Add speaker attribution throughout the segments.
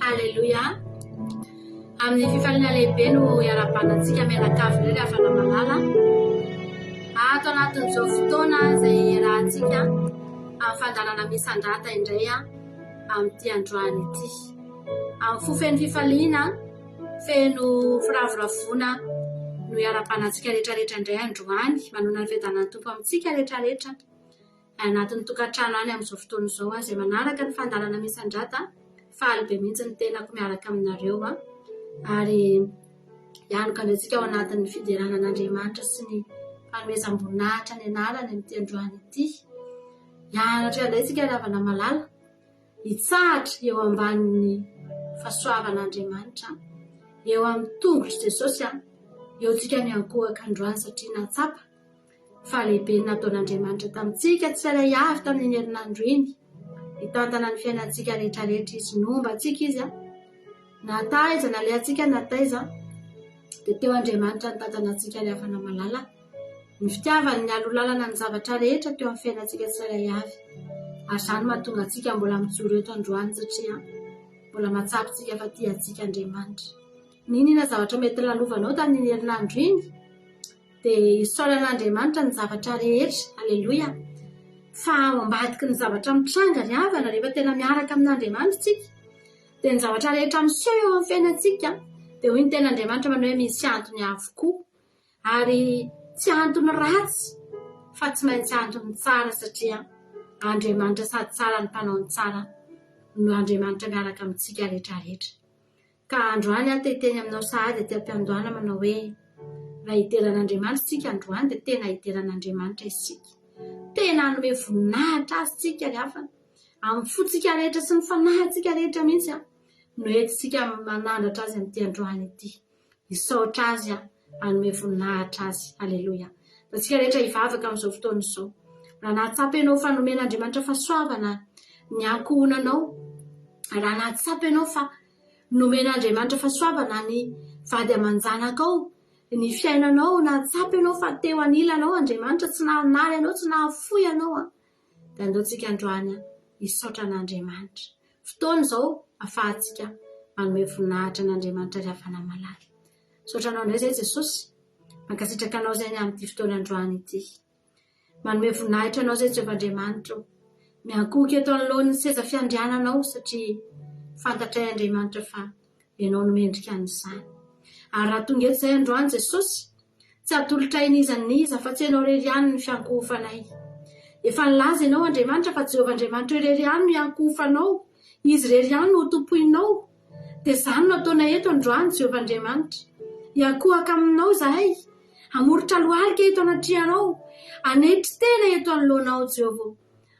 Speaker 1: Haleloia! Amin'ny fifaliana lehibe no iarahabana antsika mianakavy indray ry havana malala. Ato anatin'izao fotoana izay iarahantsika amin'ny fandaharana misandrata indray amin'ity androany ity. Amin'ny fo feno fifaliana, feno firavoravoana no iarahabanantsika rehetrarehetra indray androany, manonona ny fiadanan'ny Tompo amintsika rehetrarehetra anatin'ny tokantrano any amin'izao fotoana izao izay manaraka ny fandaharana misandrata. Faly be mihitsy ny tenako miaraka aminareo ary hianoka indray antsika ao anatin'ny fiderana an'Andriamanitra sy ny fanomezam-boninahitra ny anarany amin'ity androany ity. Hianatra indray isika ry havana malala. Hitsahatra eo ambanin'ny fahasoavan'Andriamanitra, eo amin'ny tongotr'i Jesosy, eo tsika miankohoka androany satria nahatsapa fa lehibe ny nataon'Andriamanitra tamintsika tsirairay avy tamin'iny herinandro iny. Hitantana ny fiainantsika rehetrarehetra Izy. Nomba antsika Izy, na taiza nalehantsika na taiza, dia teo Andriamanitra nitantana antsika ry havana malala. Ny fitiavany nialoha lalana ny zavatra rehetra teo amin'ny fiainantsika tsirairay avy. Ary izany no mahatonga antsika mbola mijoro eto androany satria mbola mahatsapa isika fa tia antsika Andriamanitra. N'inona zavatra mety lalovanao tamin'iny herinandro iny dia isaorana Andriamanitra ny zavatra rehetra. Aleloia. Fa ao ambadiky ny zavatra mitranga ry havana rehefa tena miaraka amin'Andriamanitra isika dia ny zavatra rehetra miseho eo amin'ny fiainantsika dia hoy ny tenin'Andriamanitra manao hoe misy antony avokoa. Ary tsy antony ratsy fa tsy maintsy antony tsara satria Andriamanitra sady tsara ny mpanao ny tsara no Andriamanitra miaraka amintsika rehetra rehetra. Ka androany aho te hiteny aminao sahady aty am-piandohana manao hoe raha hidera an'Andriamanitra isika androany dia tena hidera an'Andriamanitra isika. Tena hanome voninahitra azy isika ry havana. Amin'ny fontsika rehetra sy ny fanahintsika rehetra mihitsy no entintsika manandratra azy amin'ity androany ity. Hisaotra Azy aho, hanome voninahitra Azy. Aleloia. Antsika rehetra hivavaka amin'izao fotoana izao. Raha nahatsapa ianao fa nomen'Andriamanitra fahasoavana ny ankohonanao, raha nahatsapa ianao fa nomen'Andriamanitra fahasoavana ny vady aman-janakao, ny fiainanao, nahatsapa ianao fa teo anilanao Andriamanitra, tsy nahanary anao, tsy nahafoy anao, dia andao tsika androany hisaotra an'Andriamanitra. Fotoana izao ahafahantsika. Manome voninahitra an'Andriamanitra ry havana malala. Misaotra anao indray izay Jesosy. Mankasitraka anao izay ny amin'ity fotoana androany ity. Manome voninahitra anao izay Jehovah Andriamanitra o. Miankohoka eto anoloan'ny seza fiandriananao satria fantatray Andriamanitra fa Ianao no mendrika an'izany. Ary raha tonga eto izay androany Jesosy, tsy hatolotray n'iza n'iza fa tsy Ianao irery ihany ny fiankohofanay. Efa nilaza Ianao Andriamanitra fa Jehovah Andriamanitra irery ihany no hiankohofanao, Izy irery ihany no hotompoinao. Dia izany no ataonay eto androany Jehovah Andriamanitra. Hiankohoka aminao izahay, hamoritra lohalika eto anatrehanao, hanetry tena eto anoloanao Jehovah ô.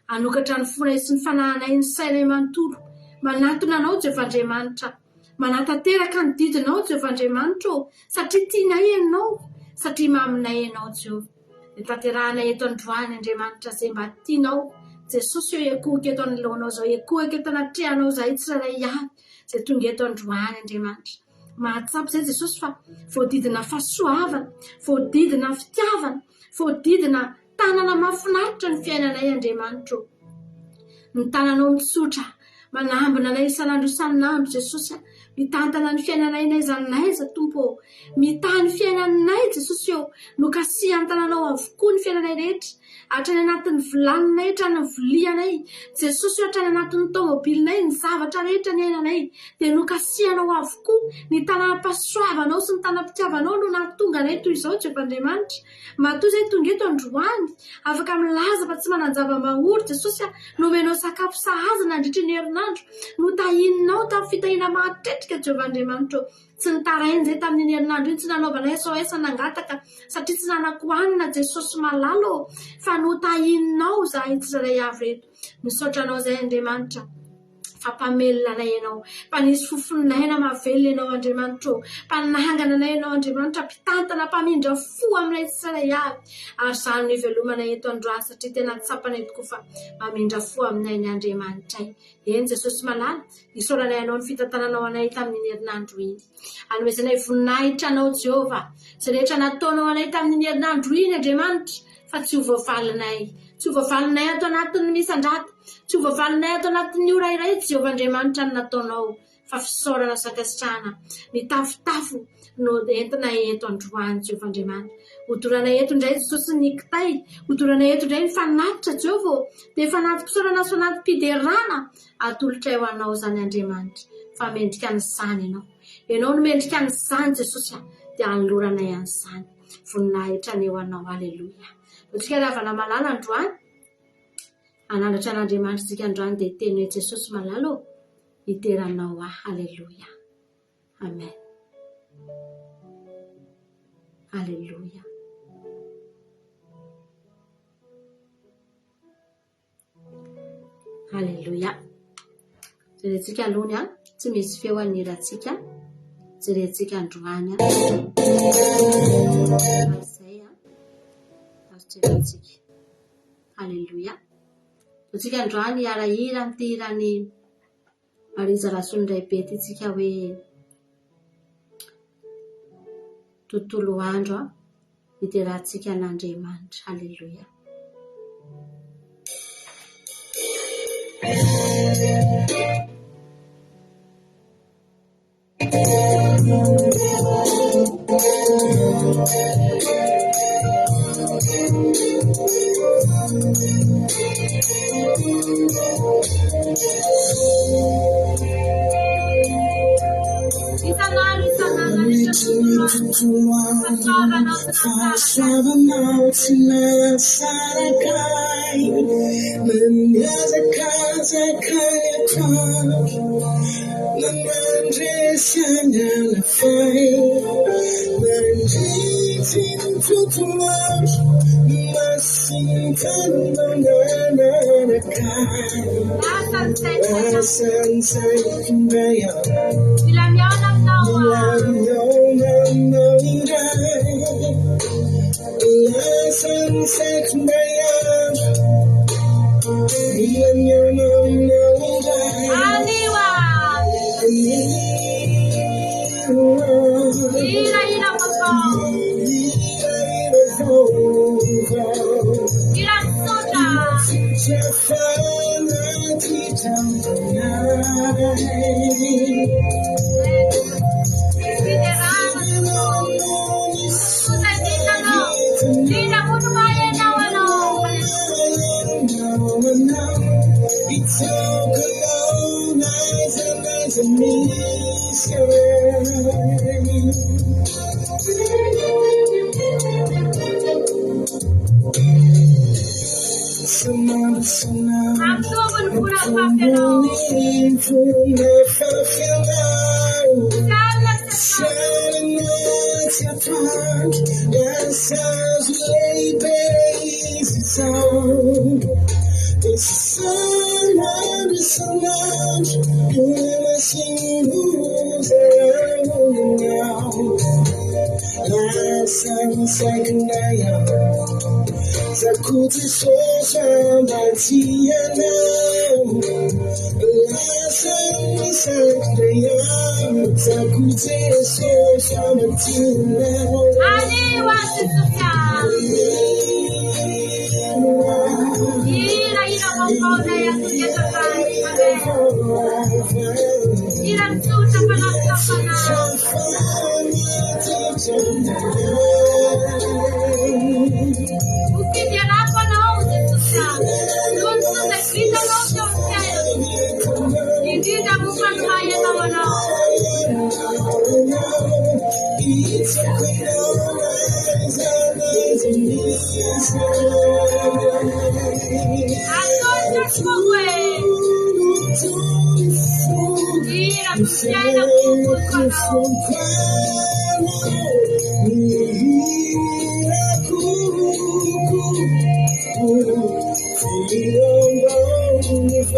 Speaker 1: Hanokatra ny fonay sy ny fanahinay ny sainay manontolo. Manatona Anao, Jehovah Andriamanitra. Manatanteraka ny didinao, Jehovah Andriamanitra ô, satria tianay Ianao, satria maminay Ianao, Jehovah. Dia tanterahanay eto androany, Andriamanitra, izay mba tianao. Jesosy ô, hiankohoka eto anoloanao izao, hiankohoka eto anatrehanao izahay tsirairay avy, izay tonga eto androany, Andriamanitra. Mahatsapa izay Jesosy fa voadidina fahasoavana, voadidina fitiavana, voadidina Tanana mahafinaritra ny fiainanay Andriamanitra ô. Ny tananao mitsotra, manambina anay isan'andro isan'andro Jesosy a. Mitantana ny fiainanay n'aiza n'aiza Tompo ô. Mitaha ny fiainanay Jesosy ô. Nokasihan'ny tananao avokoa ny fiainanay rehetra. Hatrany anatin'ny vilaninay, hatrany amin'ny vilianay. Jesosy ô hatrany anatin'ny taomobilinay, ny zavatra rehetra niainanay dia nokasihanao avokoa. Ny tanam-pahasoavanao sy ny tanam-pitiavanao no nahatonga anay toy izao Jehovah Andriamanitra. Matoa izay tonga eto androany, afaka milaza fa tsy manan-java-mahory Jesosy a, nomenao sakafo sahaza nandritra ny herinandro, notahininao tamin'ny fitahiana mahatretrika Jehovah Andriamanitra ô. Tsy nitaraina izay tamin'iny herinandro iny, tsy nanaovana SOS nangataka satria tsy nanan-kohanina Jesosy malala ô, fa notahininao izahay tsirairay avy ireto. Misaotra anao izay Andriamanitra. Fa mpamelona anay Ianao, mpanisy fofon'aina mahavelona Ianao Andriamanitra ô, mpanangana anay Ianao Andriamanitra, mpitantana, mpamindra fo aminay tsirairay avy, ary izany no ivelomanay eto androany satria tena tsapanay tokoa fa mamindra fo aminay ny Andriamanitray. Eny Jesosy malala, isaoranay Anao ny fitantananao anay tamin'iny herinandro iny. Anomezanay voninahitra Anao Jehovah, izay rehetra nataonao anay tamin'iny herinandro iny Andriamanitra, fa tsy ho voavalinay. Tsy ho voavalinay ato anatin'ny misandrata, tsy ho voavalinay ato anatin'ny ora iray Jehovah Andriamanitra ny nataonao, fa fisaorana sy fankasitrahana mitafotafo no entinay eto androany Jehovah Andriamanitra. Hodoranay eto indray Jesosy ny kitay, hodoranay eto indray ny fanatitra Jehovah ô, dia fanati-pisaorana sy fanati-piderana atolotray ho Anao izany Andriamanitra, fa mendrika an'izany Ianao. Ianao no mendrika an'izany Jesosy a, dia anoloranay an'izany. Voninahitra anie ho Anao. Aleloia. Antsika ry havana malala androany, hanandratra an'Andriamanitra isika androany dia hiteny hoe Jesosy malala ô, hidera Anao aho. Aleloia. Amen. Aleloia. Aleloia. Jerentsika aloha ny an, tsy misy feo ny hirantsika. Jerentsika androany an. Izay an. Azo jerentsika. Aleloia. Antsika androany hiara-hira amin'ity hiran'i Marija Rasolondraibe ity tsika hoe tontolo andro an. Hiderantsika an'Andriamanitra. Aleloia.
Speaker 2: Fahasoavanao tsy nahasaraka ahy Na nihazakazaka ny atoandro Na nandresy any alafay Nandritry ny tontolo andro Masin-taninao nanaraka ahy Lasa ny saiko indray aho
Speaker 1: Mila mihaona aminao
Speaker 2: Mila
Speaker 1: aho.
Speaker 2: mihaona aminao indray Lasa ny saiko indray andro Mila mihaona aminao indray
Speaker 1: Anio aho.
Speaker 2: Anio aho
Speaker 1: Hira hira vaovao.
Speaker 2: Hira hira vaovao
Speaker 1: Hira tsotra.
Speaker 2: Hira tsotra fanatitra aminay.
Speaker 1: Ampitombo ny vola mafy anao. Tsy alina tsy Anio azy Jesosy ah. Hira hira vaovao izay atody eto androany. Amen. Hira tsotra fanampim-panahy. Ho fiderako anao Jesosy ah. Noho ny soa izay vitanao teo amin'ny fiainako. Indrindra momba ny maha ianao anao. Atolotra tokoa e. Hira fiainako tompoko anao.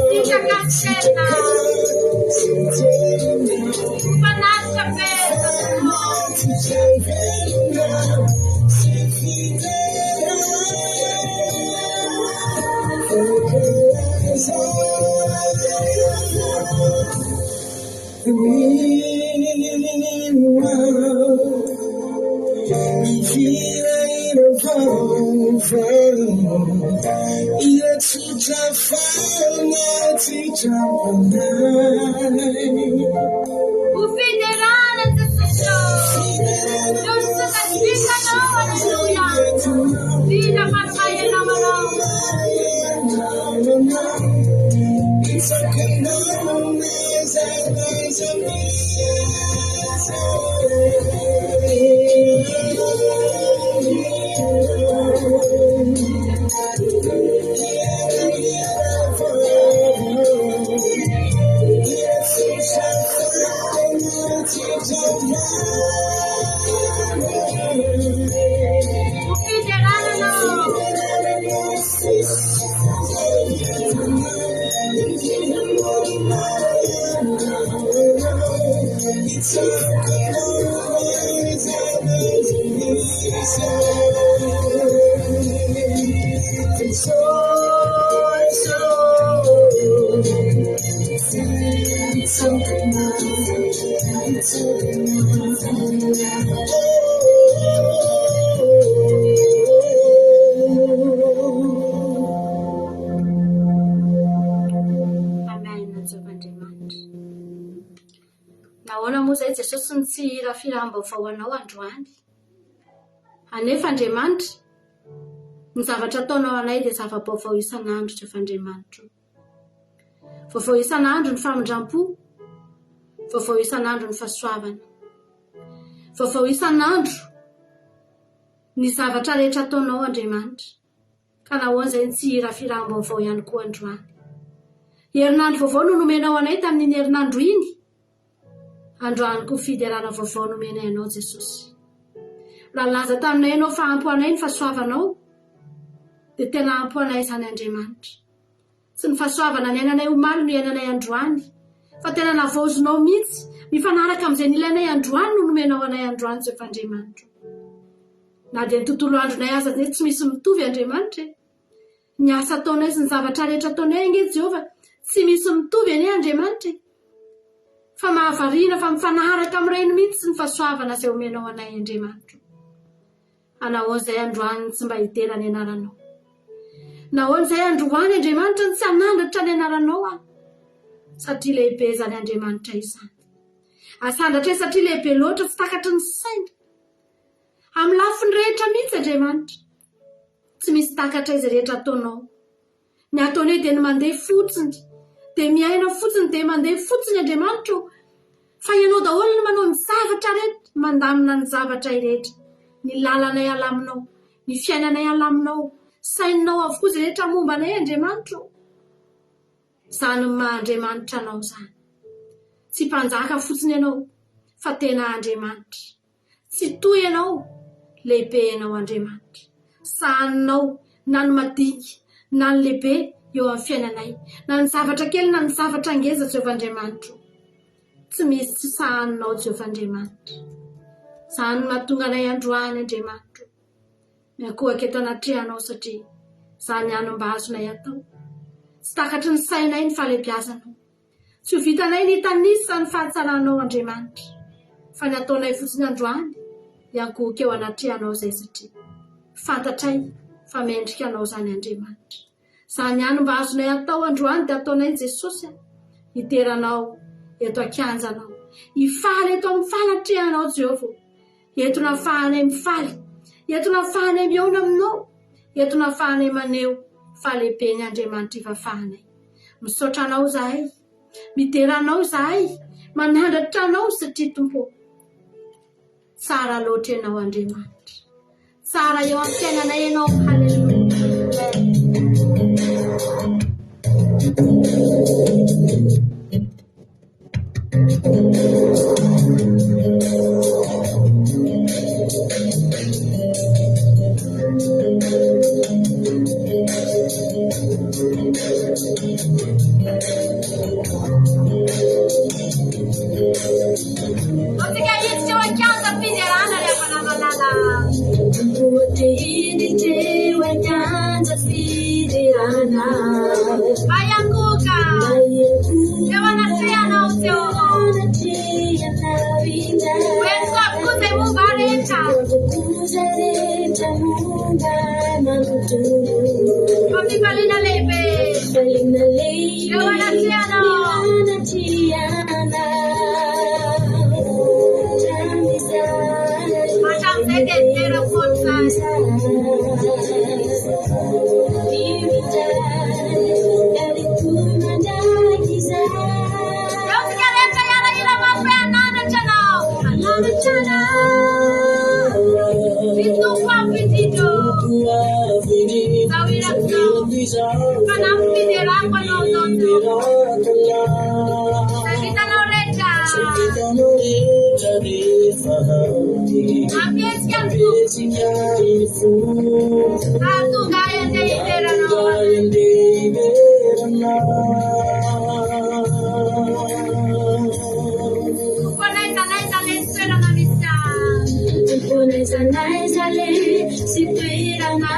Speaker 1: Sitraka tena. Ho mpanatitra velona tokoa. Ho fiderana Jesosy ô. Noho ny soa vitanao, aleloia. Vita fanomahenao anao. Ho fiderana anao. Amen, Jehovah Andriamanitra. Nahoana moa izay Jesosy no tsy hihira firam-baovao anao androany? Anefa Andriamanitra, ny zavatra ataonao anay dia zava-baovao isan'andro, Jehovah Andriamanitro. Vaovao isan'andro ny famindram-po, vaovao isan'andro ny fahasoavana. Vaovao isan'andro ny zavatra rehetra ataonao Andriamanitra. Ka nahoana izay no tsy hihira firam-baovao ihany koa androany? Herinandro vaovao no nomenao anay tamin'iny herinandro iny. Androany koa fiderana vaovao nomenay anao Jesosy. Raha nilaza taminay ianao fa ampy ho anay ny fahasoavanao, dia tena ampy ho anay izany Andriamanitra. Tsy ny fahasoavana niainanay omaly no iainanay androany, fa tena navaozinao mihitsy, mifanaraka amin'izay nilainay androany no nomenao anay androany Jehovah Andriamanitro. Na dia ny tontolo andronay aza anie tsy misy mitovy Andriamanitra e. Ny asa ataonay sy ny zavatra rehetra ataonay ange Jehovah tsy misy mitovy anie Andriamanitra e. Fa mahavariana fa mifanaraka amin'ireny mihitsy ny fahasoavana izay omenao anay Andriamanitro. Anahoana izay androany ny tsy mba hidera ny anaranao? Nahoana izay androany Andriamanitra no tsy hanandratra ny anaranao aho? Satria lehibe izany Andriamanitra izany. Asandratra satria lehibe loatra tsy takatry ny saina. Amin'ny lafiny rehetra mihitsy Andriamanitra. Tsy misy takatra izay rehetra ataonao. Ny ataonay dia ny mandeha fotsiny, dia miaina fotsiny, dia mandeha fotsiny Andriamanitra ô. Fa Ianao daholo no manao ny zavatra rehetra, mandamina ny zavatra rehetra. Ny lalanay alaminao, ny fiainanay alaminao, saininao avokoa izay rehetra momba anay Andriamanitra ô. Izany maha Andriamanitra Anao izany. Tsy mpanjaka fotsiny Ianao fa tena Andriamanitra. Tsitoha Ianao, lehibe Ianao Andriamanitra. Sahaninao na ny madinika na ny lehibe eo amin'ny fiainanay, na ny zavatra kely na ny zavatra ngeza Jehovah Andriamanitro. Tsy misy tsy sahaninao Jehovah Andriamanitra. Izany no nahatonga anay androany Andriamanitro. Miankohoka eto anatrehanao satria izany ihany no mba azonay atao. Tsy takatry ny sainay ny fahalehibiazanao. Tsy ho vitanay ny hitanisa ny fahatsaranao Andriamanitra, fa ny ataonay fotsiny androany hiankohoka eo anatrehanao izay satria fantatray fa mendrika anao izany Andriamanitra. Izany ihany mba azonay atao androany dia ataonay Jesosy a! Hidera Anao eto an-kianjanao, hifaly eto amin'ny fanatrehanao Jehovah ô! Eto no ahafahanay mifaly, eto no ahafahanay mihaona aminao, eto no ahafahanay maneho fa lehibe ny Andriamanitra ivavahanay. Misaotra Anao izahay, midera Anao izahay, manandratra Anao satria Tompo ô, tsara loatra Ianao Andriamanitra. Tsara eo amin'ny fiainanay Ianao. Haleloia. Antsika hiditra eo an-kianja fiderana ry havana malala.
Speaker 3: Hiditra eo an-kianja fiderana.
Speaker 1: Mba hiankohoka eo anatrehanao Jehovah. Ho entiko avokoa izay momba ahy rehetra. Fa fifaliana lehibe eo anatrehanao. Hatramin'izay dia nidera foana izahay. Eo tsika rehetra hiara-hira mafy hoe hananatra anao, hananatra anao. Ny Tompo avo indrindra ô. Izao hirako izao, fanampim-piderako anao izao Jehovah. Izay vitanao rehetra. Hampihetsika ny foko. Hahatonga ahy handeha hidera anao. Tompo n'aiza n'aiza le sy toerana misy ahy.
Speaker 3: Tompo n'aiza n'aiza le sy toerana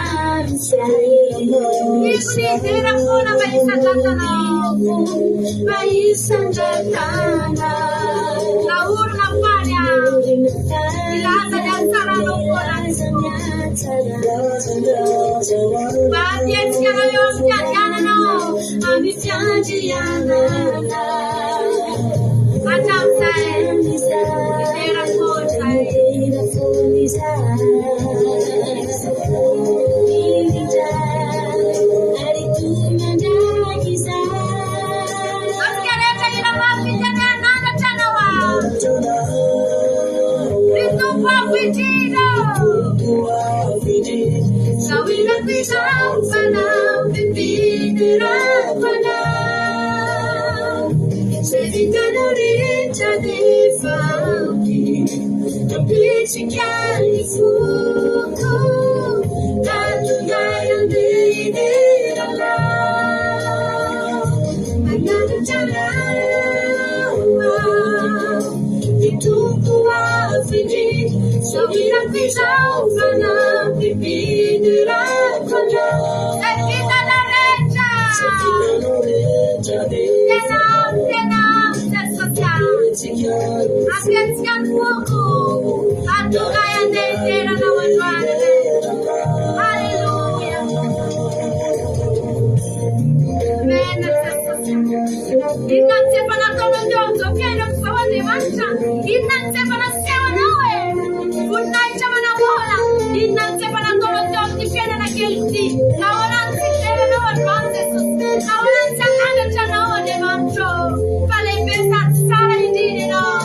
Speaker 3: misy ahy.
Speaker 1: Tiako ny hidera foana mba hisandratanao.
Speaker 3: Mba hisandratanao.
Speaker 1: Naorina faly aho. Hilaza ny hatsaranao foana Tompo. Mba hampihetsika anao eo amin'ny fiandriananao.
Speaker 3: Amin'ny fiandrianana.
Speaker 1: Hatramin'izay, hidera foana izahay. Antsika rehetra hira mafy hiteny hananatra anao aho. Ry Tompo avo indrindra ô. Izao hirako izao fanampim-piderako anao.
Speaker 3: Izay vitanao rehetra dia efa ampy. Ampitsika ny foko, hahatonga ahy handeha hidera anao. Mananatra anao aho, ry Tompo avo indrindra. Izao hirako izao fanampim-piderako anao.
Speaker 1: Izay vitanao rehetra. Tena ampy, tena ampy Jesosy a. Ampiantsika ny foko, hahatonga ahy handeha hidera Anao androany anie. Haleloia. Amen Jesosy a. Inona no tsy efa nataonao teo amin'izao fiainako izao Andriamanitra? Inona no tsy efa nasehonao e? Voninahitra manahoana? Inona no tsy efa nataonao teo amin'ity fiainana kely ity? Nahoana no tsy hidera Anao androany Jesosy? Nahoana no tsy hanandratra Anao Andriamanitra ô? Fa lehibe sady tsara indrindra Ianao.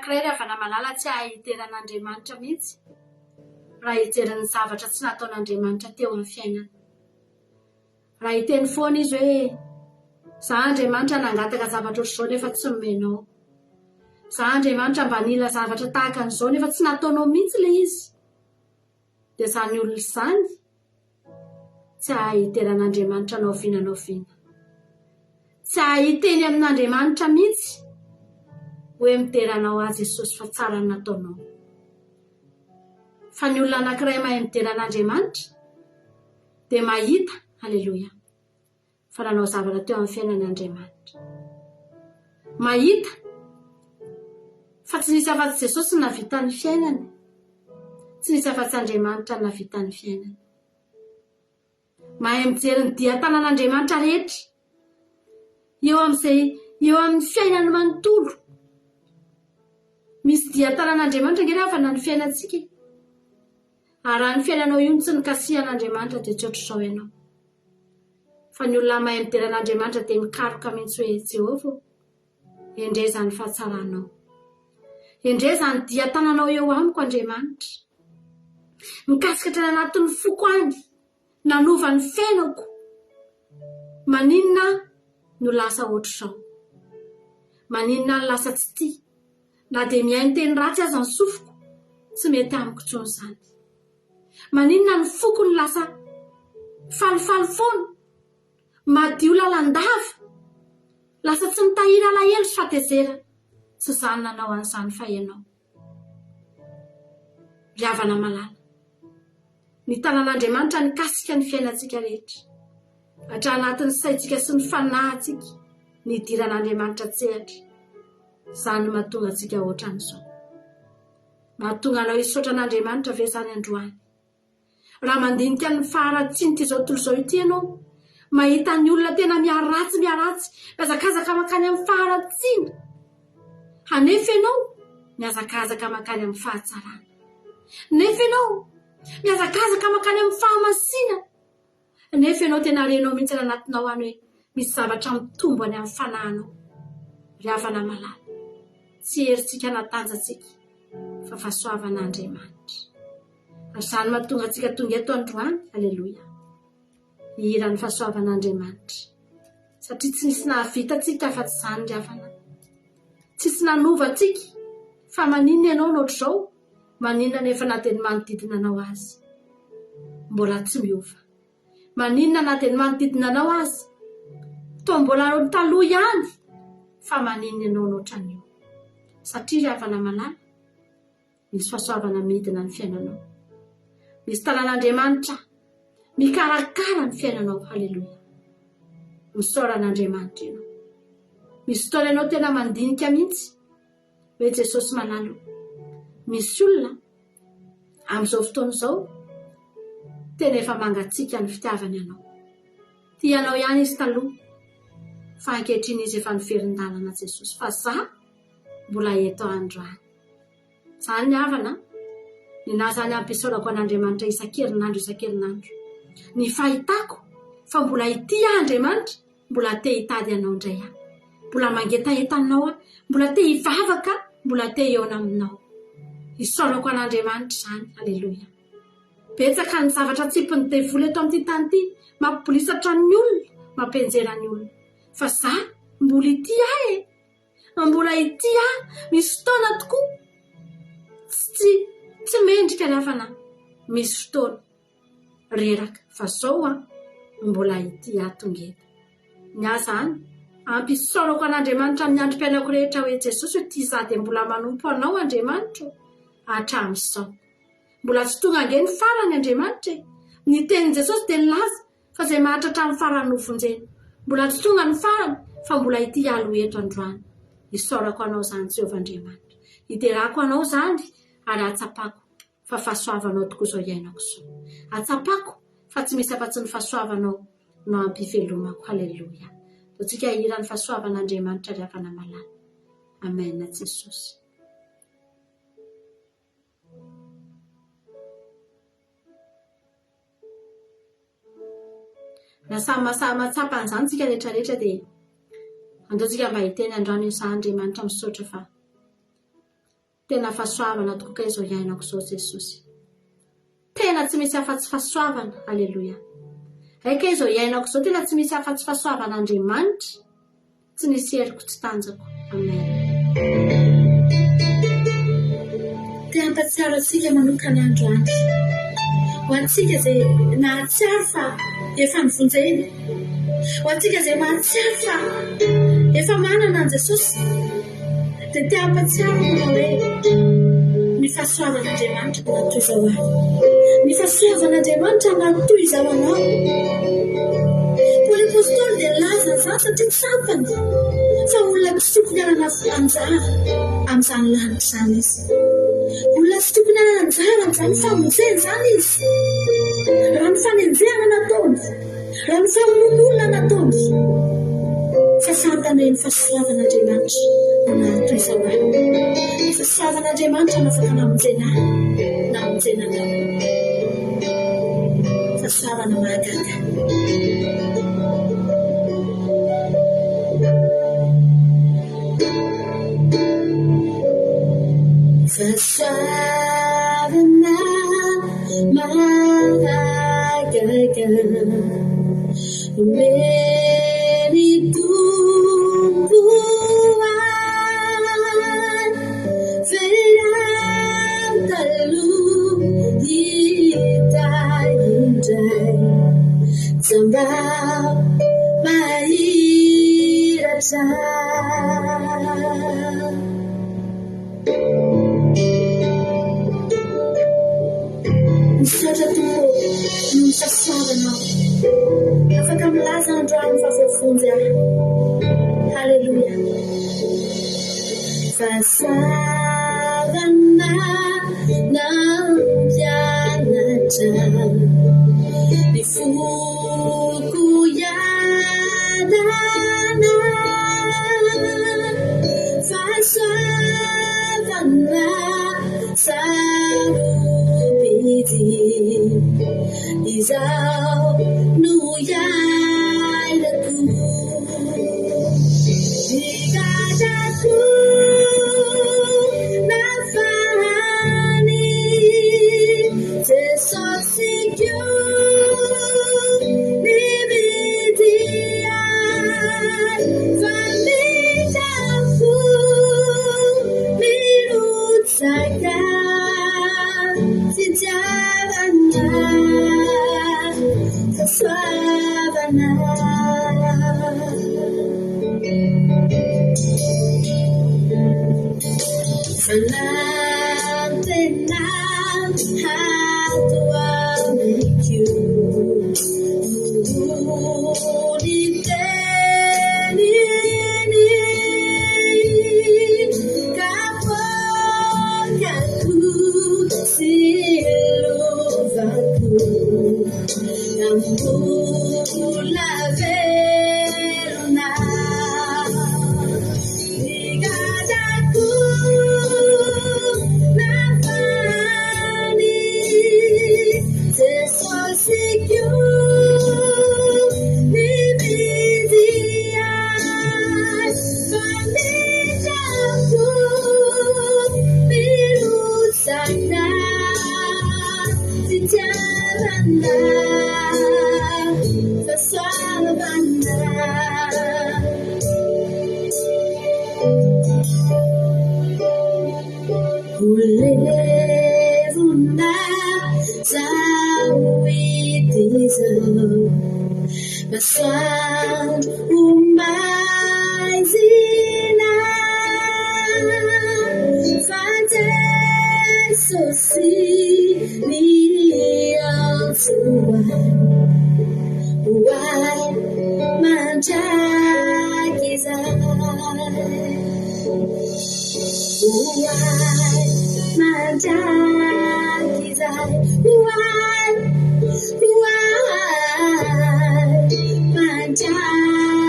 Speaker 1: anankiray ry havana malala tsy hahay hidera an'Andriamanitra mihitsy raha hijery ny zavatra tsy nataon'Andriamanitra teo amin'ny fiainany. Raha hiteny foana izy hoe, Za Andriamanitra nangataka zavatra ohatr'izao nefa tsy nomenao. Za Andriamanitra mba nila zavatra tahaka an'izao nefa tsy nataonao mihitsy ilay izy. Dia izany olona izany tsy hahay hidera an'Andriamanitra na oviana na oviana. Tsy hahay hiteny amin'Andriamanitra mihitsy hoe midera anao aho Jesosy fa tsara ny nataonao. Fa ny olona anankiray mahay midera an'Andriamanitra dia mahita, aleloia, fa nanao zavatra teo amin'ny fiainany Andriamanitra. Mahita fa tsy nisy afa-tsy Jesosy no nahavita ny fiainany. Tsy nisy afa-tsy Andriamanitra no nahavita ny fiainany. Mahay mijery ny dian-tanan'Andriamanitra rehetra eo amin'izay eo amin'ny fiainany manontolo. Misy dian-tanan'Andriamanitra ange rehefa na ny fiainantsika e. Ary raha ny fiainanao io no tsy nikasihan'Andriamanitra dia tsy ohatr'izao ianao. Fa ny olona mahay midera an'Andriamanitra dia mikaroka mihitsy hoe Jehovah ô, endrey izany fahatsaranao. Endrey izany dian-tananao eo amiko Andriamanitra. Mikasika hatrany anatin'ny foko any, nanova ny fiainako. Maninona aho no lasa ohatr'izao? Maninona aho no lasa tsy tia? Na dia mihaino teny ratsy aza ny sofiko, tsy mety amiko intsony izany. Maninona ny foko no lasa falifaly foana, madio lalandava, lasa tsy mitahiry alahelo sy fahatezerana. Tsy izaho no nanao an'izany fa ianao. Ry havana malala, ny tanan'Andriamanitra nikasika ny fiainantsika rehetra, hatrany anatin'ny saintsika sy ny fanahintsika, nidiran'Andriamanitra an-tsehatra. Izany no mahatonga antsika hoatran'izao. Mahatonga anao hisaotra an'Andriamanitra ve izany androany? Raha mandinika ny faharatsian'ity izao tontolo izao ity ianao, mahita ny olona tena miharatsy miharatsy, mihazakazaka mankany amin'ny faharatsiana, anefa ianao mihazakazaka mankany amin'ny fahatsarana. Nefa ianao mihazakazaka mankany amin'ny fahamasinana. Nefa ianao tena renao mihitsy any anatinao any hoe misy zavatra mitombo any amin'ny fanahinao. Ry havana malala, tsy herintsika na tanjatsika fa fahasoavan'Andriamanitra. Ary izany mahatonga antsika tonga eto androany, aleloia, hihira ny fahasoavan'Andriamanitra. Satria tsy nisy nahavita antsika afa-tsy izany ry havana. Tsisy nanova antsika fa maninona ianao no ohatr'izao? Maninona nefa na dia ny manodidina anao aza mbola tsy miova? Maninona na dia ny manodidina anao aza toa mbola ny taloha ihany fa maninona ianao no ohatran'io? Satria ry havana malala, misy fahasoavana midina ny fiainanao. Misy tanan'Andriamanitra mikarakara ny fiainanao. Haleloia. Misaora an'Andriamanitra ianao. Misy fotoana ianao tena mandinika mihitsy. Hoe Jesosy malala o. Misy olona amin'izao fotoana izao tena efa mangatsiaka ny fitiavany anao. Tia anao ihany izy taloha fa ankehitriny izy efa niverin-dalana Jesosy fa za mbola eto androany. Zany ny havana a. Nenaha zany ampisaorako an'Andriamanitra isan-kerinandro isan-kerinandro. Ny fahitako fa mbola ity aho Andriamanitra Mbola te hitady anao indray aho. Mbola mangetaheta anao aho. Mbola te hivavaka aho. Mbola te hihaona aminao. Isaorako an'Andriamanitra izany. Aleloia. Betsaka ny zavatra atsipin'ny devoly eto amin'ity tany ity, mampibolisatra ny olona, mampianjera ny olona. Fa za, mbola ity aho e! Mbola ity aho, misy fotoana tokoa tsy tsy mendrika ny hafa na misy fotoana. Reraka fa zao an mbola ity aho tonga eto. Ny ahy zany ampy isaorako an'Andriamanitra amin'ny androm-piainako rehetra hoe Jesosy o tia za dia mbola manompo anao Andriamanitra o hatramin'izao. Mbola tsy tonga ange ny farany Andriamanitra e. Ny tenin'i Jesosy dia nilaza fa izay maharitra hatramin'ny farany no vonjena. Mbola tsy tonga ny farany fa mbola ity aloha eto androany. Isaorako anao izany Jehovah Andriamanitra. Hiderako anao izany ary hahatsapako fa fahasoavanao tokoa izao iainako izao. Atsapako fa tsy misy afa-tsy ny fahasoavanao no ampivelomako. Haleloia. Ataontsika hira ny fahasoavan'Andriamanitra ry havana malala. Amen Jesosy. Raha samy mahasahy mahatsapa an'izany isika rehetra rehetra dia andao tsika mba hiteny androany hoe za Andriamanitra misaotra fa. Tena fahasoavana tokoa kay izao iainako izao Jesosy. Tena tsy misy afa-tsy fahasoavana. Aleloia. Hay kay izao iainako izao tena tsy misy afa-tsy fahasoavan'Andriamanitra. Tsy nisy heriko tsy tanjako. Amen.
Speaker 3: Te hampatsiaro antsika manokana androany. Ho antsika izay nahatsiaro fa efa novonjena. Ho antsika izay mahatsiaro fa efa manana an'i Jesosy. Dia te hampatsiaro manao hoe, Ny fahasoavan'Andriamanitra no nahatoy izao ahy. Ny fahasoavan'Andriamanitra no nahatoy izao anao. Paoly Apostoly dia nilaza an'izany satria tsapany fa olona tsy tokony hanana anjara amin'izany lanitra izany izy. Olona tsy tokony hanana anjara amin'izany famonjena izany izy. Raha ny fanenjehana nataony. Raha ny famonoan'olona nataony, fa fantany hoe ny fahasoavan'Andriamanitra no nahatoy izao ahy. Ny fahasoavan'Andriamanitra no afaka namonjena ahy, namonjena anao. Fahasoavana mahagaga. Fahasoavana mahagaga omen'ny Tompo ahy, very taloha hita indray, jamba mahiratra. Misaotra Tompo ô noho ny fahasoavanao. Afaka milaza androany fa voavonjy aho. Haleloia. Fahasoavana nampianatra ny foko hiadana. Fahasoavana sarobidy izao no iainako. Ny gadrako nafahan'i Jesosy koa nividy ahy fa mitafo mirotsaka fitiavana fahasoavana. Fanantenana ato amiko noho ny teniny ka fokako sy lovako na mbola velona. Ny gadako nafahan'i Jesosy koa nividy ahy fa mitafo mirotsaka fitiavana fahasoavana. Ho levona zaho ity izao, masoandro maizina, fa Jesosy miantso ahy ho ahy mandrakizay. Ho ahy mandrakizay. Ho ahy, ho ahy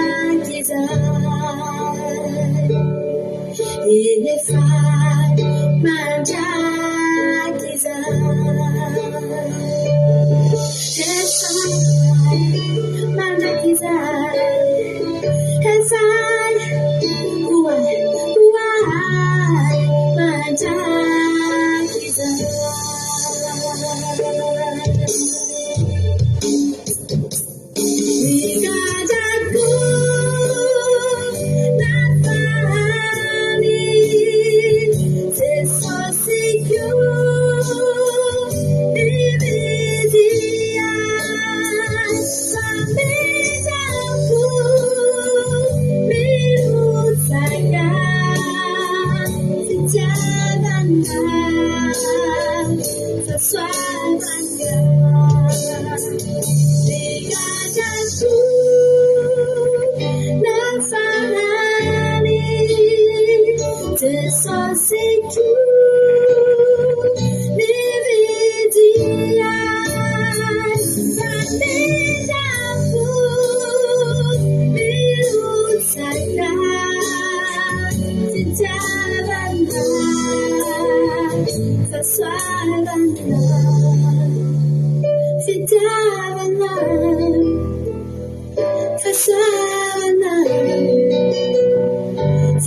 Speaker 3: mandrakizay. Efa mandrakizay. Efa mandrakizay. Efa ho ahy, ho ahy mandrakizay.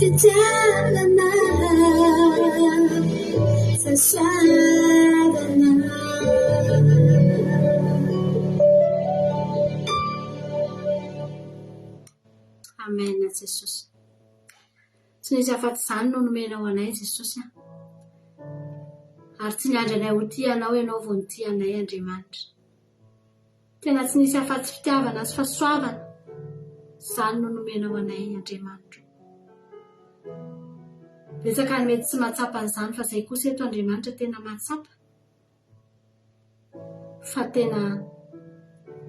Speaker 3: Fitiavana, fahasoavana.
Speaker 1: Amen Jesosy. Tsy nisy afa-tsy izany no nomenao anay Jesosy a. Ary tsy niandry anay ho tia Anao Ianao vao nitia anay Andriamanitra. Tena tsy nisy afa-tsy fitiavana sy fahasoavana izany no nomenao anay Andriamanitro. Betsaka ny mety tsy mahatsapa an'izany fa izay kosa eto Andriamanitra tena mahatsapa fa tena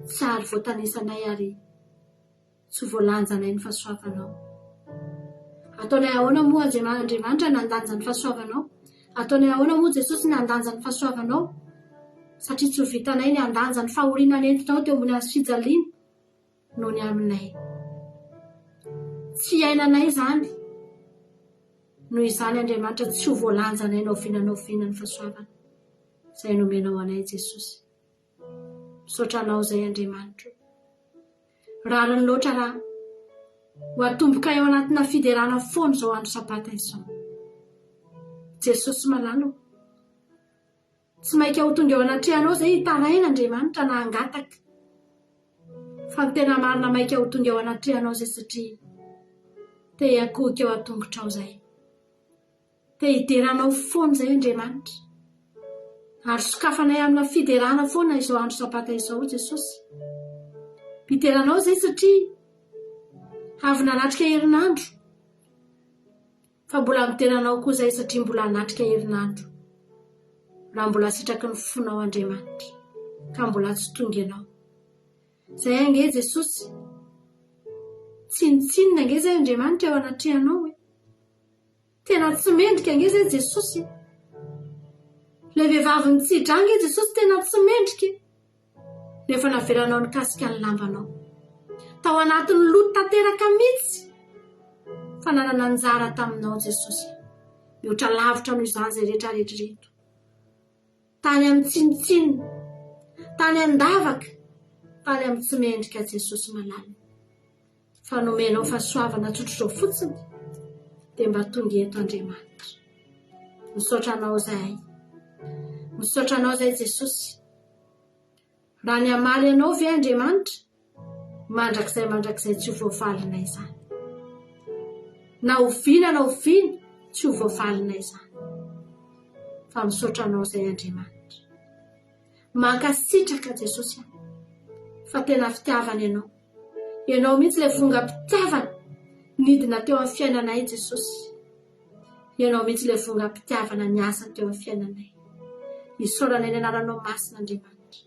Speaker 1: tsy ary voatanisanay ary Tsy voalanjanay ny fahasoavanao. Ataonay ahoana moa Andriamanitra ny handanja ny fahasoavanao? Ataonay ahoana moa Jesosy ny handanja ny fahasoavanao? Satria tsy ho vitanay ny handanja ny fahoriana nentinao teo ambony hazo fijaliana noho ny aminay. Tsy iainanay izany. Noho izany Andriamanitra tsy ho voalanjanay na oviana na oviana ny fahasoavana izay nomenao anay Jesosy. Misaotra Anao izay Andriamanitro. Rariny loatra raha ho atomboka eo anatina fiderana foana izao andro sabata izao. Jesosy malala o. Tsy maika ho tonga eo anatrehanao izay hitaraina Andriamanitra na hangataka. Fa ny tena marina maika ho tonga eo anatrehanao izay satria te hiankohoka eo an-tongotrao izay. Te hidera Anao foana izay Andriamanitra. Ary sokafanay amina fiderana foana izao andro sabata izao Jesosy. Midera Anao izay satria avy nanatrika herinandro. Fa mbola midera Anao koa izay satria mbola hanatrika herinandro. Raha mbola sitraky ny fonao Andriamanitra ka mbola tsy tonga Ianao. Izay ange Jesosy. Tsinontsinona ange izay Andriamanitra eo anatrehanao e. Tena tsy mendrika ange zay Jesosy e! Ilay vehivavy nitsidra ange Jesosy tena tsy mendrika e! Nefa navelanao nikasika ny lambanao. Tao anatin'ny loto tanteraka mihitsy fa nanana anjara taminao Jesosy. Mihoatra lavitra noho izany izay rehetra rehetra ireto. Tany amin'ny tsinontsinona, tany an-davaka, tany amin'ny tsy mendrika Jesosy malala. Fa nomenao fahasoavana tsotr'izao fotsiny dia mba tonga eto Andriamanitra. Misaotra anao izahay. Misaotra anao izahay Jesosy. Raha ny hamaly anao ve Andriamanitra, mandrakizay mandrakizay tsy ho voavalinay izany. Na oviana na oviana tsy ho voavalinay izany. Fa misaotra anao izay Andriamanitra. Mankasitraka Jesosy a. Fa tena fitiavana ianao. Ianao mihitsy ilay vongam-pitiavana nidina teo amin'ny fiainanay Jesosy. Ianao mihitsy ilay vongam-pitiavana niasa teo amin'ny fiainanay. Isaoranay ny anaranao masina Andriamanitra.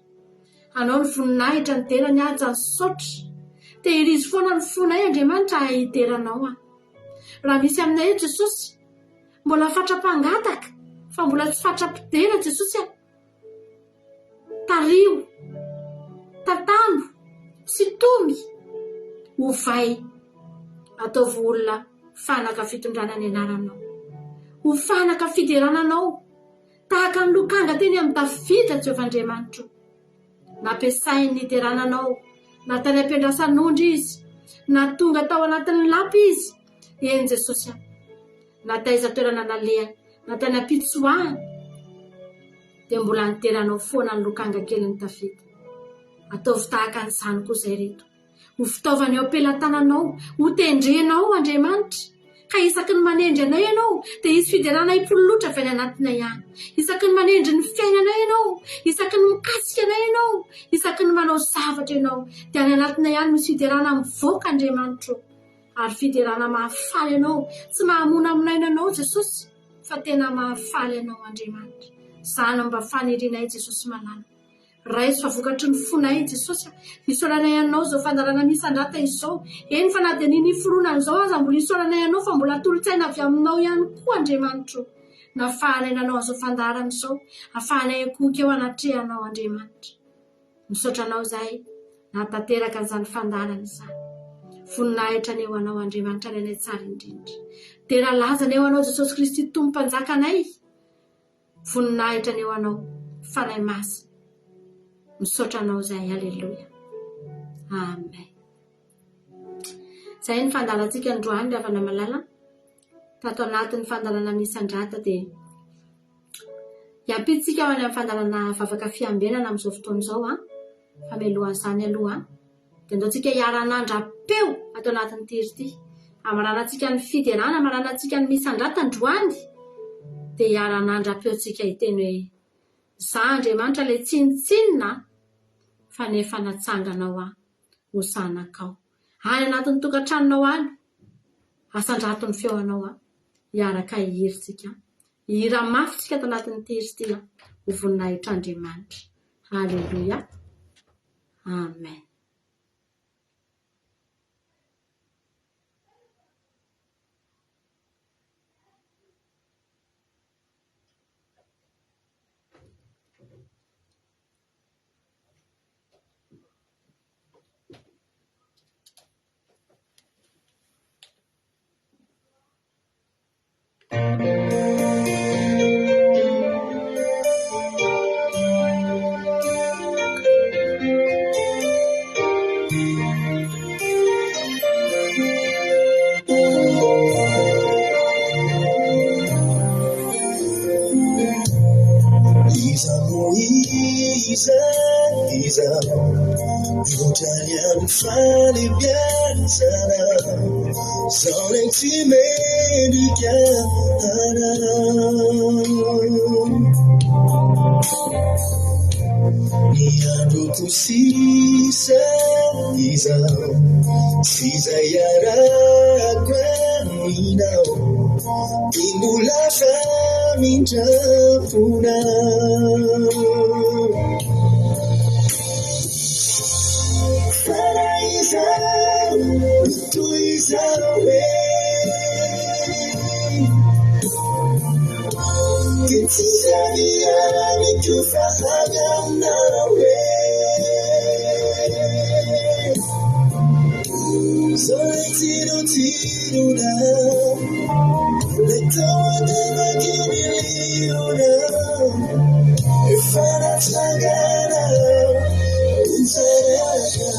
Speaker 1: Anao ny voninahitra, ny dera, ny haja, ny saotra. Tehirizo foana ny fonay Andriamanitra hahay hidera Anao aho. Raha misy aminay eto Jesosy, mbola fatra-pangataka fa mbola tsy fatra-pidera Jesosy a. Tariho, tantano, sintomy, ovay, ataovy olona fanaka fitondrana ny anaranao. Ho fanaka fiderana anao, tahaka ny lokanga teny amin'i Davida, Jehovah Andriamanitro. Nampiasainy niderana anao, na tany am-piandrasan'ondry izy, na tonga tao anatin'ny lapa izy, eny Jesosy a. Na taiza toerana nalehany, na tany am-pitsoahany, dia mbola niteranao foana ny lokanga kelin'i Davida. Ataovy tahaka an'izany koa izay reto. Ho fitaovana eo am-pelatananao, ho tendrenao, Andriamanitra. Ka isaky ny manendry anay Ianao, dia hisy fiderana hipololotra avy any anatinay any. Isaky ny manendry ny fiainanay Ianao, isaky ny mikasika anay Ianao, isaky ny manao zavatra Ianao, dia any anatinay any misy fiderana mivoaka, Andriamanitra ô. Ary fiderana mahafaly Anao, tsy mahamonamonaina Anao, Jesosy. Fa tena mahafaly Anao Andriamanitra. Izany no mba fanirianay Jesosy malala. Raiso fa vokatry ny fonay Jesosy a. Isaoranay Anao izao fandaharana misandrata izao. Eny fa na dia ny niforonany izao aza mbola isaoranay Anao fa mbola tolo-tsaina avy Aminao ihany koa Andriamanitra o. Nafahanay nanao an'izao fandaharana izao. Afahanay hikohoka eo anatrehanao Andriamanitra. Misaotra anao izahay nahatanteraka an'izany fandaharana izany. Voninahitra anie ho anao Andriamanitra Rainay tsara indrindra. Dera laza anie ho anao Jesosy Kristy Tompo Mpanjakanay. Voninahitra anie ho anao Fanahy Masina. Misaotra anao izahay Aleloia. Amen. Izay ny fandaharantsika androany ry havana malala. Tato anatin'ny fandaharana Misandrata dia hiampitsika ho any amin'ny fandaharana Vavaka Fiambenana amin'izao fotoana izao an. Fa mialohan'izany aloha dia andao tsika hiara-hanandra-peo ato anatin'ity hira ity. Hamaranantsika ny fiderana, hamaranantsika ny Misandrata androany dia hiara-hanandra-peo tsika hiteny hoe Za Andriamanitra ilay tsinontsinona fa nefa natsanganao aho ho zanakao. Any anatin'ny tokantranonao any, asandrato ny feo anao aho, hiaraka hihira tsika. Hihira mafy tsika ato anatin'ity hira ity ho voninahitr'Andriamanitra. Haleloia. Amen.
Speaker 2: Iza no iza, iza Mihoatra ny amin'ny fahalebiazana Zaho ilay tsy mendrika anao Ny androko sisa izao Sy izay iarahako aminao Dia mbola famindram-ponao Fa raha izaho no toy izao e Dia tsisy avy amiko fa avy aminao e Zao ilay tsirotsirona Ilay tao an-davaky ny liona Efa natsangana ho zanaka.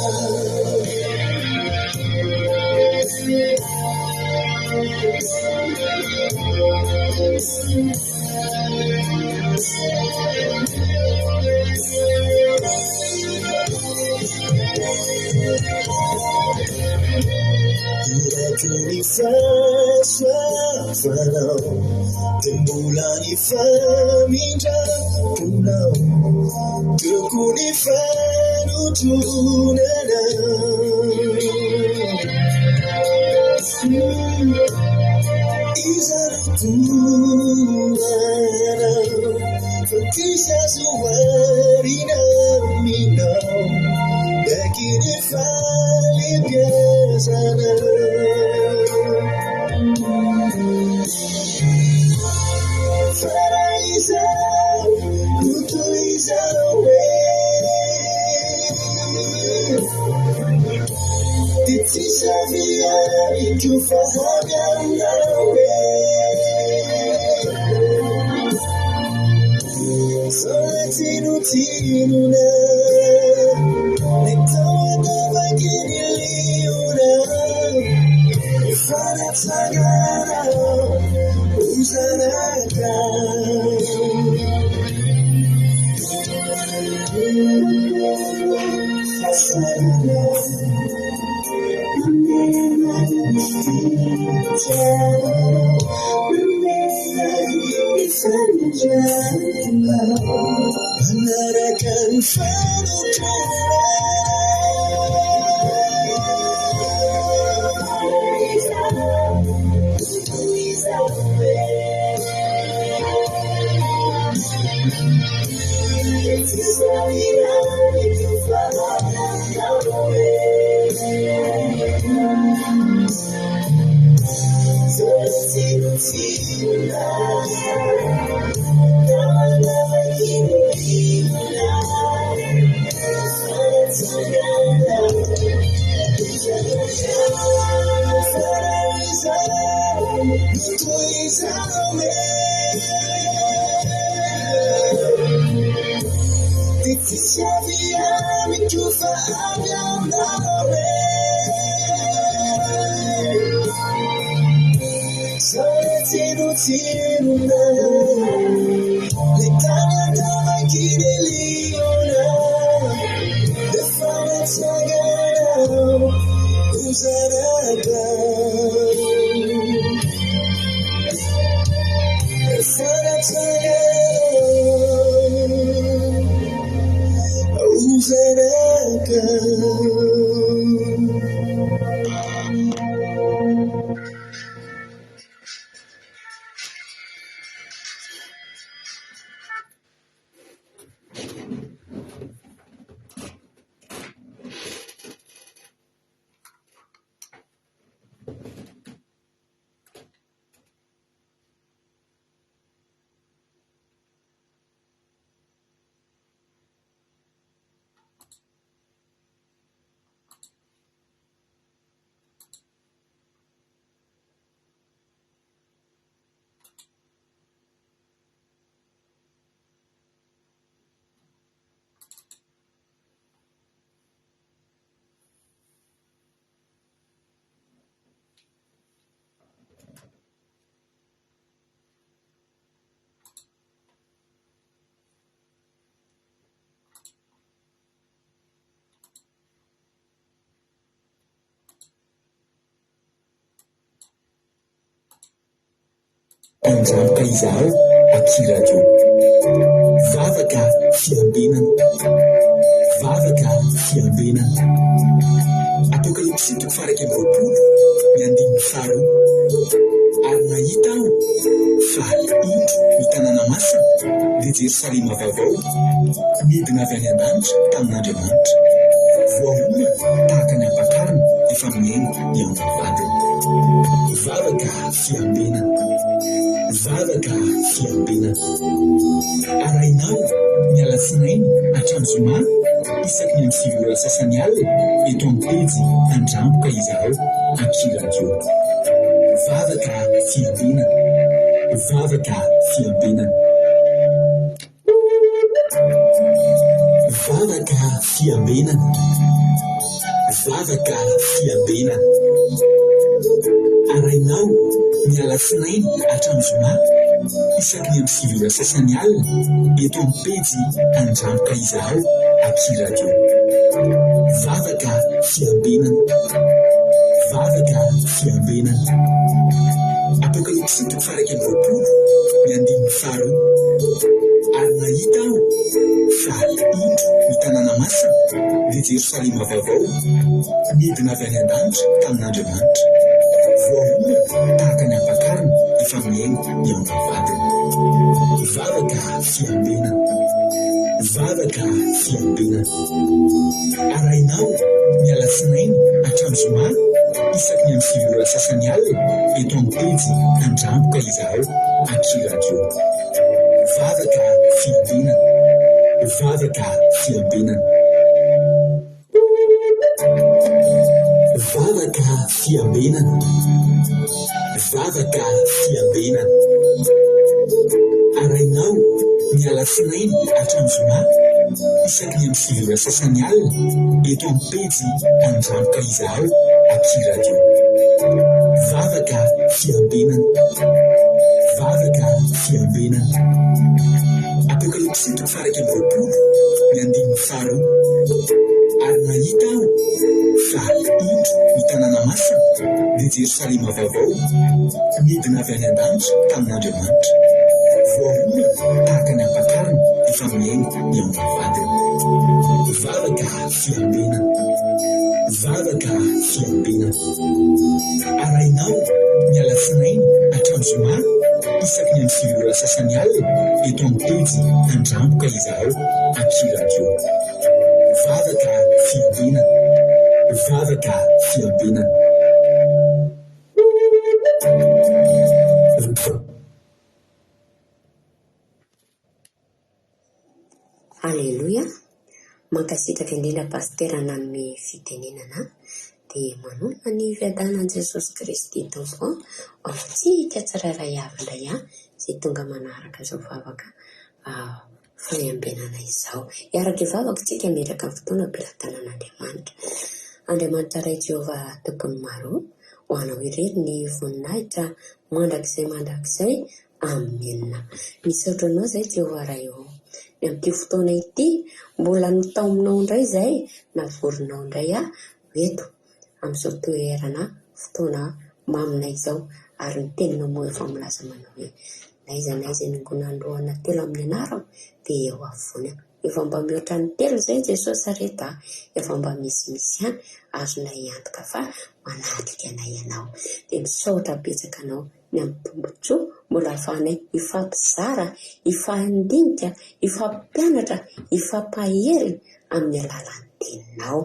Speaker 2: Iraky ny fahasoavanao Dia mbola ny famindram-ponao Teo koa ny fanotronana Iza no toa anao Fa tsisy azo oharina aminao Miaiky ny fahalebiazana Fa raha izaho no toy izao e Dia tsisy avy amiko fa avy aminao e Sao ilay tsinontsinona Ilay tao an-davaky ny liona Efa natsangana ho zanaka. Manaraka ny Tandranoka izahay aty radio. Vavaka fiambenana. Vavaka fiambenana. Apokalypsy toko faha-21 ny andininy faharoa. Ary nahita aho fa indro ny tanàna masina, dia Jerosalema vaovao, nidina avy any an-danitra tamin'Andriamanitra. Voaomana tahaka ny ampakarina efa mihaino eo amin'ny vadiny. Vavaka fiambenana. Vavaka fiambenana. Arahinao ny alatsinainy hatramin'ny zoma isaky ny amin'ny 9 ora sasany alina eto amin'ny pejy Andramboka izahay Aky Radio. Vavaka fiambenana. Vavaka fiambenana. Vavaka fiambenana. Vavaka fiambenana. Arahinao ny alatsinainy hatramin'ny zoma isaky ny amin'ny 9 ora sasany alina eto amin'ny pejy Andramboka izahay Aky Radio. Vavaka fiambenana. Vavaka fiambenana. Apokalypsy toko faha-21 ny andininy faharoa. Ary nahita aho fa indro ny tanàna masina, dia Jerosalema vaovao, nidina avy any an-danitra tamin'Andriamanitra. Voaomana tahaka ny ampakarina efa mihaino eo amin'ny vadiny. Vavaka fiambenana. Vavaka fiambenana. Arahinao ny alatsinainy hatramin'ny zoma isaky ny amin'ny 9 ora sasany alina eto amin'ny pejy Andramboka izahay Aky Radio. Vavaka fiambenana. Vavaka fiambenana. Vavaka fiambenana. Vavaka fiambenana. Arahinao ny alatsinainy hatramin'ny zoma isaky ny amin'ny 9 ora sasany alina eto amin'ny pejy Andramboka izahay Aky Radio. Vavaka fiambenana. Vavaka fiambenana. Apokalypsy toko faha-21 ny andininy faharoa. Ary nahita aho fa indro ny tanàna masina, dia Jerosalema vaovao, nidina avy any an-danitra tamin'Andriamanitra. Voaomana tahaka ny ampakarina efa mihaino eo amin'ny vadiny. Vavaka fiambenana. Vavaka fiambenana. Arahinao ny alatsinainy hatramin'ny zoma isaky ny amin'ny 9 ora sasany alina eto amin'ny pejy Andramboka izahay Aky Radio. Vavaka fiambenana. Vavaka fiambenana.
Speaker 4: Aleloia! Mankasitraka indrindra Pasitera nanome fitenenana dia manonona ny fiadanan'i Jesosy Kristy Tompo ho amintsika tsirairay avy indray izay tonga manaraka izao vavaka fahaiambenana izao. Hiaraka hivavaka isika hametraka ny fotoana am-pelatanan'Andriamanitra. Andriamanitra Ray Jehovah Tompon'ny maro, ho Anao irery ny voninahitra mandrakizay mandrakizay. Amena. Misaotra anao izay Jehovah Ray ô. Ny amin'ity fotoana ity, mbola notaominao indray izay, navorinao indray aho ho eto. amin'izao toerana fotoana maminay izao ary ny teninao moa efa milaza manao hoe n'aiza n'aiza inongonan'ny na telo amin'ny anarako dia eo afovoany aho. Efa mba mihoatra ny telo izay Jesosy ry reto a! Efa mba misimisy ihany, azonay antoka fa manatrika anay ianao. Dia misaotra betsaka anao ny amin'ny tombontsoa mbola ahafahanay hifampizara, hifandinika, hifampianatra, hifampahery amin'ny alalan'ny teninao.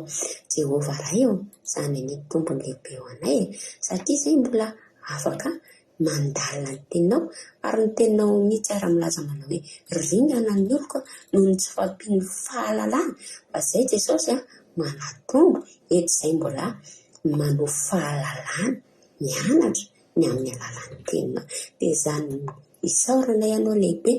Speaker 4: Jehovah Ray ô, izany anie tombony lehibe ho anay e, satria izay mbola afaka mandalina ny teninao, ary ny teninao mihitsy ary milaza manao hoe, ringana ny oloko noho ny tsy fahampian'ny fahalalana, fa izay Jesosy a, manatombo, eto izay mbola manovo fahalalana, mianatra ny amin'ny alalan'ny teninao. Dia izany isaoranay anao lehibe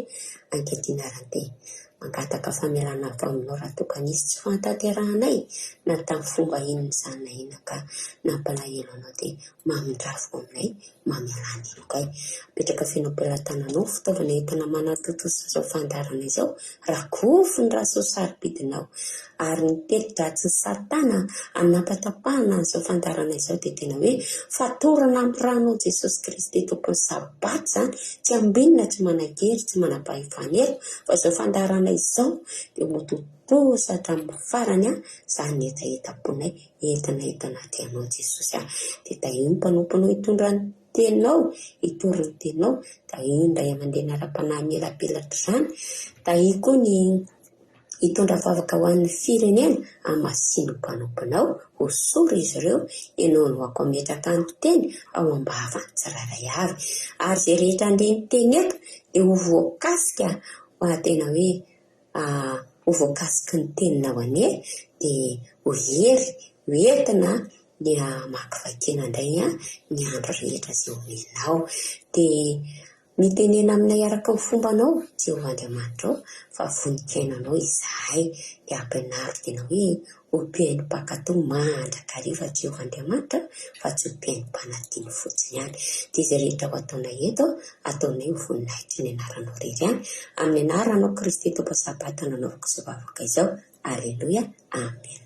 Speaker 4: ankehitriny ary dia mangataka famelana avy aminao raha toa ka nisy tsy fahatanterahanay na tamin'ny fomba inona izany na inona ka nampalahelo anao dia Mamindrafo aminay, mamelà ny helokay. Apetraka feno am-pelatananao ny fitaovana entina manatontosa izao fandaharana izao, rakofy ny ra soa sarobidinao. Ary ny teti-dratsin'i Satana hanapatapahana an'izao fandaharana izao dia tena hoe fatorana amin'ny ranao Jesosy Kristy Tompon'ny Sabata izany, tsy ambinina, tsy manan-kery, tsy manam-pahefana eto, fa izao fandaharana izao dia ho tontosa hatramin'ny farany, izany ny hetahetam-ponay. Entina eto anaty Anao Jesosy ah. Dia tahio ny mpanomponao hitondra ny teninao, hitory ny teninao. Tahio ny ray aman-dreny ara-panahy hamelabelatra izany. Tahio koa ny hitondra vavaka ho an'ny firenena, hamasino ny mpanomponao, hosory izy ireo, ianao no ako hametraka ny teny ao am-bavan'ny tsirairay avy. Ary izay rehetra handre ny teny eto dia ho voakasika ho tena hoe ho voakasiky ny teninao anie dia ho hery ho entina ny hamakivakiana indray ny andro rehetra izay omenao. Dia mitenena aminay araka ny fombanao, Jehovah Andriamanitra ô, fa vonon-kiaino anao izahay. Dia ampianaro tena hoe ho mpihaino mpankatò mandrakariva Jehovah Andriamanitra fa tsy ho mpihaino mpanadino fotsiny ihany. Dia izay rehetra ho ataonay eto, ataonay ho voninahitry ny anaranao irery ihany. Amin'ny anaranao Kristy Tompo Sabata no anaovako izao vavaka izao. Aleloia. Amen.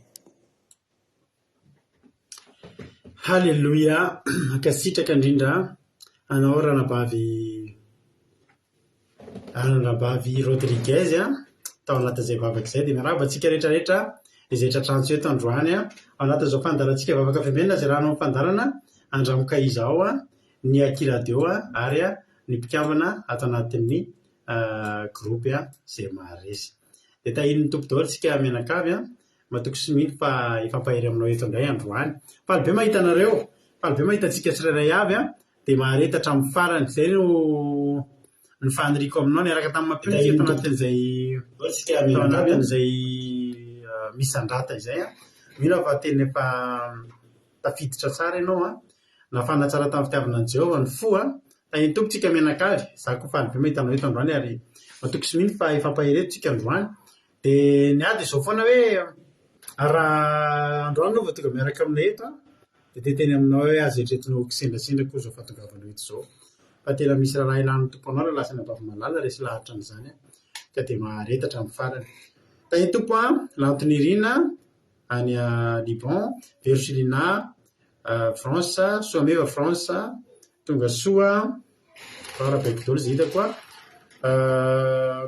Speaker 5: Haleloia! Mankasitraka indrindra anao ranabavy ranabavy Rodriguez tao anatin'izay vavaka izay. Dia miarahaba antsika rehetra rehetra izay tratrantsy eto androany ao anatin'izao fandaharantsika vavaka fiambenana izay raha anao fandaharana andramoka izao ny Aky Radio ary ny mpikambana ato anatin'ny groupe izay maharesy. Dia tahian'ny Tompo daholo isika mianakavy. Matoky sy mino fa hifampahery aminao eto indray androany. Faly be mahita anareo, faly be mahita antsika tsirairay avy an, dia mahareta hatramin'ny farany. Izay no ny faniriako aminao. Niaraka tamin'ny Mampiony isika tao anatin'izay tao anatin'izay misandrata izay an. Mino aho fa tena efa tafiditra tsara ianao an. Nafana tsara tamin'ny fitiavana an'i Jehovah ny fo an. Tahin'ny Tompo tsika mianakavy. Izaho koa faly be mahita anao eto androany ary matoky sy mino fa hifampahery eto tsika androany. Dia ny ahy dia izao foana hoe raha androany ianao vao tonga miaraka aminay eto an, dia te hiteny aminao hoe aza eritreretinao ho kisendrasendra akory izao fahatongavanao eto izao. Fa tena misy raharaha ilan'ny Tompo anao raha lasa any Ambavimalala, resy lahatra an'izany aho. Ka dia mahareta hatramin'ny farany. Tahin'ny Tompo an, Lantonirina any Liban, Verosilina France, Soameva France, tonga soa. Arahabaiko daholo izay hitako a.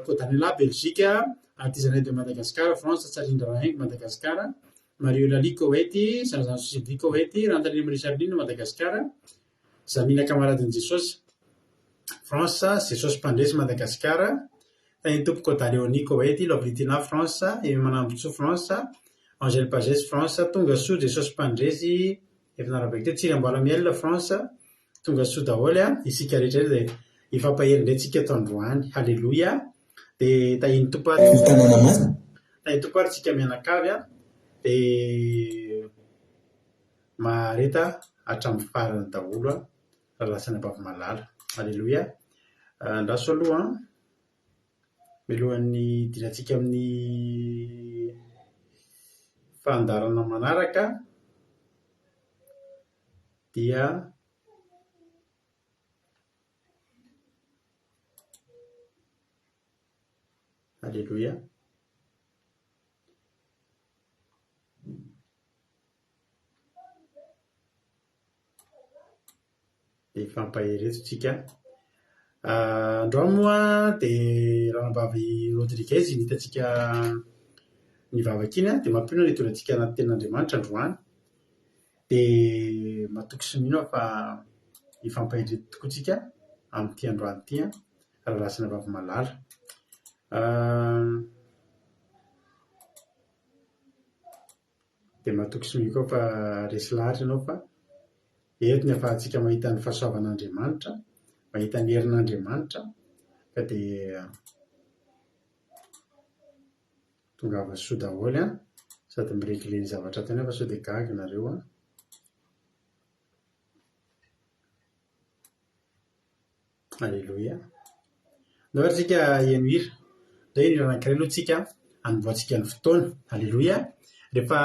Speaker 5: Kodanela, Belgique, Artisanat de Madagascar, France, Tsarindra Rahaingo, Madagascar, Marie Eulalie, Koweït, Zanzan Sylvie, Koweït, Rantanina Marie Charline, Madagascar, Zamina Camaradin'i Jesosy, France, Jesosy Mpandresy, Madagascar, Tahin'ny Tompo Koda Léonie, Koweït, Lovely Tina, France, Aimé Manambotsoa, France, Angèle Pagès, France, Tonga Soa, Jesosy Mpandresy, efa narahabaiko teo, Tsiry Amboala Miel, France, Tonga soa daholo a, isika rehetra rehetra dia hifampahery indray tsika eto androany. Haleloia. Dia tahian'ny Tompo ary
Speaker 2: Ny tanàna masina.
Speaker 5: Tahian'ny Tompo ary tsika mianakavy a. Dia mahareta hatramin'ny farany daholo a. Rahalahy sy anabavy malala. Haleloia. Andraso aloha an. Mialohan'ny hidirantsika amin'ny fandaharana manaraka. Dia Aleloia. Dia hifampahery eto tsika. Androany moa dia Ranabavy Rodriguez iny hitantsika nivavaka iny dia mampino ny hitondra antsika anaty tenin'Andriamanitra androany. Dia matoky sy mino aho fa hifampahery eto tokoa tsika amin'ity androany ity Rahalahy sy Ranabavy malala. Dia matoky sy mino koa fa resy lahatra ianao fa eto ny ahafahantsika mahita ny fahasoavan'Andriamanitra, mahita ny herin'Andriamanitra ka dia tongava soa daholo an, sady mi-regler ny zavatra ataony aho fa sao dia gaga nareo an. Aleloia. Andao ary tsika heno hira. Andao heno hira anankiray aloha tsika hanombohantsika ny fotoana. Aleloia. Rehefa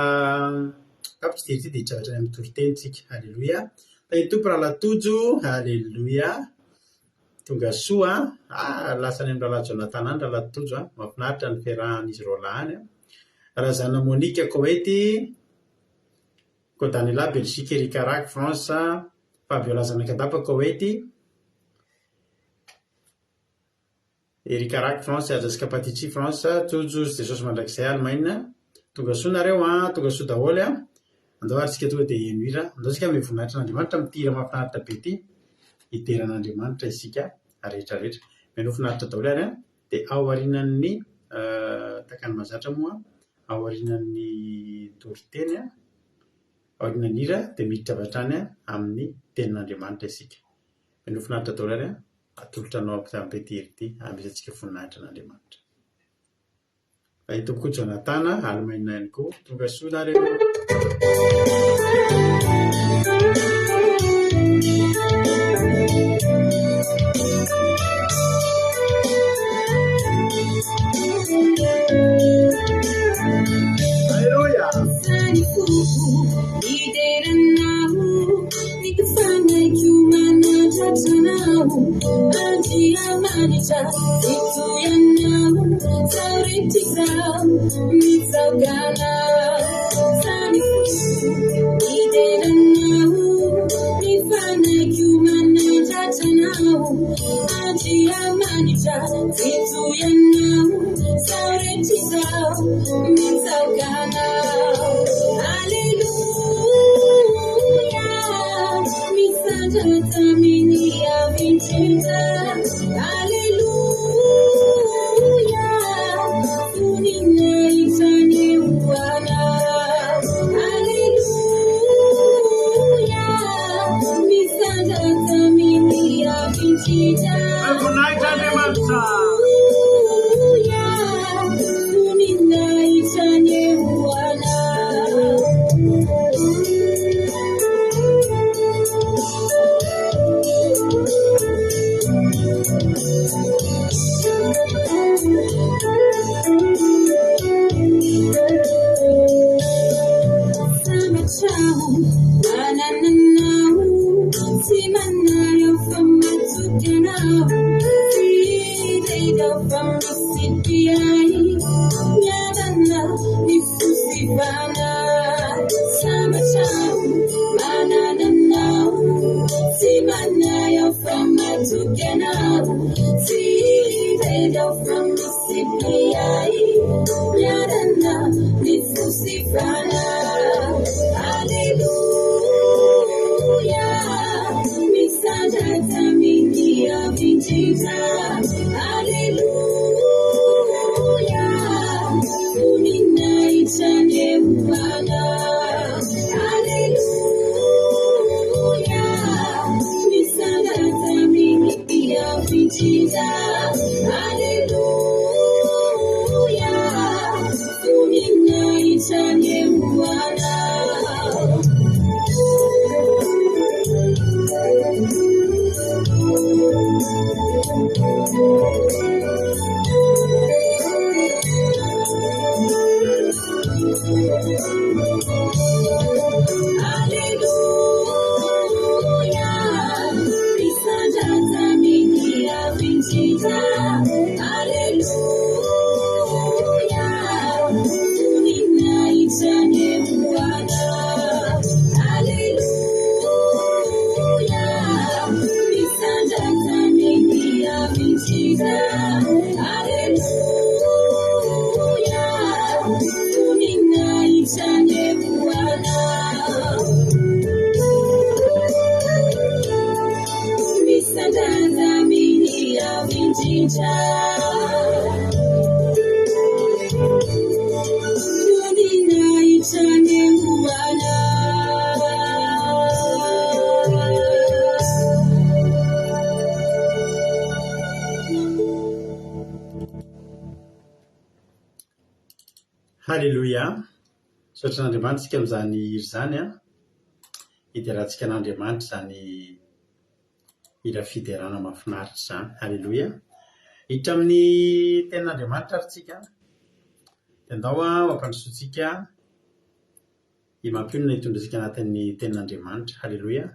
Speaker 5: tapitra ity hira ity dia hiditra avy hatrany amin'ny toriteny tsika. Aleloia. Tahin'ny Tompo Rahalahy Tojo. Aleloia. Tonga soa an. Ah, lasa any amin'ny Rahalahy Jonathan any Rahalahy Tojo an. Mahafinaritra ny fiarahan'izy roalahy any an. Razana Monica Koety. Kodanela, Belgique, Eric Arak, France, Fabiola Zanakadapa, Koety, Eric Arak, France, Ajaska Patici, France, Tojo sy Jesosy Mandrakizay, Allemagne. Tonga soa nareo an, tonga soa daholo an. Andao ary tsika tonga dia heno hira. Andao tsika hanome voninahitra an'Andriamanitra amin'ity hira mahafinaritra be ity. Hidera an'Andriamanitra isika rehetra rehetra. Mihainoa finaritra daholo ary an. Dia ao aorianan'ny tahaka ny mahazatra moa, aorianan'ny toriteny, aorianan'ny hira dia miditra avy hatrany amin'ny tenin'Andriamanitra isika. Mihainoa finaritra daholo ary atolotra anao amin'ity hira ity hanomezantsika voninahitra an'Andriamanitra. Fa eto koa Jonathan, Alemaina ihany koa. Tonga soa nareo. Aleloia. Voninahitra Andriamanitra. Haleloia! Misaotra an'Andriamanitra isika amin'izany hira izany an! Hiderantsika an'Andriamanitra izany hira fiderana mahafinaritra izany. Haleloia! Hiditra amin'ny tenin'Andriamanitra ary isika. Dia andao ho ampandrosoantsika i Mampionona hitondra antsika anatin'ny tenin'Andriamanitra. Haleloia!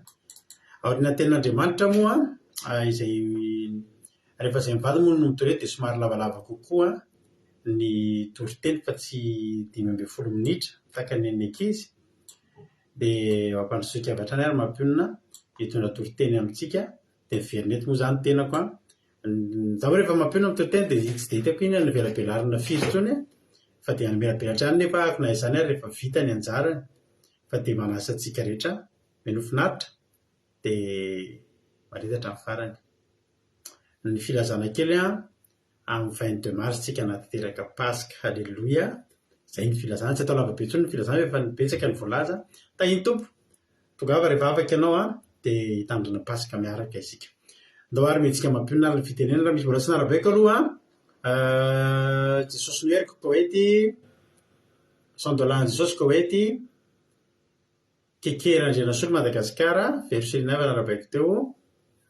Speaker 5: Aorian'ny tenin'Andriamanitra moa izay rehefa izay mivady moa no mitory eto dia somary lavalava kokoa ny toriteny fa tsy 15 minitra tahaka ny an'ny ankizy. Dia ho ampandrosoiko avy hatrany ary Mampionona hitondra toriteny amintsika. Dia miverina eto moa izany ny tenako an. Izaho moa rehefa mampionona ny toriteny dia tsy dia hitako iny novelabelarina firy intsony fa dia namelabelatra ihany nefa ahako na izany ary rehefa vita ny anjarany fa dia manasa antsika rehetra mihaino finaritra dia maharitra hatramin'ny farany. Ny filazana kely an, amin'ny 22 mars tsika hanatanteraka Paska. Haleloia. Izay ny filazana. Tsy atao lava be intsony ny filazana fa efa betsaka ny voalaza. Tahin'ny Tompo. Tongava rehefa afaka ianao an, dia hitandrina Paska miaraka isika. Ndao ary mihetsika mampionona ary ny fitenenana. Raha misy mbola tsy narabaiko aloha an, Jesosy no heriko, Koety, Cent dollars Jesosy, Koety. Keke Randrianasolo Madagasikara, Vero Selinaiva narabaiko teo.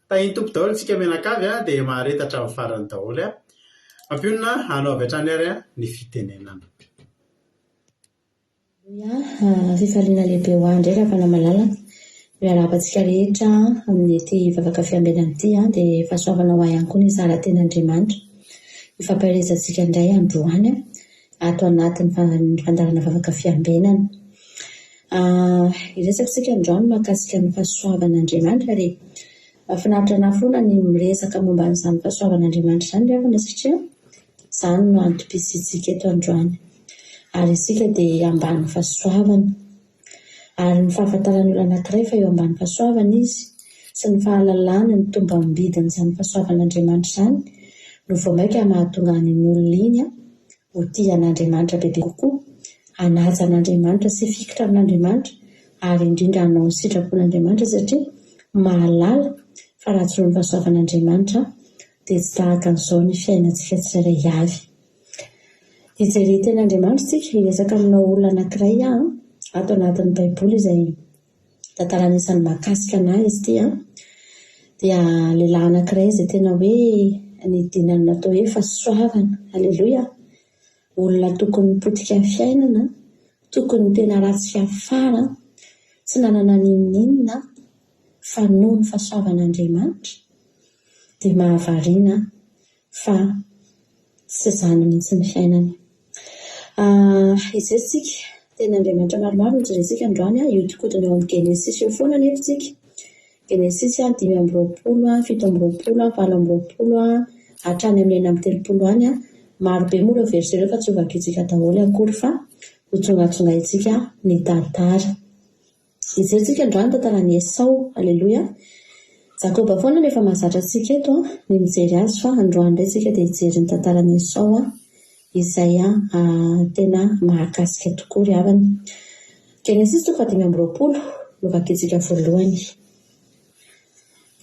Speaker 5: Tahin'ny Tompo daholo tsika mianakavy a, dia mahareta hatramin'ny farany daholo a. Mampionona anao avy hatrany ary ny fitenenana.
Speaker 3: Aleloia, fifaliana lehibe ho ahy indray Ravana malala. Miarahaba antsika rehetra amin'ity vavaka fiambenana ity dia fahasoavana ho ahy ihany koa ny hizara tenin'Andriamanitra. Hifampaherezantsika indray androany ato anatin'ny fandaharana vavaka fiambenana. Hiresaka isika androany mahakasika ny fahasoavan'Andriamanitra ary mahafinaritra anahy foana ny miresaka momba an'izany fahasoavan'Andriamanitra izany ry havana satria izany no antom-pisiantsika eto androany. Ary isika dia ambany fahasoavana. Ary ny fahafantaran'ny olona anankiray fa eo ambany fahasoavana izy sy ny fahalalany ny tombam-bidin'izany fahasoavan'Andriamanitra izany no vao mainka mahatonga an'iny olona iny ho tia an'Andriamanitra bebe kokoa, hanaja an'Andriamanitra sy hifikitra amin'Andriamanitra ary indrindra hanao ny sitrapon'Andriamanitra satria mahalala fa raha tsy noho ny fahasoavan'Andriamanitra dia tsy tahaka an'izao ny fiainantsika tsirairay avy. Hijery ny tenin'Andriamanitra isika, hiresaka amina olona anankiray aho ato anatin'ny Baiboly izay tantara anisan'ny mahakasika an'ahy izy ity an, dia lehilahy anankiray izay tena hoe nidinan'ny natao hoe fahasoavana, aleloia, olona tokony potika fiainana, tokony tena ratsy fiafara, tsy nanana n'inon'inona fa noho ny fahasoavan'Andriamanitra dia mahavariana fa tsy izany mihitsy ny fiainany. Hijery isika, tenin'Andriamanitra maromaro no jerentsika androany, hihodinkodina eo amin'ny Genesisy eo foana anefa isika. Genesisy 25, 27, 28 hatrany amin'ny 36 any. Maro be moa ireo verset ireo fa tsy hovakintsika daholo akory fa hotsongatsongaintsika ny tantara. Hijery-tsika androany ny tantaran'i Esao. Aleloia. Jakoba foana no efa mahazatra antsika eto ny mijery azy fa androany indray isika dia hijery ny tantaran'i Esao izay tena mahakasika tokoa ry havana. Genesisy toko faha-25 no vakintsika voalohany.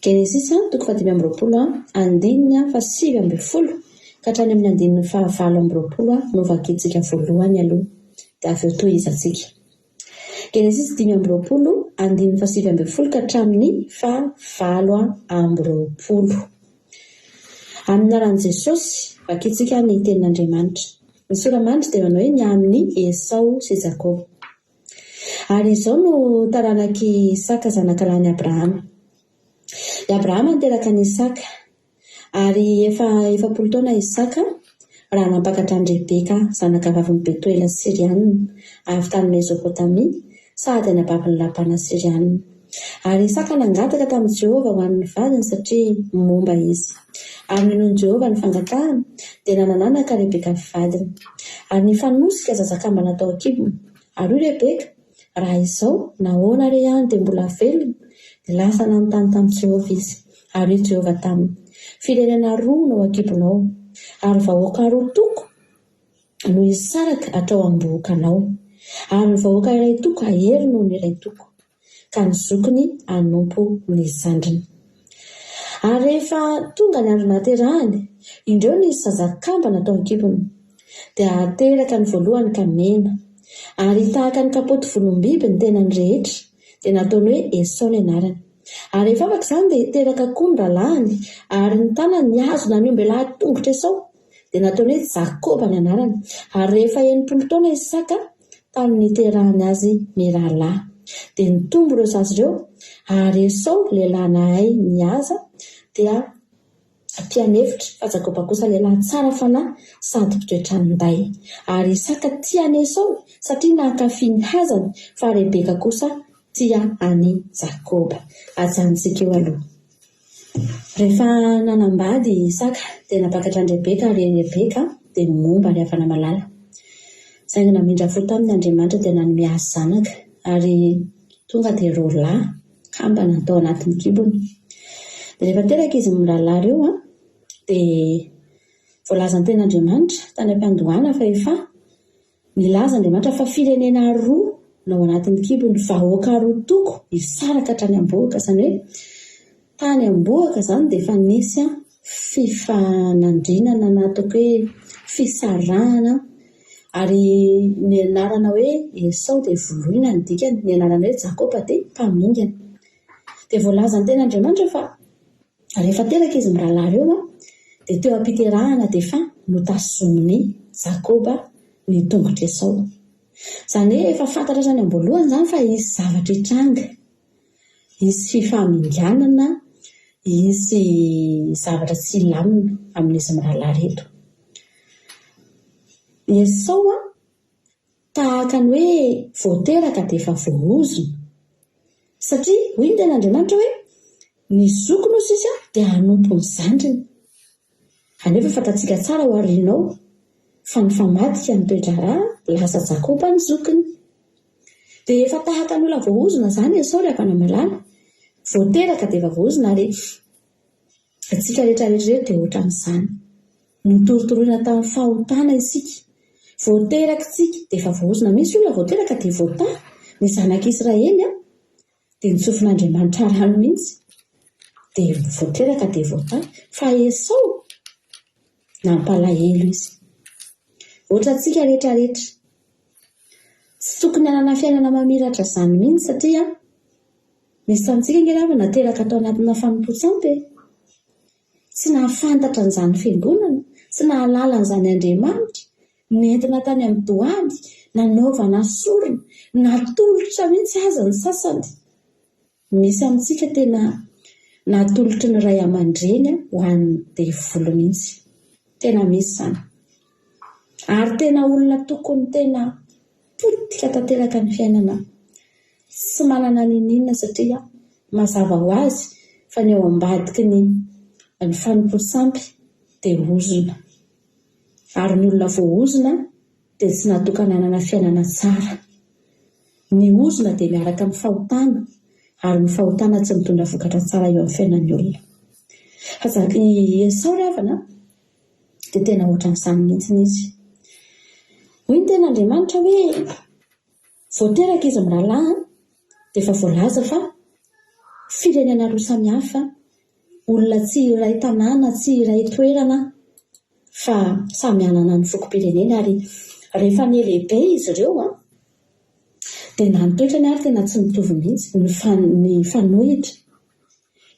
Speaker 3: Genesisy toko faha-25 andininy faha-19 ka hatrany amin'ny andininy faha-28 no vakintsika voalohany aloha dia avy eo tohizantsika. Genesisy 25, andininy faha-19 ka hatramin'ny faha-28. Amin'ny anaran'i Jesosy, vakintsika ny Tenin'Andriamanitra. Ny sora-mandry dia manao hoe ny amin'i Esao sy Jakoba. Ary izao no taranak'i Isaka zanakalahin'i Abrahama. I Abrahama niteraka an'i Isaka. Ary efa 40 taona Isaka raha nampakatra an'i Rebeka zanakavavin'i Betoela Syriana, avy tany Mezopotamia, sady anabavin'i Labana Syriana. Ary Isaka nangataka tamin'i Jehovah ho an'ny vadiny satria momba izy. Ary ninoan'i Jehovah ny fangatahany, dia nanan'anaka Rebeka vadiny. Ary nifanosika zazakambana tao an-kibony. Ary hoy Rebeka, Raha izao, nahoana re aho no dia mbola velona? Dia lasa nanontany tamin'i Jehovah izy. Ary hoy Jehovah taminy, Firenena roa no ao an-kibonao, ary vahoaka roa toko no hisaraka hatrao am-bohokanao. Ary ny vahoaka iray toko hahery noho ny iray toko, ka ny zokiny hanompo ny zandriny. Ary rehefa tonga ny andro nahaterahany, indreo nisy zaza kambana tao an-kibony. Dia teraka ny voalohany ka mena. Ary tahaka ny kapoty volom-biby ny tenany rehetra. Dia nataony hoe Esao ny anarany. Ary rehefa afaka izany dia teraka koa ny rahalahiny, ary ny tanany nihazona ny ombelahy tongotr'i Esao. Dia nataony hoe Jakoba ny anarany. Ary rehefa 60 taona Isaka, tamin'ny niterahany azy mirahalahy. Dia nitombo ireo zaza ireo, ary Esao, lehilahy nahay nihaza, dia mpianefitra, fa Jakoba kosa lehilahy tsara fanahy sady mpitoetra an-day. Ary Isaka tia an'i Esao, satria nankafy ny hazany, fa Rebeka kosa tia an'i Jakoba. Ajanontsika eo aloha. Rehefa nanambady i Isaka dia nampakatra an'i Rebeka ary i Rebeka dia momba ny havana malala. Saingy namindra fo taminy Andriamanitra dia nanome azy zanaka ary tonga dia roa lahy kambana tao anatin'ny kibony. Dia rehefa teraka izy mirahalahy ireo dia voalazan'ny tenin'Andriamanitra tany am-piandohana fa efa Nilaza Andriamanitra fa firenena roa no ao anatin'ny kibony, vahoaka roa toko hisaraka hatrany am-bohoka. Izany hoe tany am-bohoka izany dia efa nisy fifanandrinana na ataoko hoe fisarahana ary ny anarana hoe Esao dia voloina ny dikany, ny anarana hoe Jakoba dia mpamingana. Dia voalazan'ny tenin'Andriamanitra fa Rehefa teraka izy mirahalahy ireo, dia teo am-piterahana dia efa notazomin'i Jakoba ny tongotr'i Esao. Izany hoe efa fantatra hatrany am-boalohany izany fa hisy zavatra hitranga, hisy fifaminganana, hisy zavatra tsy hilamina amin'izy mirahalahy ireto. I Esao tahaka ny hoe vao teraka dia efa voaozona. Satria hoy ny tenin'Andriamanitra hoe, Ny zokiny hoy sisa dia hanompo ny zandriny. Anefa fantatsika tsara ao aoriana ao fa nifamadika ny toe-draharaha, lasa Jakoba ny zokiny. Dia efa tahaka ny olona voaozona izany Esao ry havana malala. Vao teraka dia efa voaozona ary antsika rehetra rehetra ireto dia ohatran'izany. Notorotoroina tamin'ny fahotana isika. Vao teraka isika dia efa voaozona. Misy olona vao teraka dia voatahy. Ny zanak'Israely dia notsofin'Andriamanitra rano mihitsy. Dia vao teraka dia voatahy. Fa Esao, nampalahelo izy. Ohatrantsika rehetra rehetra. Tsy tokony hanana fiainana mamiratra izany mihitsy satria misy tamintsika ange angamba nateraka tao anatina fanompoan-tsampy e. Tsy nahafantatra an'izany fiangonana, tsy nahalala an'izany Andriamanitra, nentina tany amin'ny doany, nanaovana sorona, natolotra mihitsy aza ny sasany. Misy amintsika tena natolotry ny ray aman-dreny ho an'ny devoly mihitsy. Tena misy izany. Ary tena olona tokony tena potika tanteraka ny fiainana. Tsy manana n'inon'inona satria mazava ho azy fa ny ao ambadiky ny ny fanompoan-tsampy dia ozona. Ary ny olona voaozona dia tsy natokana hanana fiainana tsara. Ny ozona dia miaraka amin'ny fahotana ary ny fahotana tsy mitondra vokatra tsara eo amin'ny fiainan'ny olona. Fa i Esao ry havana dia tena ohatran'izany mihitsy izy. Hoy ny tenin'Andriamanitra hoe vao teraka izy mirahalahy dia efa voalaza fa firenena roa samihafa, olona tsy iray tanàna, tsy iray toerana fa samy hanana ny fokom-pireneny ary rehefa nihalehibe izy ireo dia na ny toetrany ary tena tsy mitovy mihitsy, nifanohitra.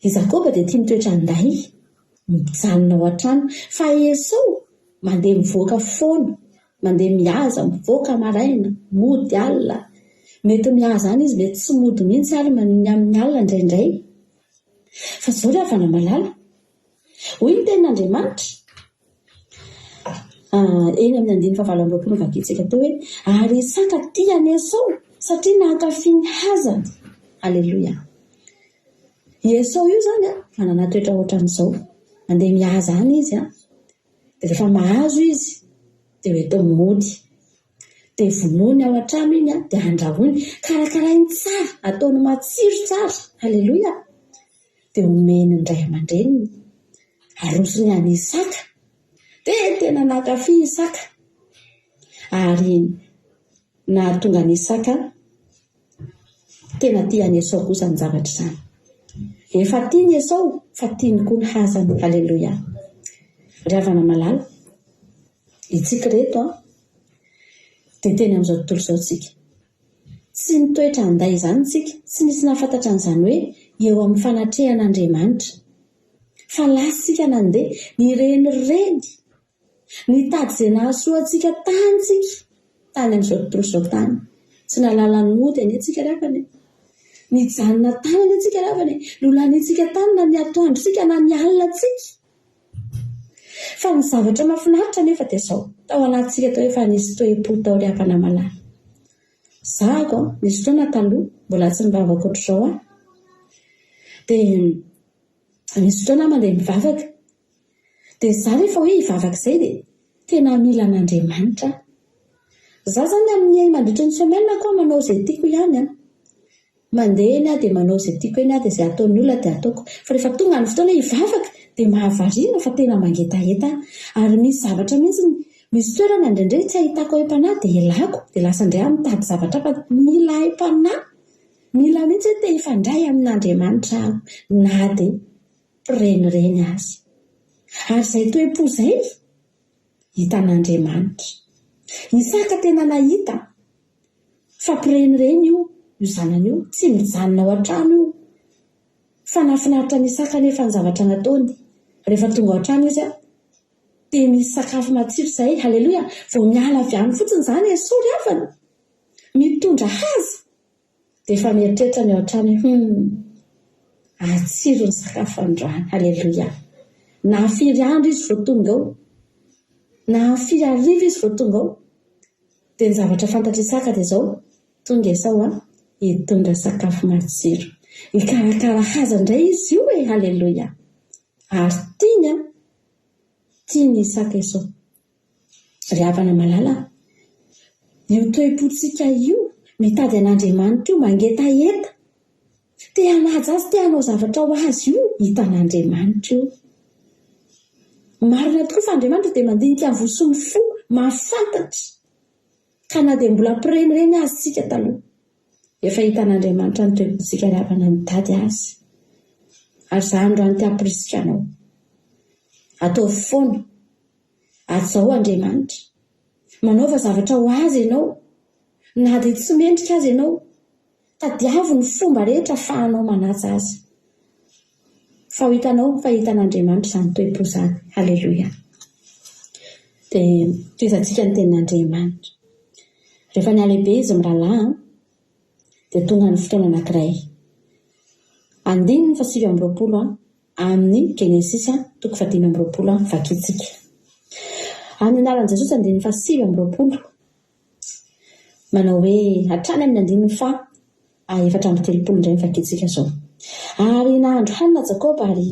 Speaker 3: I Jakoba dia tia mitoetra an-day, mijanona ao an-trano. Fa i Esao mandeha mivoaka foana, mandeha mihaza, mivoaka maraina, mody alina. Mety mihaza any izy, mety tsy mody mihitsy ary ny amin'ny alina indraindray. Fa izao ry havana malala, hoy ny tenin'Andriamanitra, eny amin'ny andininy fahavalo amby roapolo novakintsika teo hoe, Ary Isaka tia an'i Esao, satria nankafy ny hazany. Aleloia. I Esao io izany manana toetra ohatran'izao. Mandeha mihaza any izy, dia rehefa mahazo izy, dia hoentiny mody. Dia vonoiny ao an-trano iny, dia andrahoiny. Karakarainy tsara, ataony matsiro tsara. Aleloia. Dia omeny ny ray aman-dreniny. Arosony an'i Isaka. Dia tena nankafy Isaka. Ary nahatonga an'i Isaka tena tia an'i Esao koa izany zavatra izany. Efa tiany Esao fa tiany koa ny hazany. Aleloia. Ry havana malala. Itsika ireto an, dia teny amin'izao tontolo izao tsika. Tsy nitoetra anday izany tsika, tsy nisy nahafantatra an'izany hoe eo amin'ny fanatrehan'Andriamanitra. Fa lasa isika nandeha, nirenireny, nitady izay nahasoa antsika tany tsika, tany amin'izao tontolo izao tany. Tsy nahalala nody anie tsika ry havana e. Nijanona tany anie tsika ry havana e. Nolaniantsika tany na ny atoandrontsika na ny alina tsika. Fa ny zavatra mahafinaritra anefa dia izao, tao anatintsika tao efa nisy toe-po tao ry havana malala. Zahako an, nisy fotoana taloha, mbola tsy nivavaka ohatr'izao aho, dia nisy fotoana aho mandeha mivavaka, dia izaho rehefa hoe hivavaka izay dia tena mila an'Andriamanitra aho. Izaho izany amin'ny mandritra ny semaine aho koa manao izay tiako ihany an. Mandeha eny aho dia manao izay tiako eny aho dia izay ataon'ny olona dia ataoko. Fa rehefa tonga ny fotoana hivavaka dia mahavariana fa tena mangetaheta aho. Ary misy zavatra mihitsy, misy toerana indraindray tsy ahitako aim-panahy dia ialako dia lasa indray aho mitady zavatra hafa. Mila aim-panahy, mila mihitsy hoe te hifandray amin'Andriamanitra aho na dia mpirenireny aza. Ary izay toe-po izay hitan'Andriamanitra. Isaka tena nahita fa mpirenireny io, io zanany io, tsy mijanona ao an-trano io. Fa nahafinaritra an'i Isaka anefa ny zavatra nataony. Rehefa tonga ao an-trano izy, dia misy sakafo matsiro izay, haleloia, vao miala avy any fotsiny izany Esao ry havana, mitondra haza. Dia efa mieritreritra ny ao an-trano hoe hum, hatsiro ny sakafo androany, haleloia. Na firy andro izy vao tonga ao, na firy hariva izy vao tonga ao, dia ny zavatra fantatr'i Isaka dia izao, tonga Esao an, hitondra sakafo matsiro. Hikarakara haza indray izy io e, haleloia. Ary tiany an, tian'i Isaka Esao. Ry havana malala, io toe-pontsika io, mitady an'Andriamanitra io, mangetaheta, te hanaja Azy, te hanao zavatra ho Azy io, hitan'Andriamanitra io. Marina tokoa fa Andriamanitra dia mandinika ny voa sy ny fo, mahafantatra, ka na dia mbola mpirenireny aza isika taloha, efa hitan'Andriamanitra ny toe-pontsika ry havana nitady Azy. Ary izaho androany te hamporisika anao, ataovy foana. Hajao Andriamanitra. Manaova zavatra ho Azy ianao, na dia tsy mendrika aza ianao. Tadiavo ny fomba rehetra ahafahanao manaja Azy. Fa ho hitanao fa hitan'Andriamanitra izany toe-po izany. Haleloia. Dia tohizantsika ny tenin'Andriamanitra. Rehefa nihalehibe izy mirahalahy, dia tonga ny fotoana anankiray. Andininy fahasivy amby 20 Amin'ny Genesisy toko fahadimy amby 20 vakintsika. Amin'ny anaran'i Jesosy andininy fahasivy amby 20 manao hoe hatrany amin'ny andininy faha 34 indray ny vakintsika izao. Ary nahandro hanina Jakoba ary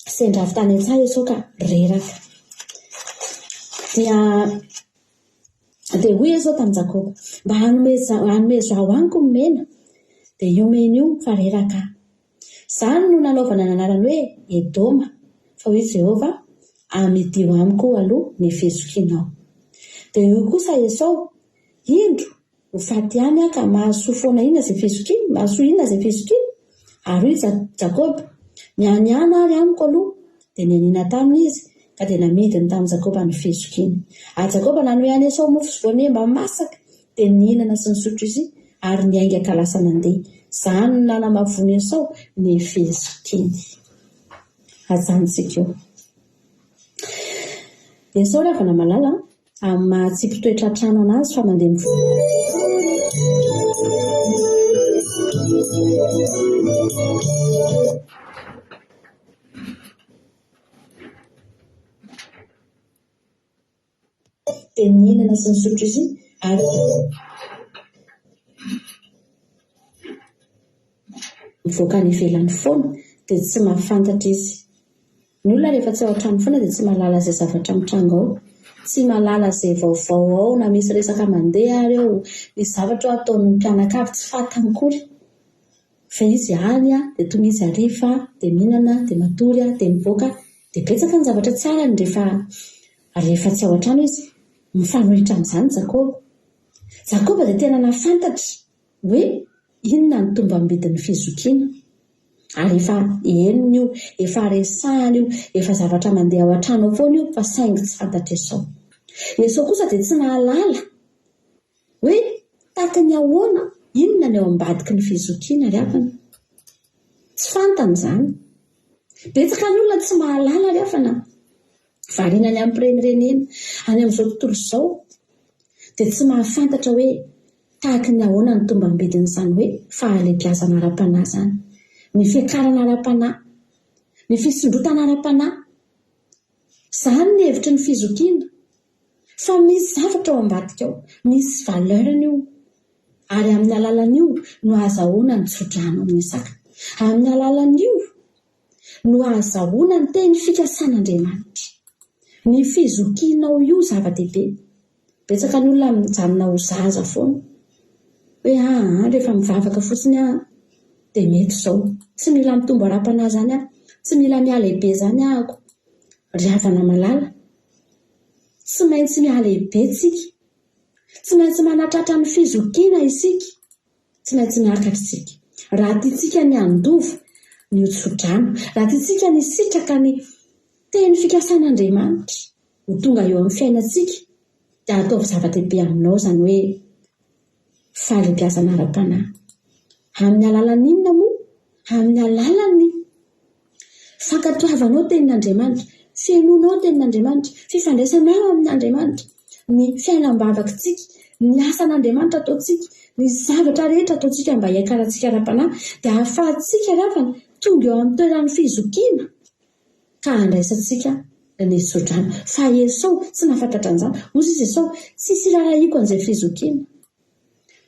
Speaker 3: sendra avy tany an-tsaha Esao ka reraka. Dia dia hoy Esao tamin'i Jakoba, mba hanomeza hanomeza aho amiko ny mena, dia io mena io fa reraka aho. Izany no nanaovana ny anarany hoe Edoma, fa hoy Jehovah, Amidio amiko aloha ny fizokianao. Dia hoy kosa Esao, Indro, ho faty ihany aho ka mahasoa foana inona izay fizokiana? Mahasoa inona izay fizokiana? Ary hoy Jakoba, Mianiàna ary amiko aloha. Dia nianiana taminy izy, ka dia namidiny tamin'i Jakoba ny fizokiany. Ary Jakoba nanome an'i Esao mofo sy voanemba masaka, dia nihinana sy nisotro izy, ary niainga ka lasa nandeha. Izany no nanamavoan'i Esao ny fizokiany. Ajanontsika eo. Esao ry havana malala, amin'ny maha tsy mpitoetra an-trano an'azy fa mandeha mivoaka. Dia nihinana sy nisotro izy ary mivoaka any ivelany foana dia tsy mahafantatra izy. Ny olona rehefa tsy ao an-trano foana dia tsy mahalala izay zavatra mitranga ao. Tsy mahalala izay vaovao ao na misy resaka mandeha ary eo. Misy zavatra ao ataon'ny mpianakavy tsy fantany akory. Fa izy any dia tonga izy hariva dia mihinana dia matory dia mivoaka dia betsaka ny zavatra tsy arany rehefa rehefa tsy ao an-trano izy. Mifanohitra amin'izany Jakoba. Jakoba dia tena nahafantatra hoe inona ny tombam-bidin'ny fizokiana. Ary efa henony io, efa resahany io, efa zavatra mandeha ao an-trano ao foana io fa saingy tsy fantatr'i Esao. Esao kosa dia tsy nahalala hoe tahaka ny ahoana, inona ny ao ambadiky ny fizokiana ry havana. Tsy fantany izany. Betsaka ny olona tsy mahalala ry havana. Variana any amim-pirenireniana any amin'izao tontolo izao dia tsy mahafantatra hoe tahaka ny ahoana ny tombam-bidin'izany hoe fahalehibiazana ara-panahy izany, ny fiakarana ara-panahy, ny fisondrotana ara-panahy. Izany ny hevitry ny fizokiana. Fa misy zavatra ao ambadika ao, misy valeur-ny io. Ary amin'ny alalan'io no ahazahoana ny tso-drano amin'i Isaka. Amin'ny alalan'io no ahazahoana ny teny fikasan'Andriamanitra. Ny fizokianao io zava-dehibe. Betsaka ny olona mijanona ho zaza foana. Hoe aa rehefa mivavaka fotsiny aho dia mety izao. Tsy mila mitombo ara-panahy izany aho. Tsy mila mihalehibe izany ahako. Ry havana malala, tsy maintsy mihalehibe tsika. Tsy maintsy manatratra ny fizokiana isika. Tsy maintsy miakatra isika. Raha tiantsika ny handova ny ho tso-drano, raha tiantsika ny hisitraka ny teny fikasan'Andriamanitra ho tonga eo amin'ny fiainantsika, dia ataovy zava-dehibe aminao izany hoe fahalehibiazana ara-panahy. Amin'ny alalan'ny inona moa? Amin'ny alalan'ny fankatoavanao tenin'Andriamanitra, fihainoanao tenin'Andriamanitra, fifandraisanao amin'Andriamanitra, ny fiainam-bavakitsika, ny asan'Andriamanitra ataontsika, ny zavatra rehetra ataontsika mba hiakarantsika ara-panahy, dia ahafahantsika ry havana tonga eo amin'ny toeran'ny fizokiana ka handraisantsika ny tsodrano. Fa Esao tsy nahafantatra an'izany. Hoy izy Esao, Tsisy iraharahiako an'izay fizokiana.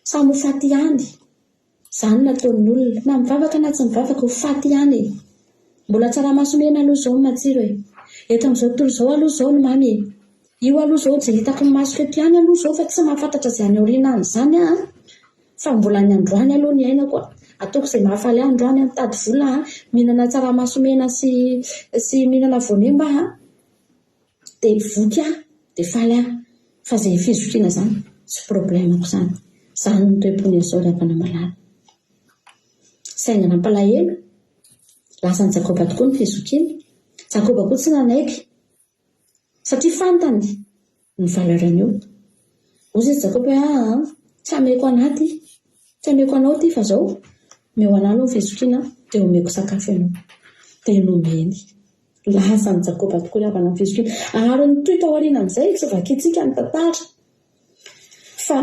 Speaker 3: Samy ho faty ihany. Izany no ataon'ny olona. Na mivavaka na tsy mivavaka, ho faty ihany e! Mbola tsaramaso mena aloha izao no matsiro e! Eto amin'izao tontolo izao aloha izao no mamy e! Io aloha izao izay hitako ny masoko eto ihany aloha izao fa tsy mahafantatra izay any aoriana any izany aho an! Fa mbola ny androany aloha no iainako an! Ataoko izay mahafaly ahy androany an! Mitady vola aho an! Mihinana tsaramaso mena sy sy mihinana voanemba aho an! Dia voky aho, dia faly aho. Fa izay fizokiana izany, tsy problème-ko izany. Izany no toe-pon'i Esao ry havana malala. Saingy nampalahelo, lasan'i Jakoba tokoa ny fizokiana. Jakoba koa tsy nanaiky, satria fantany ny valeur-n'io. Hoy izy Jakoba hoe, aa, tsy hameko anà ity, tsy hameko anao ity fa izao, omeo anà aloha ny fizokiana, dia omeko sakafo ianao. Dia nomeny. Lasa an'i Jakoba tokoa ny havana ny fizokiana. Ary nitohy tao aorianan'izay, tsy vakintsika ny tantara, fa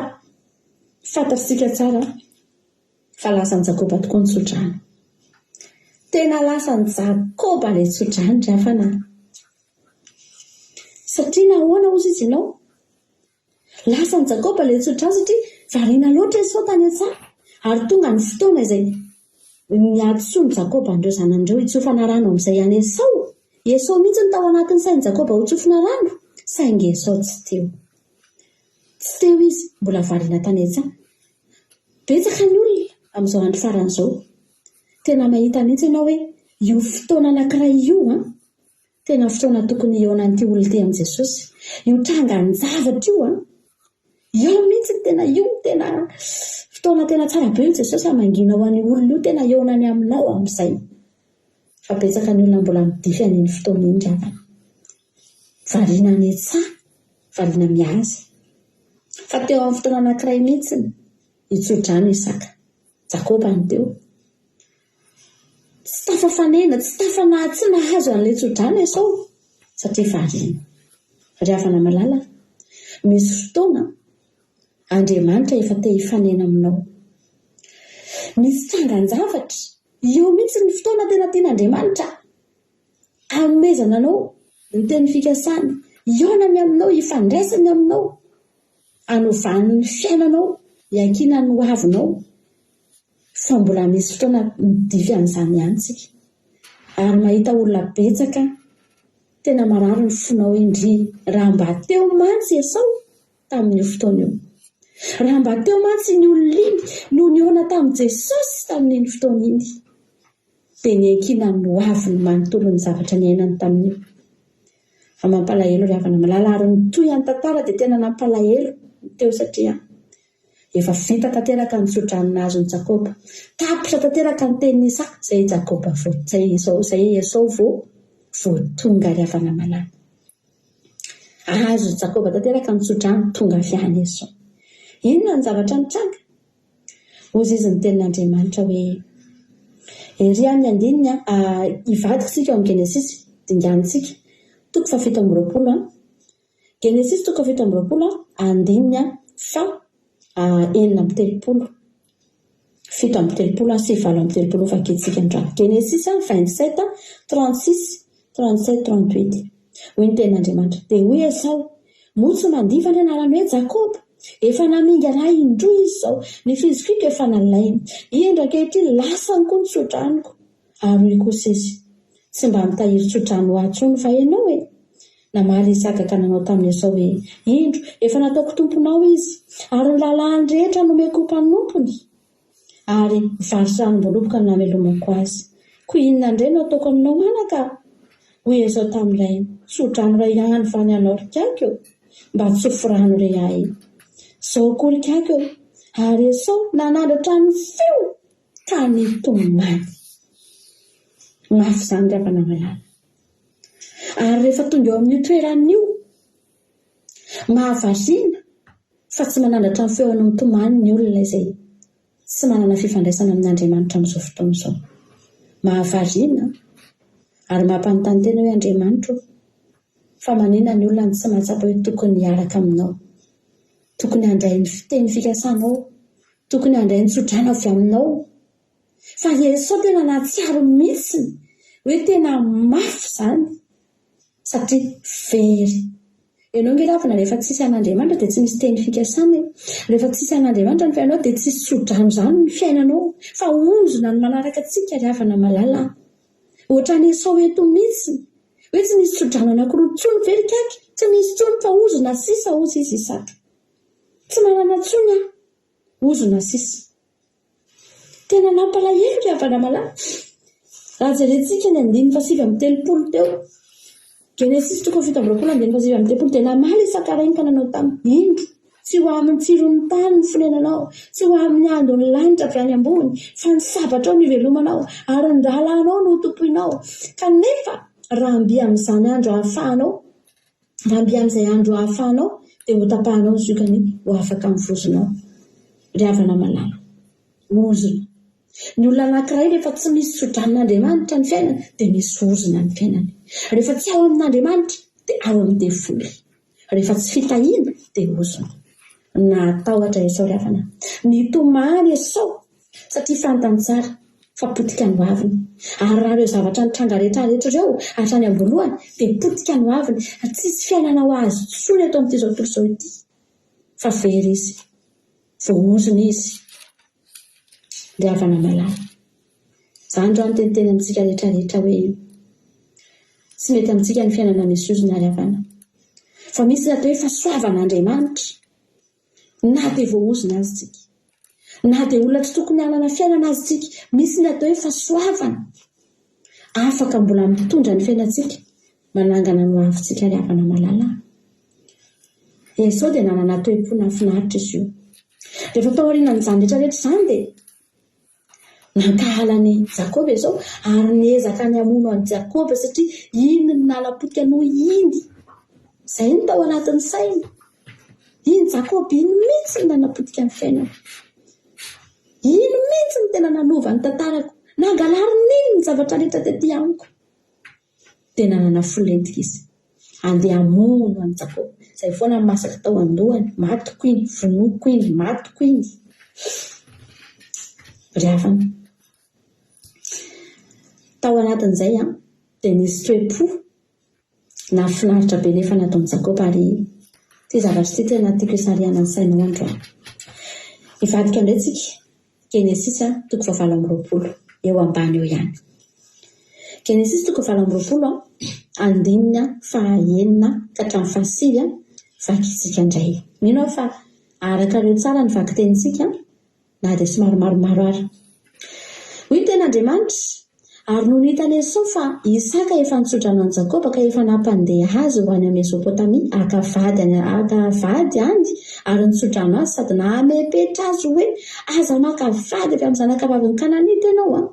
Speaker 3: fantatsika tsara fa lasa an'i Jakoba tokoa ny tsodrano. Tena lasa an'i Jakoba ilay tsodrano ry havana. Satria nahoana hozy izy ianao? Lasan'i Jakoba ilay tsodrano satria variana loatra Esao tany an-tsaha, ary tonga ny fotoana izay niantsoan'i Jakoba an'ireo zanany ireo hitsofana rano amin'izay an'i Esao. I Esao mihitsy no tao anatin'ny sain'i Jakoba hotsofina rano, saingy Esao tsy teo. Tsy teo izy, mbola variana tany an-tsaha. Betsaka ny olona amin'izao andro farany izao. Tena mahita mihitsy ianao hoe io fotoana anankiray io an, Tena fotoana tokony hihaonan'ity olona ity amin'i Jesosy. Io trangan-javatra io an! Eo mihitsy ny tena io no tena fotoana tena tsara be io Jesosy hamangiana ho an'io olona io, tena hihaonany aminao amin'izay. Fa betsaka ny olona mbola midify an'iny fotoana iny ry havana. Variana any an-tsaha, variana mihaza. Fa teo amin'ny fotoana anankiray mihitsy nitso-drano Isaka. Jakoba no teo. Tsy tafafanena, tsy tafana, tsy nahazo an'ilay tsodrano Esao satria variana. Ry havana malala, misy fotoana Andriamanitra efa te hifanena aminao. Misy trangan-javatra, eo mihitsy ny fotoana tena tian'Andriamanitra hanomezana anao ny teny fikasany, hihaonany aminao, hifandraisany aminao, hanovany ny fiainanao, hiankinany ny hoavinao. Fa mbola misy fotoana midify an'izany ihany tsika. Ary mahita olona betsaka tena marary ny fonao hoe ndry raha mba teo mantsy Esao tamin'io fotoana io. Raha mba teo mantsy iny olona iny no nihaona tamin'i Jesosy tamin'iny fotoana iny. Dia niankinan'ny hoaviny manontolo ny zavatra niainany tamin'io. Fa mampalahelo ry havana malala ary ny tohin'ny tantara dia tena nampalahelo ny teo satria Efa vita tanteraka ny tsodrano nahazon'i Jakoba. Tapitra tanteraka ny tenin'i Isaka, izay i Jakoba vao, izay Esao, izay i Esao vao, vao tonga ry havana malala. Azon'i Jakoba tanteraka ny tsodrano, tonga avy any Esao. Inona ny zavatra nitranga? Hozy izy ny tenin'Andriamanitra hoe, Ery amin'ny andininy a, hivadika isika ao amin'ny Genesisy, dinganintsika, toko fahafito amby 20 a. Genesisy toko fahafito amby 20 andininy faha 36. 37 sy 38 ho vakintsika androany. Genesisy 27, 36, 37, 38. Hoy ny tenin'Andriamanitra, Dia hoy Esao, Moa tsy mandiva ny anarany hoe Jakoba? Efa namingana ahy indroa izy izao, ny fizokiako efa nalainy. Indro ankehitriny lasany koa ny tsodranoko. Ary hoy kosa izy, Tsy mba mitahiry tsodrano ho ahy intsony va ianao e? Namaly Isaka ka nanao tamin'i Esao hoe, Indro, efa nataoko tomponao izy, ary ny rahalahiny rehetra nomeko ho mpanompony, ary vary sy ranom-boaloboka no namelomako azy. Koa inona indray no hataoko aminao anaka? Hoy Esao tamin'ny rainy, Tsodrano iray ihany va ny anao, ry ikaky ô? Mba tsofy rano re ahy. Izao koa, ry ikaky ô! Ary Esao nanandratra ny feo ka nitomany. Mafy izany ry havana malala. Ary rehefa tonga eo amin'io toerana io, mahavariana fa tsy manandratra ny feony mitomany ny olona izay tsy manana fifandraisana amin'Andriamanitra amin'izao fotoana izao. Mahavariana ary mampanontany tena hoe Andriamanitra ô, fa maninona ny olona no tsy mahatsapa hoe tokony hiaraka aminao, tokony handray ny fiteny fikasanao, tokony handray ny tsodrano avy aminao. Fa i Esao tena nahatsiaro mihitsy hoe tena mafy izany satria very. Ianao ange ravina rehefa tsisy an'Andriamanitra dia tsy misy teny fikasana e. Rehefa tsisy an'Andriamanitra ny fiainanao dia tsisy tsodrano izany ny fiainanao fa ozona no manaraka antsika ry havana malala a. Ohatran'i Esao eto mihitsy hoe tsy misy tsodrano anankiroa intsony ve ry kaky? Tsy misy intsony fa ozona sisa hozy izy Isaka. Tsy manana intsony aho. Ozona sisa. Tena nampalahelo ry havana malala. Raha jerentsika ny andininy faha-39 teo, Genesisy toko faha-27 andininy faha-39, dia namaly Isaka rainy ka nanao taminy, Indro, tsy ho amin'ny tsiron'ny tany ny fonenanao, tsy ho amin'ny andon'ny lanitra avy any ambony, fa ny sabatrao no hivelomanao, ary ny rahalahinao no hotompoinao. Kanefa raha mby amin'izany andro ahafahanao, Raha mby amin'izay andro ahafahanao dia hotapahanao ny ziokany ho afaka amin'ny vozonao. Ry havana malala, ozona. Ny olona anankiray rehefa tsy misy tsodranon'Andriamanitra ny fiainany dia misy ozona ny fiainany. Rehefa tsy ao amin'Andriamanitra dia ao amin'ny devoly. Rehefa tsy fitahiana dia ozona. Nahatahotra Esao ry havana. Nitomany Esao satria fantany tsara fa potika ny hoaviny. Ary raha ireo zavatra nitranga rehetra rehetra ireo hatrany am-boalohany dia potika ny hoaviny ary tsy hisy fiainana ho azy intsony eto amin'ity izao tontolo izao ity fa very izy. Voaozona izy. Ry havana malala. Izaho androany te hiteny amintsika rehetra rehetra hoe tsy mety amintsika ny fiainana misy ozona ry havana. Fa misy ny atao hoe fahasoavan'Andriamanitra. Na dia voaozona aza isika. Na dia olona tsy tokony hanana fiainana aza isika. Misy ny atao hoe fahasoavana. Afaka mbola mitondra ny fiainantsika, manangana ny hoavintsika ry havana malala a. Esao dia nanana toe-po nahafinaritra izy io. Rehefa tao aorianan'izany rehetra rehetra izany dia Nankahala an'i Jakoba Esao ary niezaka ny hamono an'i Jakoba satria iny no nalapotika noho iny. Izay no tao anatin'ny sainy. Iny Jakoba iny mihitsy no nanapotika ny fiainany. Iny mihitsy no tena nanova ny tantarako. Nangalariny iny ny zavatra rehetra tety amiko. Dia nanana fo lentika izy. Andeha hamono an'i Jakoba. Izay foana ny masaka tao an-dohany. Matiko iny, vonoiko iny, matiko iny. Ry havana, tao anatin'izay dia nisy toe-po nahafinaritra be nefa nataon'i Jakoba ary ity zavatra ity tena tiako hisarihana ny sainao androany. Hivadika indray tsika. Genesisy toko fahavalo amby 20, eo ambany eo ihany. Genesisy toko fahavalo amby 20, andininy fahaenina ka hatramin'ny fahasivy, vakintsika indray. Mino aho fa arakareo tsara ny vakitenintsika na dia somary maromaro ary. Hoy ny tenin'Andriamanitra, Ary nony hitan'i Esao fa Isaka efa nitsodrano an'i Jakoba ka efa nampandeha azy ho any Mesopotamia haka vady any haka vady any ary nitsodrano azy sady namepetra azy hoe, Aza maka vady avy amin'ny zanakavavin'ny Kananita ianao an!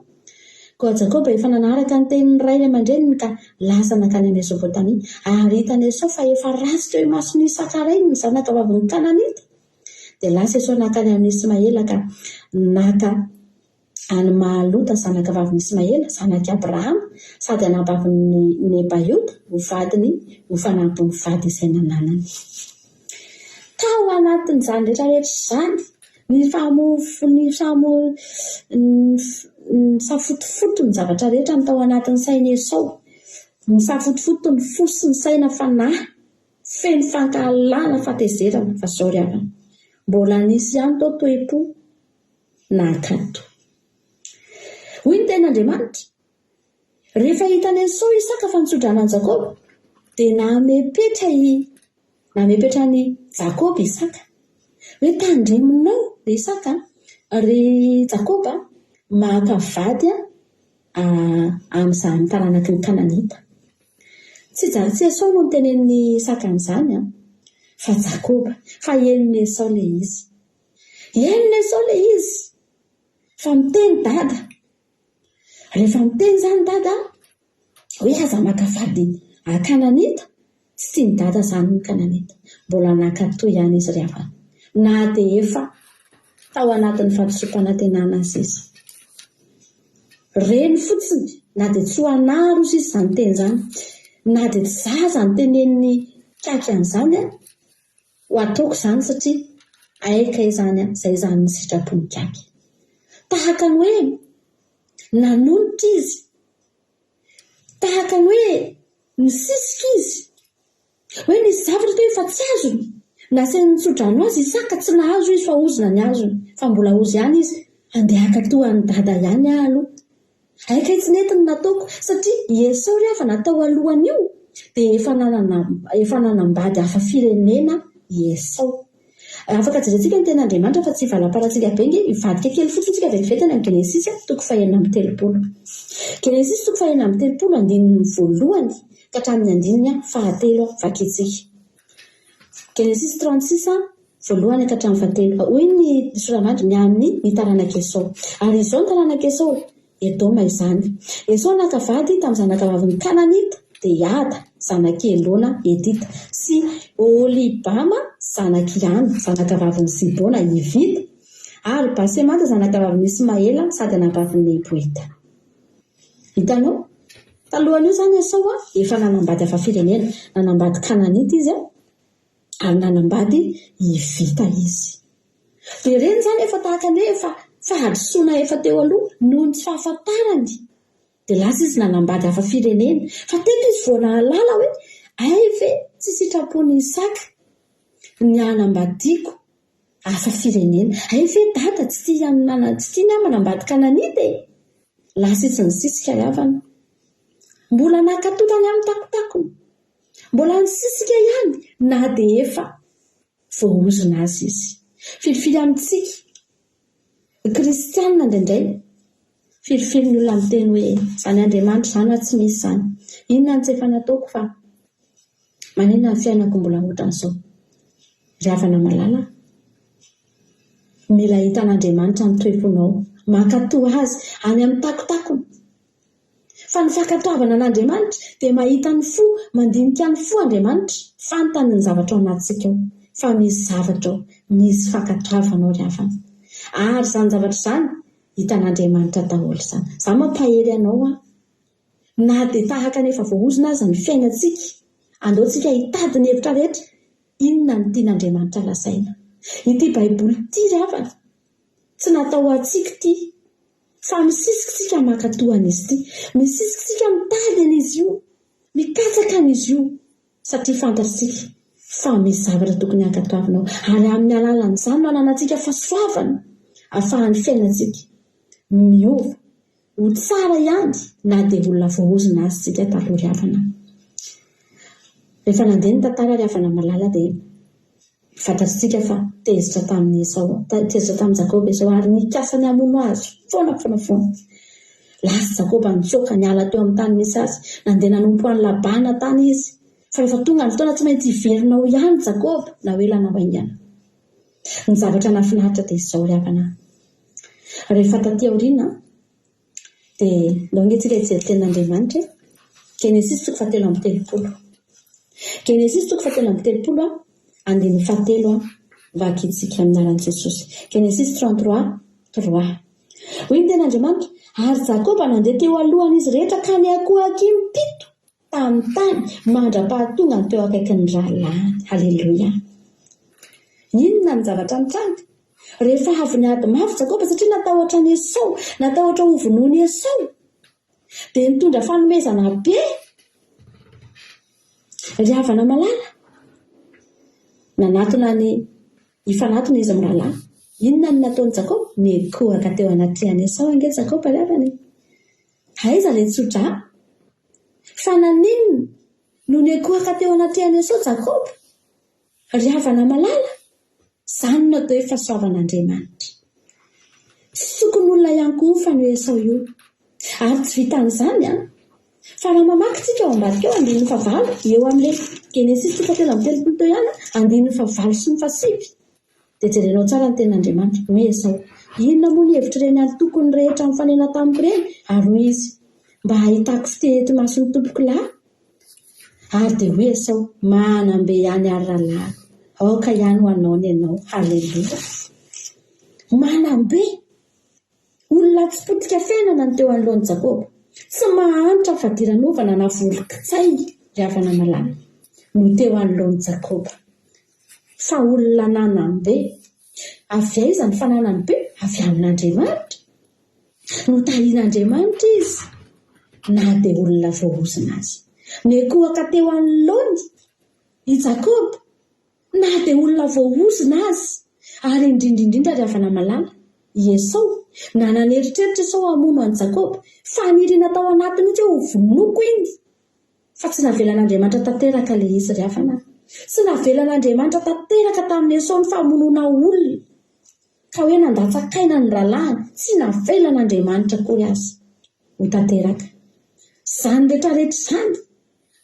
Speaker 3: Koa Jakoba efa nanaraka ny tenin'ny rainy aman-dreniny ka lasa nankany Mesopotamia, ary hitan'i Esao fa efa ratsy teo imason'i Isaka rainy ny zanakavavin'ny Kananita. Dia lasa Esao nankany amin'i Ismaela ka naka an'i Mahalota zanakavavin'i Ismaela, zanak'i Abrahama, sady anabavin'i Nebaiota, ho vadiny ho fanampin'ny vady izay nananany. Tao anatin'izany rehetra rehetra izany, ny ny nisafotofoto ny zavatra rehetra ny tao anatin'ny sain'i Esao, nisafotofoto ny fo sy ny saina fanahy, feno fankahalana, fahatezerana, fa izao ry havana, mbola nisy ihany tao toe-po nahakanto. Hoy ny tenin'Andriamanitra, Rehefa hitan'i Esao Isaka fa nitso-drano an'i Jakoba, dia namepetra i namepetra an'i Jakoba Isaka. Hoe tandremonao ry Isaka a, ry Jakoba a, maka vady amin'izany taranaky ny Kananita. Tsy tsy Esao no notenenin'i Isaka an'izany an, fa Jakoba. Fa henon'i Esao ilay izy. Henon'i Esao ilay izy fa miteny dada. Rehefa miteny izany dada hoe aza maka vady Kananita, tsy tian'i dada izany ny Kananita. Mbola nankatò ihany izy ry havana, na dia efa tao anatin'ny fahadisoam-panantenana aza izy. Reny fotsiny, na dia tsy ho anaro ozy izy izany teny izany, na dia tsy zaza no tenenin'i Kaky an'izany an, Ho ataoko izany satria aika izany an, izay izany ny sitrapon'i Gaby. Tahaka ny hoe nanonitra izy, tahaka ny hoe nisisika izy, hoe nisy zavatra teo efa tsy azony, nasainy nitso-drano azy Isaka, tsy nahazo izy fa ozona ny azony, fa mbola ozy ihany izy, handeha haka toa an'i Dada ihany aho aloha. Hay kay tsy nety ny nataoko satria i Esao ry havana tao alohan'io dia efa nanana efa nanambady hafa firenena i Esao. Afaka jerentsika ny tenin'Andriamanitra fa tsy hivalamparantsika be nge, hivadika kely fotsiny tsika vetivety any amin'ny Genesisy toko fahenina amby telopolo. Genesisy toko fahenina amby telopolo andininy voalohany ka hatramin'ny andininy fahatelo vakintsika. Genesisy 36 voalohany ka hatramin'ny fahatelo. Hoy ny soramandry ny amin'ny ny taranak'i Esao. Ary izao ny taranak'i Esao, Edoma izany. Esao naka vady tamin'ny zanakavavin'ny Kananita, dia i Ada, zanak'i Elona Hetita, sy Oholibama, zanak'i Ana, zanakavavin'i Zibona Hivita, ary Basemata, zanakavavin'i Ismaela sady anabavin'i Neboita. Hitanao? Talohan'io izany Esao efa nanambady hafa firenena. Nanambady Kananita izy. ary nanambady Hivita izy. Dia ireny izany efa tahaka ny hoe efa fahadisoana efa teo aloha noho ny tsy fahafantarany dia lasa izy nanambady hafa firenena. Fa teto izy vao nahalala hoe hay ve tsy sitrapon'i Isaka ny hanambadiako hafa firenena. Hay ve dada tsy tia tsy tiany aho manambady Kananita e! Lasa izy nisisika ry havana. Mbola nankatotany amin'ny takotakony. Mbola nisisika ihany na dia efa voaozona aza izy. Firifiry amintsika kristiana indraindray, firifiry ny olona miteny hoe izany Andriamanitra izany hoa tsy misy izany. Inona no tsy efa nataoko fa maninona ny fiainako mbola ohatran'izao. Ry havana malala a! Mila hitan'Andriamanitra ny toe-ponao. Mankatò Azy any amin'ny takotakony. Fa ny fankatoavana an'Andriamanitra dia mahita ny fo, mandinika ny fo Andriamanitra, fantany ny zavatra ao anatintsika ao, fa misy zavatra ao, misy fankatoavana ao ry havana. Ary izany zavatra izany, hitan'Andriamanitra daholo izany. Izaho mampahery anao aho, na dia tahaka ny efa voaozona aza ny fiainantsika, andao tsika hitady ny hevitra rehetra, inona no tian'Andriamanitra lazaina. Ity Baiboly ity ry havana, tsy natao ho antsika ity. Fa misisika isika mankatò an'izy ity. Misisika isika mitady an'izy io, mikatsaka an'izy io, satria fantatsika fa misy zavatra tokony hankatoavina ao. Ary amin'ny alalan'izany no ananantsika fahasoavana ahafahan'ny fiainantsika miova ho tsara ihany na dia olona voaozona aza isika taloha ry havana. Rehefa nandeha ny tantara ry havana malala dia. Fantatsika fa tezitra tamin'i Esao, tezitra tamin'i Jakoba Esao ary nikasa ny hamono azy foana foana foana. Lasa Jakoba nitsoaka niala teo amin'ny tany nisy azy, nandeha nanompo an'i Labana tany izy. Fa rehefa tonga ny fotoana tsy maintsy hiverina ao ihany Jakoba na ho ela na ho haingana. Ny zavatra nahafinaritra dia izao ry havana a! Rehefa taty aoriana. Dia ndao ange tsika hijery tenin'Andriamanitra e. Genesisy toko fahatelo amby telopolo. Genesisy toko fahatelo amby telopolo andininy fahatelo vakintsika amin'ny anaran'i Jesosy. Genesisy 33, 3. Hoy ny tenin'Andriamanitra, Ary Jakoba nandeha teo alohan'izy rehetra ka niankohoka impito tamin'ny tany mandra-pahatongany teo akaikin'ny rahalahiny. Haleloia! Inona ny zavatra nitranga? Rehefa avy niady mafy Jakoba satria natahotra an'i Esao, natahotra hovonoin'i Esao, dia nitondra fanomezana be. Ry havana malala, nanatona ny hifanatona izy mirahalahy. Inona no nataon'i Jakoba? Nikohaka teo anatrehan'i Esao ange Jakoba ry havana e. Aiza ilay tso-drà? Fa naninona no nikohaka teo anatrehan'i Esao Jakoba? Ry havana malala, izany no atao hoe fahasoavan'Andriamanitra. Tsy tsokon'olona ihany koa fa ny Esao io. Ary tsy vitan'izany an! Fa raha mamaky tsika ao ambadika ao andininy fahavalo, eo amin'ilay Genesisy toko fahatelo amby telopolo teo ihany, andininy fahavalo sy ny fahasivy, dia jerenao tsara ny tenin'Andriamanitra. Hoy Esao, Inona moa ny hevitr'ireny antokony rehetra nifanena tamiko ireny? Ary hoy izy, Mba hahitako fitia eto imason'ny tompoko lahy. Ary dia hoy Esao, Manam-be ihany àry rahalahiko, aoka ihany ho anao ny anao. Haleloia! Manam-be! Olona tsy potika fiainana ny teo anoloan'i Jakoba. Tsy mahantra fadiranovana na volon-kitsay ry havana malala no teo anoloan'i Jakoba. Fa olona nanam-be. Avy aiza ny fananany be? Avy amin'Andriamanitra. Notahian'Andriamanitra izy na dia olona voaozona aza. Nikohaka teo anoloany i Jakoba na dia olona voaozona aza. Ary indrindra indrindra ry havana malala, i Esao. Nanana eritreritra Esao hamono an'i Jakoba. Faniriana tao anatiny mihitsy hoe hovonoiko iny. Fa tsy navelan'Andriamanitra tanteraka ilay izy ry havana. Tsy navelan'Andriamanitra tanteraka tamin'i Esao ny famonoana olona. Ka hoe nandatsak'aina ny rahalahiny, tsy navelan'Andriamanitra akory aza ho tanteraka. Izany rehetra rehetra izany,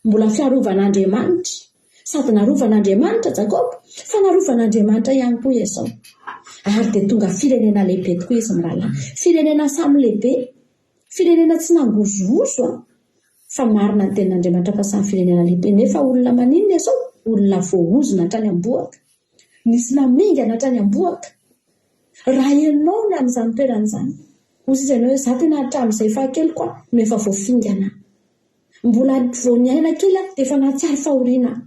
Speaker 3: mbola fiarovan'Andriamanitra. Sady narovan'Andriamanitra Jakoba, fa narovan'Andriamanitra ihany koa Esao. Ary dia tonga firenena lehibe tokoa izy mirahalahy. Firenena samy lehibe. Firenena tsy nangozohozo an! Fa marina ny tenin'Andriamanitra fa samy firenena lehibe. Nefa olona maninona Esao? Olona voaozona hatrany am-bohoka. Nisy namingana hatrany am-bohoka. Raha ianao ny amin'izany toerana izany, hoy sisa ianao hoe za tena hatramin'izay fahakeliko aho no efa voafingana. Mbola vao niaina kely aho dia efa nahatsiaro fahoriana aho.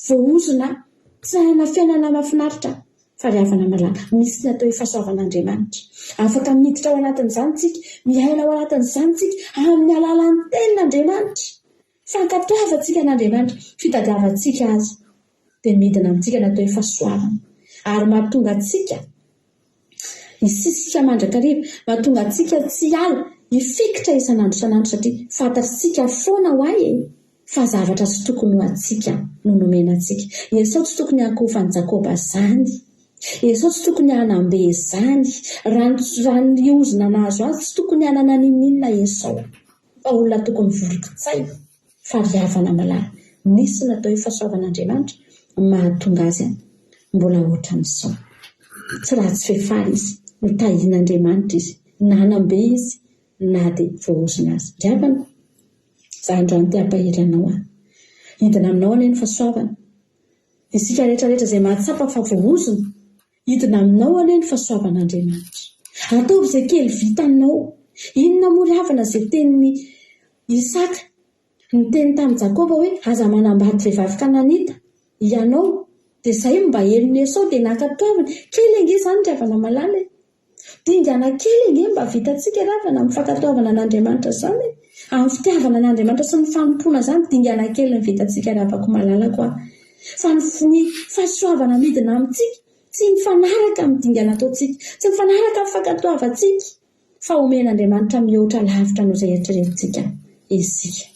Speaker 3: Voaozona aho. Tsy nanana fiainana mahafinaritra aho. Fa ry havana malala, misy ny atao hoe fahasoavan'Andriamanitra. Afaka miditra ao anatin'izany isika, miaina ao anatin'izany isika amin'ny alalan'ny Tenin'Andriamanitra. Fankatoavantsika an'Andriamanitra, fitadiavantsika Azy, dia midina amintsika ny atao hoe fahasoavana. Ary mahatonga antsika hisisika mandrakariva, mahatonga antsika tsy hiala, hifikitra isan'andro isan'andro satria fantatsika foana ho'a e, fa zavatra tsy tokony ho antsika no nomena antsika. Esao tsy tokony hankofan'i Jakoba izany. Esao tsy tokony hanambe izany. Raha ny, raha ny ozona nahazo azy, tsy tokony hanana n'inon'inona Esao. Fa olona tokony voron-kitsay fa ry havana malala, nisy ny atao hoe fahasoavan'Andriamanitra mahatonga azy mbola ohatran'izao. Tsy ratsy fefara izy, notahian'Andriamanitra izy, nanam-be izy na dia voaozona aza. Ry havana, za androany te hampahery anao aho. Hidina aminao anie ny fahasoavana. Isika rehetra rehetra izay mahatsapa fa voaozona, Hidina aminao anie ny fahasoavan'Andriamanitra. Ataovy izay kely vitanao. Inona moa ry havana izay tenin'i Isaka niteny tamin'i Jakoba hoe aza manambady vehivavy kananita ianao. Dia izay no mba henon'i Esao dia nankatoaviny. Kely ange izany ry havana malala e. Dingana kely ange mba vitantsika ry havana amin'ny fankatoavana an'Andriamanitra izany e. Amin'ny fitiavana an'Andriamanitra sy ny fanompoana izany, dingana kely ny vitantsika ry havako malalako a. Fa ny ny fahasoavana midina amintsika tsy mifanaraka amin'ny dingana ataontsika, tsy mifanaraka amin'ny fankatoavantsika, fa omen'Andriamanitra mihoatra lavitra noho izay eritreretintsika isika.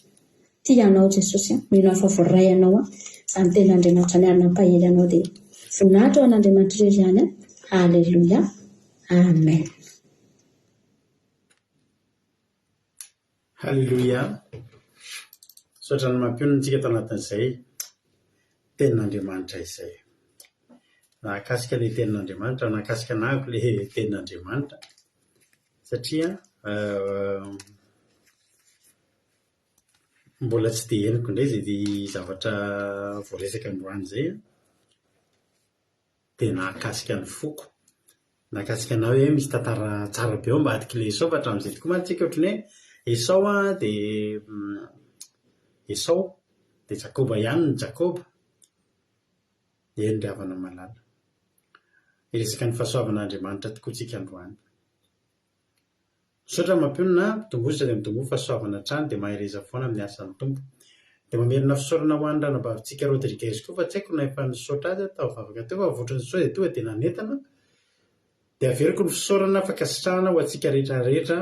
Speaker 3: Tia anao Jesosy a, mino aho fa voaray anao a, izany tenin'Andriamanitra izany ary nampahery anao dia voninahitra ho an'Andriamanitra irery ihany a, Aleloia, Amen.
Speaker 5: Haleloia! Misaotra ny mampionona antsika tao anatin'izay tenin'Andriamanitra izay. Nahakasika ilay tenin'Andriamanitra, nahakasika anahako ilay tenin'Andriamanitra satria. Mbola tsy dia henoko indray izay zavatra voaresaka androany izay an. Dia nahakasika ny foko. Nahakasika anà hoe misy tantara tsara be ao ambadik'ilay Esao fa hatramin'izay tokoa mantsy tsika ohatran'ny hoe Esao an dia Esao dia Jakoba ihany ny Jakoba. Eny ry havana malala. Hiresaka ny fahasoavan'Andriamanitra tokoa tsika androany. Misaotra mampionona a, mitomboa dia mitomboa fahasoavana hatrany dia mahereza foana amin'ny asan'ny Tompo. Dia mamerina fisaorana ho an'ny ranabavintsika Rodriguez koa fa tsy haiko na efa nisaotra azy aho tamin'ny vavaka teo fa voatry ny soa dia tonga dia nanentana. Dia averiko ny fisaorana fankasitrahana ho antsika rehetra rehetra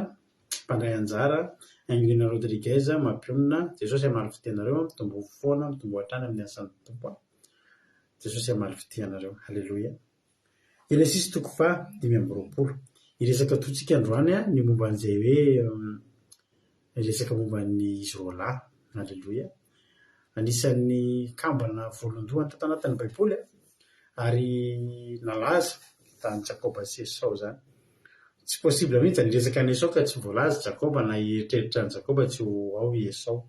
Speaker 5: mpandray anjara, Ingrina Rodriguez, mampionona, Jesosy hamaly fitia anareo, mitomboa foana, mitomboa hatrany amin'ny asan'ny Tompo. Jesosy hamaly fitia anareo. Haleloia. Genesisy toko faha 25. Hiresaka toa tsika androany ny momba an'izay hoe hiresaka momba ny izy roalahy. Aleloia. Anisan'ny kambana voalondohany tato anatin'ny Baiboly ary nalaza tany Jakoba sy Esao izany. Tsy possible mihitsy ny hiresaka an'i Esao ka tsy voalaza Jakoba na hieritreritra an'i Jakoba tsy ho ao i Esao.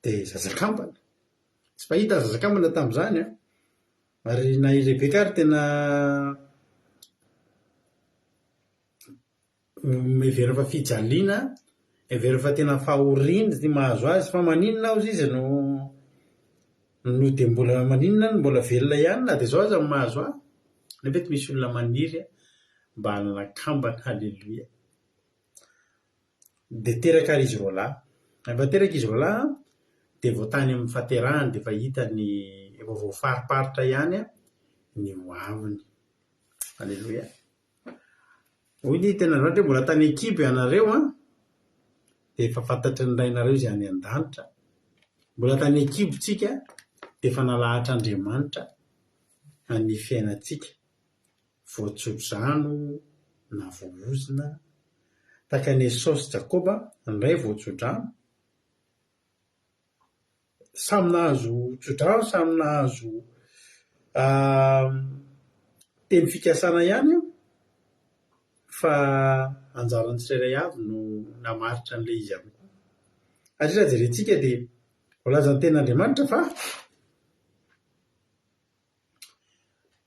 Speaker 5: Dia zaza kambana. Tsy fahita ny zaza kambana tamin'izany an! Ary na i Rebeka ary tena heverina fa fijaliana, heverina fa tena fahoriana ny mahazo azy fa maninona hozy izy no no dia mbola maninona aho no mbola velona ihany na dia izao aza no mahazo ahy? Nefa eto misy olona maniry mba hanana kambana, haleloia. Dia teraka ary izy roalahy. Rehefa teraka izy roalahy dia vao tany amin'ny fahaterahany dia efa hita ny, efa voafariparitra ihany ny ho aviny. Aleloia. Hoy ny tenin'Andriamanitra hoe mbola tany an-kibo ianareo an, dia efa fantatry ny Rainareo izay any an-danitra. Mbola tany an-kibo tsika dia efa nalahatr'Andriamanitra ny fiainantsika. Voatsodrano na voaozona, tahaka an'i Esao sy Jakoba, ny iray voatsodrano, samy nahazo tsodrano, samy nahazo teny fikasana ihany an, fa anjaran'ny tsirairay avy no namaritra an'ilay izy avokoa. Satria raha jerentsika dia voalazan'ny tenin'Andriamanitra fa.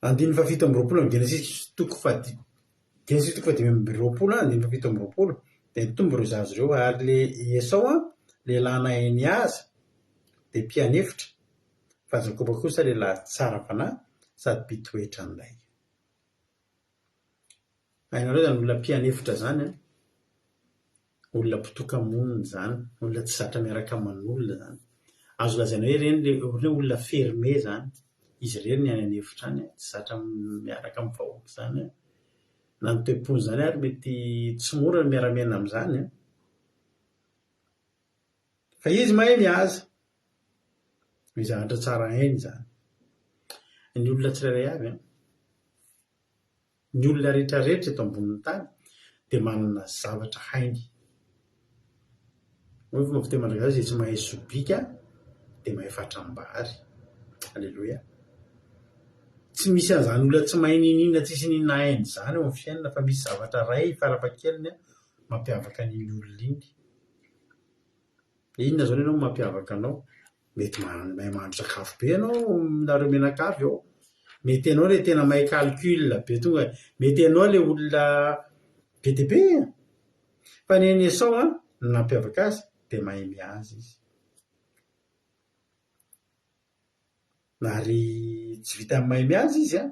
Speaker 5: Andininy fahafito amby roapolo amin'ny Genesisy toko fahadimy Genesisy toko fahadimy amby roapolo andininy fahafito amby roapolo dia nitombo ireo zaza ireo ary le i Esao lehilahy nahay nihaza dia mpianefitra fa Jakoba kosa lehilahy tsara fanahy sady mpitoetra an-day. Hainareo izany olona mpianefitra izany an! Olona mpitoka-monina izany, olona tsy zatra miaraka aman'olona izany. Azo lazaina hoe ireny ilay ohatran'ny hoe olona fermé izany. Izy irery ny any an'efitra any, tsy zatra miaraka amin'ny vahoaka izany. Na ny toe-pony izany ary mety tsy mora ny miara-miaina amin'izany an! Fa izy mahay mihaza. Ny zavatra tsara hainy izany. Ny olona tsirairay avy an! Ny olona rehetra rehetra eto ambonin'ny tany dia manana zavatra hainy. Hoy ny fomba fiteny malagasy izay tsy mahay sobika dia mahay fatram-bary. Aleloia. Tsy misy an'izany olona tsy mahay n'inon'inona tsisy n'inona hainy izany eo amin'ny fiainana fa misy zavatra iray farafahakeliny mampiavaka an'iny olona iny. Inona izao ny anao no mampiavaka anao? Mety mahay mahandro sakafo be ianao nareo mianakavy eo. Mety ianao ilay tena mahay calcul be tonga, mety ianao ilay olona be dia be e! Fa ny an'i Esao an, ny nampiavaka azy dia mahay mihaza izy. Ary tsy vitan'ny mahay mihaza izy an,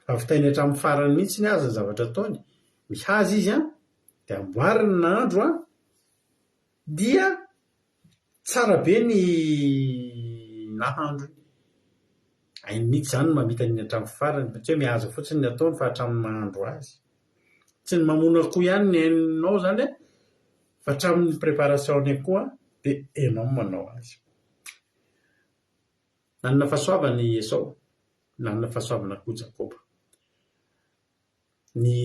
Speaker 5: fa vitainy hatramin'ny farany mihitsy aza ny zavatra ataony. Mihaza izy an, dia amboariny ny nahandro an, dia tsara be ny nahandrony. Hainy mihitsy izany ny mamita an'iny hatramin'ny farany, fa tsy hoe mihaza fotsiny ny ataony fa hatramin'ny mahandro azy. Tsy ny mamono akoho ihany ny hainao izany an, fa hatramin'ny préparation-ny akoho dia hainao ny manao azy. Nanana fahasoavana i Esao, nanana fahasoavana koa Jakoba. Ny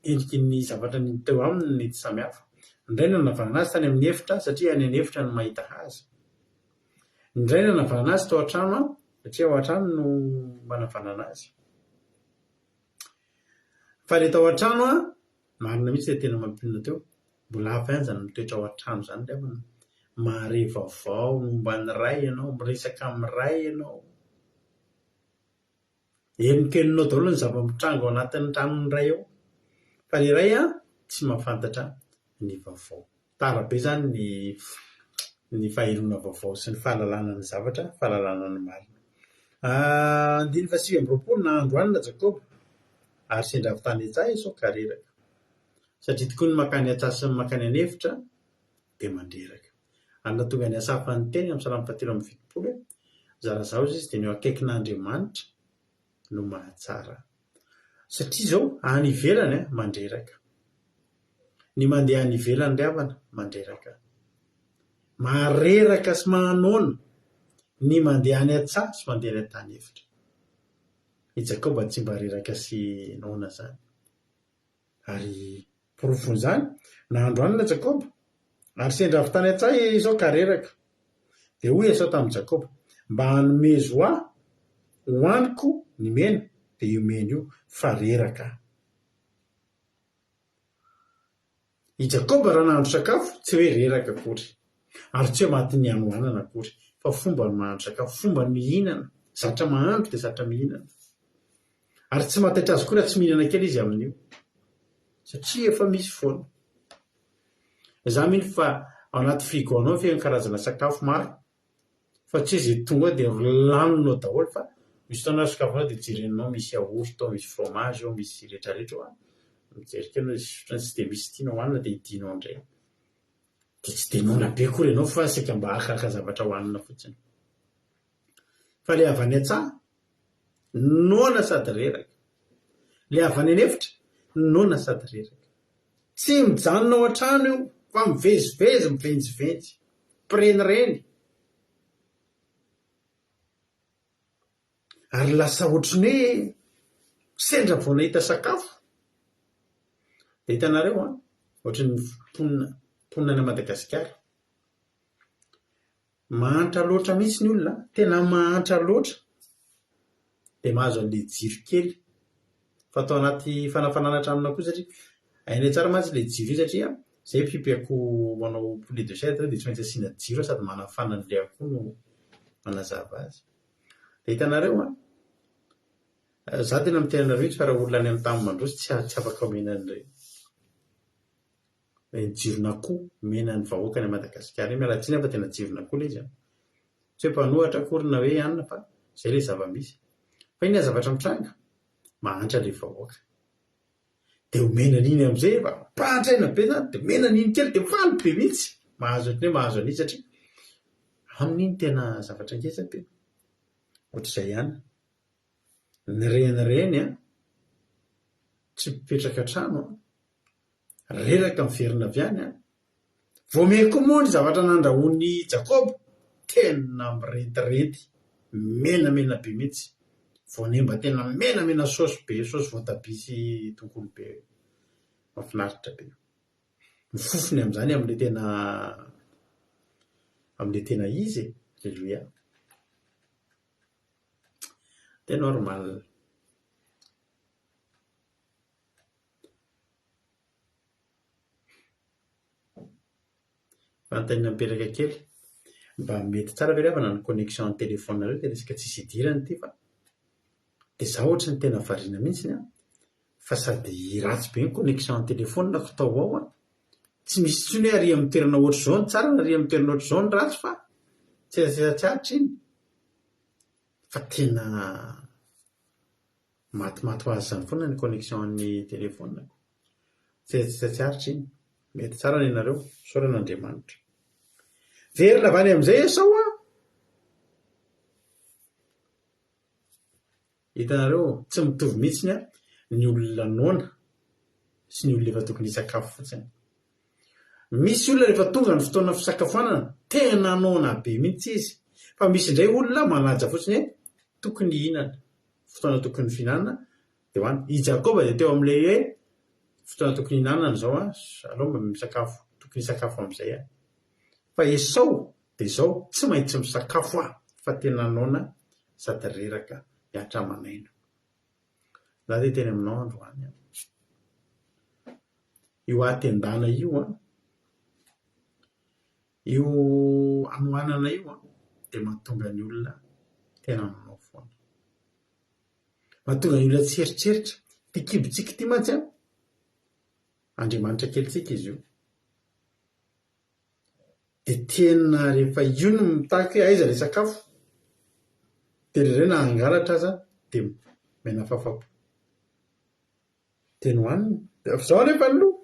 Speaker 5: endriky ny zavatra teo aminy no tsy samy hafa. Ny iray nanavanana azy tany amin'ny efitra satria any an'efitra no mahita haza. Ny iray nanavanana azy tao an-trano satria ao an-trano no manavanana azy. Fa ilay tao an-trano, marina mihitsy ilay tena mampionona teo. Mbola hafa ihany izany mitoetra ao an-trano izany ry havana. Mahare vaovao momba ny Ray ianao, miresaka amin'ny Ray ianao. Henonkenonao daholo ny zava-mitranga ao anatin'ny tranon'ny Ray ao. Fa ilay Ray tsy mahafantatra ny vaovao. Tara be izany ny ny fahenoana vaovao sy ny fahalalana ny zavatra, fahalalana ny marina. Andininy faha-29, Nahandro hanina Jakoba, ary sendra avy tany an-tsaha Esao ka reraka. Satria tokoa ny mankany an-tsaha sy ny mankany an'efitra dia mandreraka. Ary nahatonga an'i Asafa niteny amin'ny Salamo fahatelo amby fitopolo hoe, Zarazao izy dia ny eo akaikin'Andriamanitra no mahatsara. Satria izao, any ivelany mandreraka. Ny mandeha any ivelany ry havana, mandreraka. Mahareraka sy mahanoana ny mandeha any an-tsaha sy mandeha any an-tany efitra. I Jakoba tsy mba reraka sy noana izany. Ary porofon'izany, nahandro hanina Jakoba, ary sendra avy tany an-tsaha i Esao ka reraka. Dia hoy Esao tamin'i Jakoba, Mba anomezo ahy hohaniko ny mena, dia io mena io, fa reraka aho. I Jakoba raha nahandro sakafo, tsy hoe reraka akory, ary tsy hoe matin'ny hanoanana akory, fa fomba ny mahandro sakafo, fomba ny mihinana, zatra mahandro dia zatra mihinana. Ary tsy mahataitra azy koa raha tsy mihinana kely izy amin'io. Satria efa misy foana. Za mino fa ao anaty frigo anao feno karazana sakafo maro. Fa tsy hoe izay tonga ao dia laninao daholo fa misy fotoana ary sokafanao dia jerenao misy yaourt ao, misy fromage ao, misy retraretra ao an. Mijery kely hoe ohatran'ny tsy dia misy tianao hohanina dia idinao indray. Dia tsy dia noana be akory ianao fa saika mba hakaka zavatra hohanina fotsiny. Fa ilay avy any an-tsaha, noana sady reraka. Ilay avy any an'efitra, noana sady reraka. Tsy mijanona ao an-trano io fa mivezivezy, mivenjivenjy, mpirenireny. Ary lasa ohatry ny hoe sendra vao nahita sakafo. Dia hitanareo an, ohatry ny mponina mponina any Madagasikara. Mahantra loatra mihitsy ny olona, tena mahantra loatra dia mahazo an'ilay jiro kely fa atao anaty fanafanana tranon'akoho satria hainay tsara mantsy ilay jiro io satria izay mpiompy akoho manao poulet de chair dia tsy maintsy asiana jiro sady manafana an'ilay akoho no manazava azy. Dia hitanareo an, za tena miteny anareo mihitsy fa raha olona any amin'ny tany mandroso tsy tsy afaka omena an'ireny. Ny jiron'akoho omena ny vahoaka any Madagasikara iny, miala tsiny aho fa tena jiron'akoho ilay izy an! Tsy hoe mpanohatra akory na hoe anona fa izay ilay zava-misy. Fa inona ny zavatra mitranga? Mahantra ilay vahoaka. Dia omena an'iny amin'izay efa ampahantraina be izany, dia omena an'iny kely dia faly be mihitsy mahazo ohatran'ny hoe mahazo an'iny satria aminy iny tena zavatra ngeza be. Ohatr'izay ihany. Ny renireny an, tsy mipetraka an-trano an, Reraka miverina avy any an! Vao miha koa moa ny zavatra nandrahoan'i Jakoba, tena mirentirenty, menamena be mihitsy. Voanemba tena menamena saosy be, saosy voatabia sy tongolo be. Mahafinaritra be. Ny fofony amin'izany amin'ilay tena amin'ilay tena izy e! Aleloia. Dia normal. Fanontaniana mipetraka kely, mba mety tsara ve ry havana ny connexion an'ny téléphone-nareo dia resaka tsisy idirany ity fa dia za ohatry ny tena variana mihitsy an, fa sady ratsy be ny connexion an'ny téléphone-ko tao ho ao an, tsy misy intsony hoe ary amin'ny toerana ohatr'izao ny tsara na ary amin'ny toerana ohatr'izao ny ratsy fa tsy tsy aritra iny fa tena Matimaty ho azy izany foana ny connexion an'ny téléphone-ko. Tsy tsy tsy aritra iny. Mety tsara ny anareo. Isaorana Andriamanitra. Verina avy any amin'izay Esao a! Hitanareo, tsy mitovy mihitsy ny ny olona noana sy ny olona efa tokony hisakafo fotsiny. Misy olona rehefa tonga ny fotoana fisakafoanana, tena noana be mihitsy izy. Fa misy indray olona manaja fotsiny hoe tokony hihinana. Fotoana tokony fihinanana dia hohanina. I Jakoba dia teo amin'ilay hoe fotoana tokony hihinanana izao an, aleo mba misakafo, tokony hisakafo amin'izay aho. Fa Esao dia izao, tsy maintsy misakafo aho fa tena noana sady reraka mihatra aman'aina. Za dia hiteny aminao androany an, io hatendana io an. Io hanoanana io an, dia mahatonga ny olona tena manao foana. Mahatonga ny olona tsy hieritreritra. Ity kibontsika ity mantsy an, Andriamanitra kelintsika izy io. Dia tena rehefa io no mitaky hoe aiza ilay sakafo, dia indraindray na hangalatra aza dia omena fahafaham-po. Dia nohaniny. Dia avy izao anefa ny loha.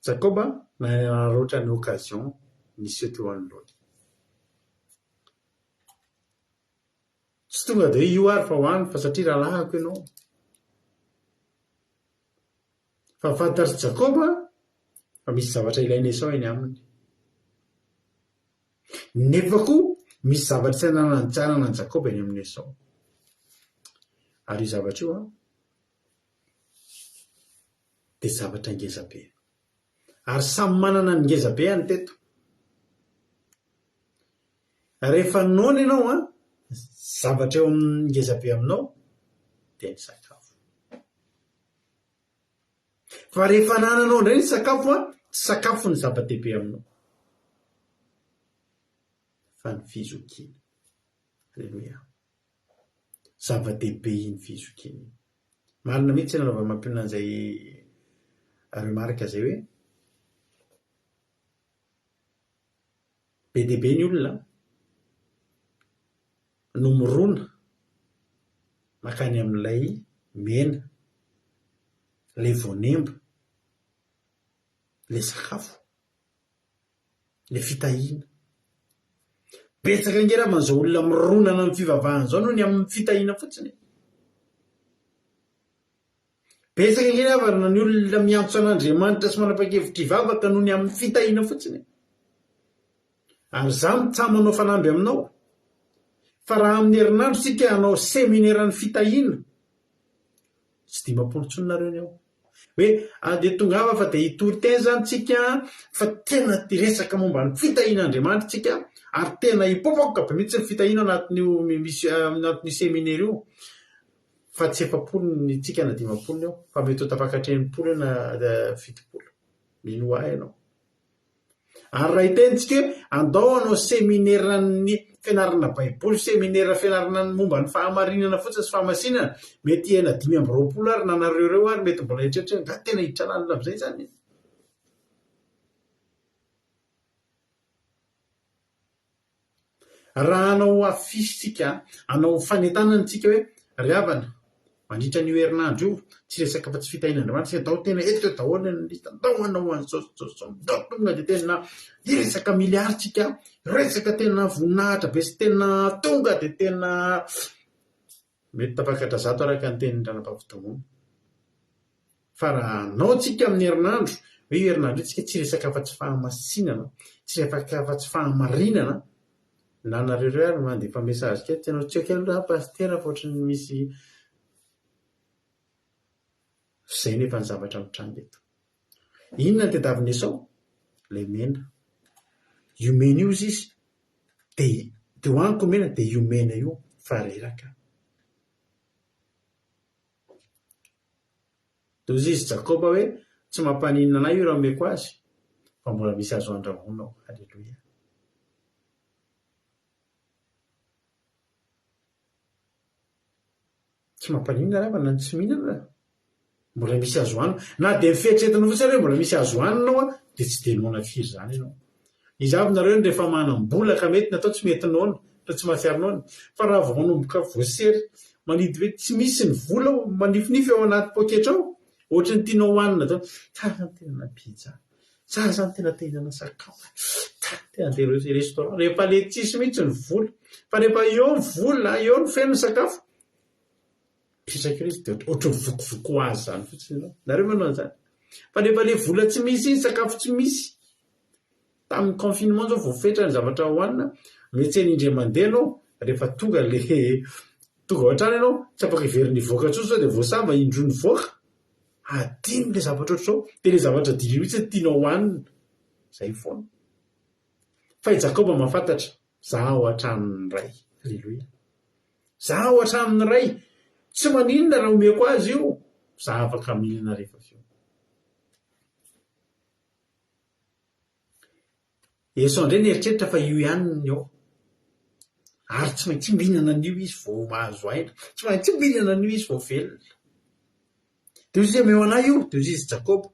Speaker 5: Jakoba nanararaotra ny occasion niseho teo anoloany. Tsy tonga dia hoe io ary fa hohaniko fa satria rahalahiko ianao. Fa fantatr'i Jakoba fa misy zavatra ilain'i Esao eny aminy. Nefa koa misy zavatra tsy ananan'i tsy ananan'i Jakoba eny amin'i Esao. Ary io zavatra io an, dia zavatra ngeza be. Ary samy manana ny ngeza be any teto. Rehefa noana ianao an, zavatra eo amin'ny ngeza be aminao dia ny sakafo. Fa rehefa anananao indray ny sakafo an, tsy sakafo ny zava-dehibe aminao fa ny fizokiana. Aleloia. Zava-dehibe iny fizokiana iny. Marina mihitsy ny nanaovan'i Mampionona an'izay remarque izay hoe be dia be ny olona no mirona mankany amin'ilay mena, ilay voanemba, ilay sakafo, ilay fitahiana. Betsaka ange raha izao olona mirona any amin'ny fivavahana izao noho ny amin'ny fitahiana fotsiny e. Betsaka ange ry havana ny olona miantso an'Andriamanitra sy manapa-kevitra hivavaka noho ny amin'ny fitahiana fotsiny. Ary izaho mitsaha manao fanamby aminao fa raha amin'ny herinandro isika hanao seminera ny fitahiana, tsy 50 intsony nareo ny ao. Hoe dia tongava fa dia hitory teny izany tsika fa tena hiresaka momba ny fitahian'Andriamanitra tsika ary tena hipopoka be mihitsy ny fitahiana anatin'io anatin'io seminera io. Fa tsy 40 ny tsika na 50 ny ao fa mety ho tafakatra 60 eo na 70. Minoa ahy ianao. Ary raha hiteny tsika hoe andao hanao semineran'ny fianarana baiboly, seminera fianarana ny momba ny fahamarinana fotsiny sy fahamasinana, mety hihena 25 ary na nareo ireo ary mety mbola hieritreritra hoe angaha tena hiditra lalina amin'izay izany e? Raha hanao affiche tsika, hanao fanentanana tsika hoe ry havana, mandritra an'io herinandro io, tsy resaka afa-tsy fitahian'Andriamanitra isika, ndao tena eto daholo ny liste, ndao hanao an'izao sy izao sy izao, ndao tonga dia tena hiresaka milliards tsika, hiresaka tena voninahitra be sy tena tonga dia tena Mety tafakatra zato araka ny tenin'i Ranabavy Tomomy. Fa raha hanao tsika amin'ny herinandro, hoe io herinandro io tsika tsy hiresaka afa-tsy fahamasinana, tsy hiresaka afa-tsy fahamarinana, na nareo ireo ary mandefa message kely, tena tsy haiko ihany raha pasitera fa ohatran'ny misy Izay nefa ny zavatra mitranga eto. Inona no tadiavin'i Esao? Ilay mena. Io mena io izy izy dia dia hohaniko mena dia io mena io fa reraka aho. Dia hoy izy Jakoba hoe, tsy mampaninona anay io raha omeko azy, fa mbola misy azo andrahoina ao. Aleloia. Tsy mampaninona angamba na ny tsy mihinana e! Mbola misy azo hanina. Na dia ny fieritreretanao fotsiny ary hoe mbola misy azo hanina ao an, dia tsy dia noana firy izany ianao. Iza avy nareo no rehefa manam-bola ka mety ny atao tsy mety noana, fa tsy mahatsiaro noana. Fa raha vao manomboka voasery, manidy hoe tsy misy ny vola ao, manifinify ao anaty poketra ao, ohatry ny tianao hohanina daholo. Tsara ny tena pizza. Za zany tena te hihinana sakafo e! Te handeha restaurant, rehefa le tsisy mihitsy ny vola, fa rehefa eo ny vola, eo ny feno ny sakafo, mipetraka eo izy dia ohatran'ny vokivoky ho azy zany fotsiny ianao. Nareo manao an'izany? Fa rehefa le vola tsy misy iny, sakafo tsy misy, tamin'ny confinement zao voafetra ny zavatra hohanina, miantsena indray mandeha ianao, rehefa tonga le tonga ao an-trano ianao, tsy afaka hiverina hivoaka intsony sao dia voasava indroa nivoaka. Hadino ilay zavatra ohatr'izao, dia ilay zavatra adino mihitsy no tianao hohanina. Izay foana. Fa i Jakoba mahafantatra, Za ao an-tranon'ny Ray. Aleloia. Za ao an-tranon'ny Ray. Tsy maninona raha omeko azy io, za afaka mihinana rehefa avy eo. Esao indray nieritreritra fa io ihany ny ao. Ary tsy maintsy mihinana an'io izy vao mahazo aina. Tsy maintsy mihinana an'io izy vao velona. Dia hoy izy hoe, Omeo an'ahy io. Dia hoy izy, Jakoba,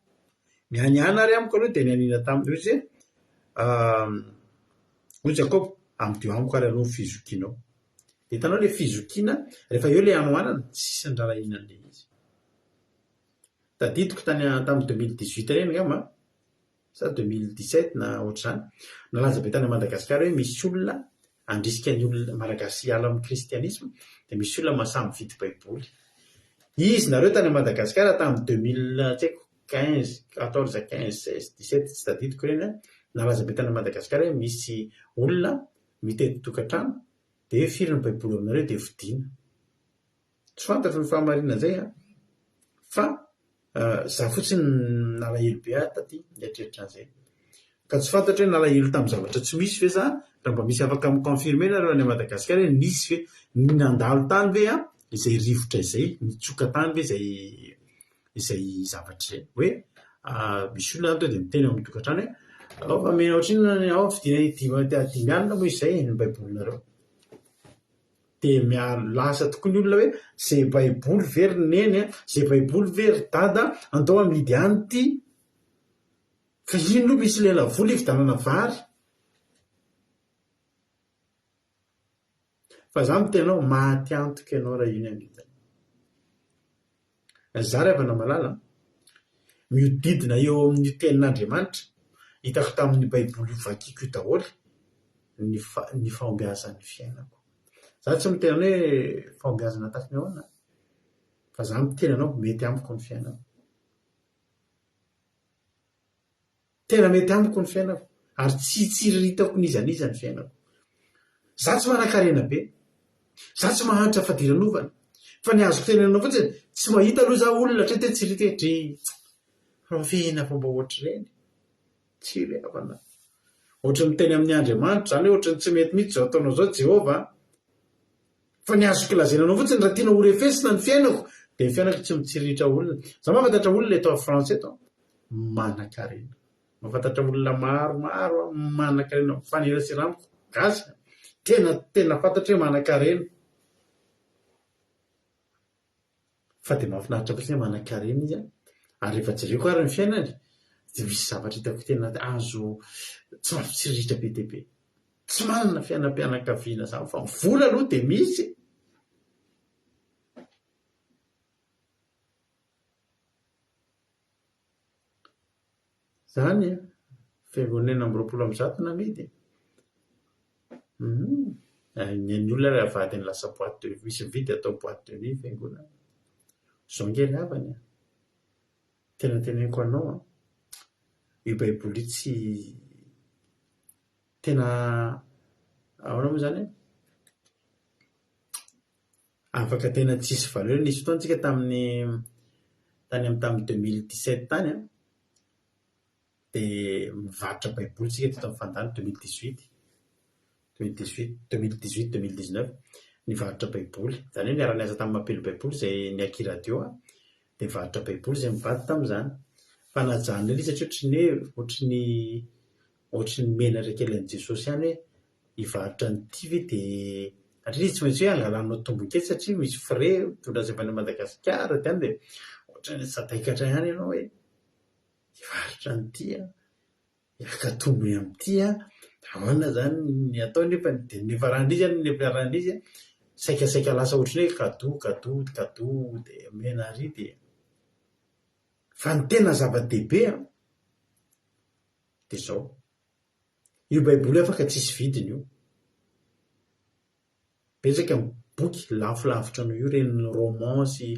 Speaker 5: mianiàna ary amiko aloha. Dia nianiana taminy. Hoy izy hoe, Hoy Jakoba, Amidio amiko ary aloha ny fizokianao. Dia hitanao ilay fizokiana, rehefa eo ilay hanoanana, tsisy niraharahiana an'ilay izy. Tadidiko tany tamin'ny 2018 ireny angamba, sa 2017 na ohatr'izany, nalaza be tany Madagasikara hoe misy olona handrisika ny olona malagasy hiala amin'ny kristianisma dia misy olona mahasahy mividy baiboly. Izy nareo tany Madagasikara tamin'ny 2000 tsy haiko 15, 14, 15, 16, 17 tsy tadidiko ireny an, nalaza be tany Madagasikara hoe misy olona mitety tokantrano dia hoe firy ny baiboly aminareo dia vidiana. Tsy fantatro ny fahamarinan'izay an! Fa za fotsiny nalahelo be aho taty nieritreritra an'izay. Ka tsy fantatro hoe nalahelo tamin'ny zavatra tsy misy ve sa raha mba misy afaka mi-confirmer nareo any Madagasikara hoe nisy ve, nandalo tany ve an izay rivotra izay, nitsoka tany ve izay izay zavatra izay. Hoe misy olona zany tonga dia miteny ao amin'ny tokantrano hoe ao fa omena ohatrinona ny ao vidiana 50 alina moa izay ny baibolinareo. Dia miha-lasa tokoa ny olona hoe zay baiboly ve ry neny a, zay baiboly ve ry dada a, andao amidy any ity, fa iny aloha misy lelavola hividianana vary. Fa za miteny anao, maty antoka ianao raha iny amidinao. Za ry havana malala a, mihodidina eo amin'io tenin'Andriamanitra hitako tamin'ny baiboly io vakiko io daholo ny ny fahombiazan'ny fiainako. Za tsy miteny hoe fahombiazana tahaka ny ahoana fa za miteny anao mety amiko ny fiainako. Tena mety amiko ny fiainako ary tsy hitsiriritako n'iza n'iza ny fiainako. Za tsy manankarena be, za tsy mahantra fadiranovana, fa ny azoko tenenina fotsiny, tsy mahita aloha za olona hatreto hoe tsiriritako hoe dry rahoviana vao mba ohatr'ireny? Tsy ry havana. Ohatry ny miteny amin'ny Andriamanitra izany hoe ohatry ny tsy mety mihitsy izao ataonao izao Jehovah a! Fa ny azoko lazaina anao fotsiny raha tianao ho refesina ny fiainako dia ny fiainako tsy mitsiriritra olona. Za mahafantatra olona eto France eto manankarena. Mahafantatra olona maromaro aho manankarena mifanerasera amiko, gasy a! Tena tena fantatro hoe manankarena. Fa dia mahafinaritra fotsiny hoe manankarena izy an! Ary rehefa jereko ary ny fiainany dia misy zavatra hitako tena azo tsy mampitsiriritra be dia be. Tsy manana fiainam-pianakaviana izany fa ny vola aloha dia misy e! Izany e! Fiangonana 126 namidy e! Hum! Ny an'ny olona ary avadiny lasa boite de misy mividy atao boite de nuit ny fiangonana. Izao ange ry havana e! Tena teneniko anao an, io baiboly io tsy tena ahoana moa izany e? Afaka tena tsisy valeur. Nisy fotoana tsika tamin'ny tany amin'ny tamin'ny 2017 tany an, dia mivarotra baiboly tsika teto amin'ny fandany 2018, 2018, 2018, 2019, nivarotra baiboly. Izany hoe niara-niasa tamin'ny Mapelo Baiboly izay ny Aky Radio an, dia nivarotra baiboly izay mivady tamin'izany. Fa najanona ilay izy satria ohatry ny hoe ohatry ny ohatry ny menatra kely an'i Jesosy ihany hoe hivarotra an'ity ve dia satria izy tsy maintsy hoe angalanao tombony kely satria misy frais mitondra azy avy any Madagasikara dia any dia ohatran'ny sadaikatra ihany ianao hoe hivarotra an'ity aho, haka tombony amin'ity aho, ahoana izany ny atao nefa dia ny niafaran'izy any ny niafaran'izy saikasaika lasa ohatran'ny hoe cadeau cadeau cadeau dia omena ary dia fa ny tena zava-dehibe an dia izao. Io baiboly io afaka tsisy vidiny io. Betsaka ny boky lafo lavitra noho io ireny roman sy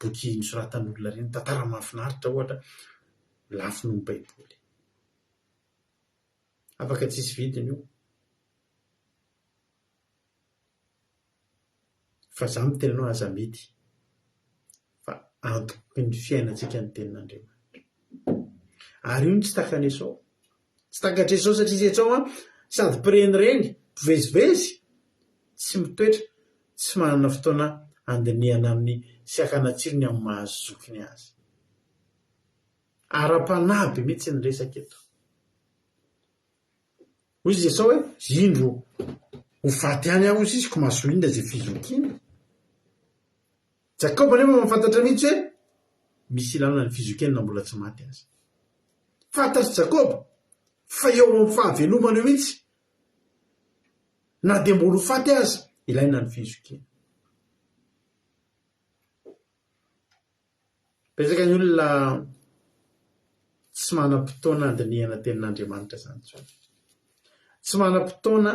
Speaker 5: boky nosoratan'olona ireny, tantara mahafinaritra ohatra, lafo noho ny baiboly. Afaka tsisy vidiny io. Fa za miteny anao aza amidy fa antoky ny fiainantsika ny tenin'Andriamanitra. Ary io no tsy takan'i Esao. Tsy takatr'i Esao satria izy Esao an, sady mpirenireny, mpivezivezy, tsy mitoetra, tsy manana fotoana handinihana amin'ny sy hakana tsirony amin'ny maha zokiny azy. Ara-panahy be mihitsy ny resaka eto. Hoy izy Esao hoe, Indro, ho faty ihany aho, hoy izy, ko mahasoa inona izay fizokiana? Jakoba anefa mahafantatra mihitsy hoe misy ilana ny fizokiana na mbola tsy maty aza. Fantatr'i Jakoba fa eo amin'ny fahavelomana eo mihitsy, na dia mbola ho faty aza, ilaina ny fizokiana. Betsaka ny olona tsy manam-potoana handinihana tenin'Andriamanitra izany intsony. Tsy manam-potoana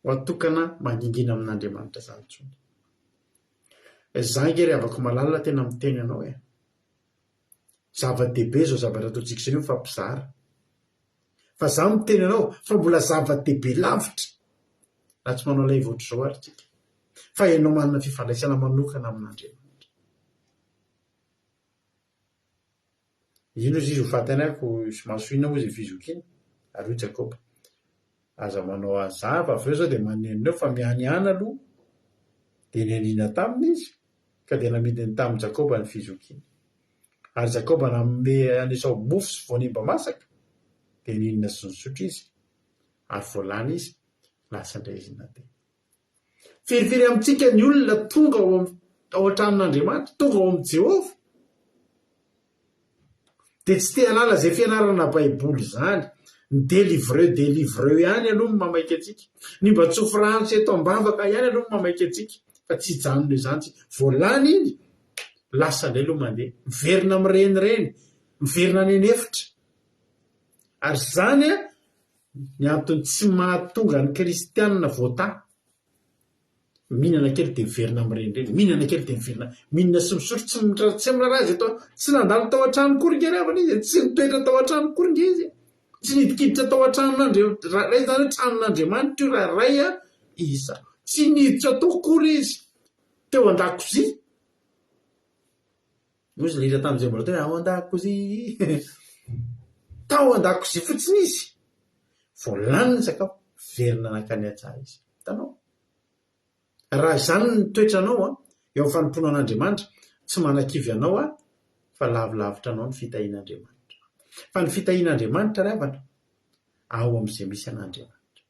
Speaker 5: ho atokana mangingina amin'Andriamanitra izany intsony. Izaho ange ry havako malala tena miteny anao e. Zava-dehibe izao zavatra ataontsika izao ny mifampizara. Fa izaho miteny anao fa mbola zava-dehibe lavitra raha tsy manao live ohatr'izao ary tsika. Fa ianao manana fifandraisana manokana amin'Andriamanitra. Ino izy izy ho faty any ako sy maso inona moa izay fizokiana? Ary hoy Jakoba, Aza manao hazava avy eo izao dia manenina eo fa mianiàna aloha. Dia nianiana taminy izy, ka dia namidiny tamin'i Jakoba ny fizokiany. Ary Jakoba nanome an'i Esao mofo sy voanemba masaka, dia nihinana sy nisotro izy, ary vao lany izy, lasa indray izy nandeha. Firifiry amintsika ny olona tonga ao ao an-tranon'Andriamanitra, tonga ao amin'i Jehovah, dia tsy te hanala izay fianarana Baiboly izany. Ny délivreux délivreux ihany aloha no mamaika antsika. Ny mba tsofy rano sy eto am-bavaka ihany aloha no mamaika antsika, fa tsy hijanona eo izany tsika. Vao lany iny, lasa indray aloha mandeha. Miverina mirenireny, miverina any an'efitra. Ary izany ny antony tsy mahatonga ny kristiana voatahy. Mihinana kely dia miverina mirenireny, mihinana kely dia miverina, mihinana sy misotro, tsy mira- tsy miraharaha izay tao, tsy nandalo tao an-trano akory nge ry havana izy e, tsy nitoetra tao an-trano akory nge izy e, tsy nidikiditra tao an-tranon'Andria- raha ray izany hoe tranon'Andriamanitra io raha ray a isa, tsy niditra tao akory izy, teo an-dakozia. Moa izy nihira tamin'izay mbola teo hoe ao an-dakozia. Tao an-dakozia fotsiny izy. Vao lany ny sakafo, velona nankany an-tsaha izy. Hitanao? Raha izany ny toetranao an, eo amin'ny fanompoana an'Andriamanitra, tsy manakivy anao aho fa lavilavitra anao ny fitahian'Andriamanitra. Fa ny fitahian'Andriamanitra ry havana, ao amin'izay misy an'Andriamanitra.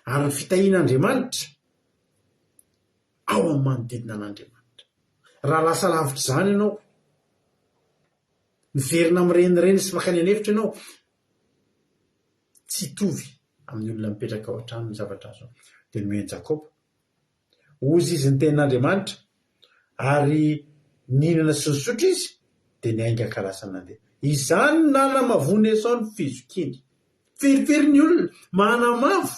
Speaker 5: Ary ny fitahian'Andriamanitra ao amin'ny manodidina an'Andriamanitra. Raha lasa lavitra izany ianao, miverina mirenireny sy mankany an'efitra ianao, tsy hitovy amin'ny olona mipetraka ao an-trano ny zavatra azonao. Dia nomen'i Jakoba. Hozy izy ny tenin'Andriamanitra, ary nihinana sy nisotro izy, dia niainga ka lasa nandeha. Izany no nanamavoan'i Esao ny fizokiany. Firifiry ny olona manamavo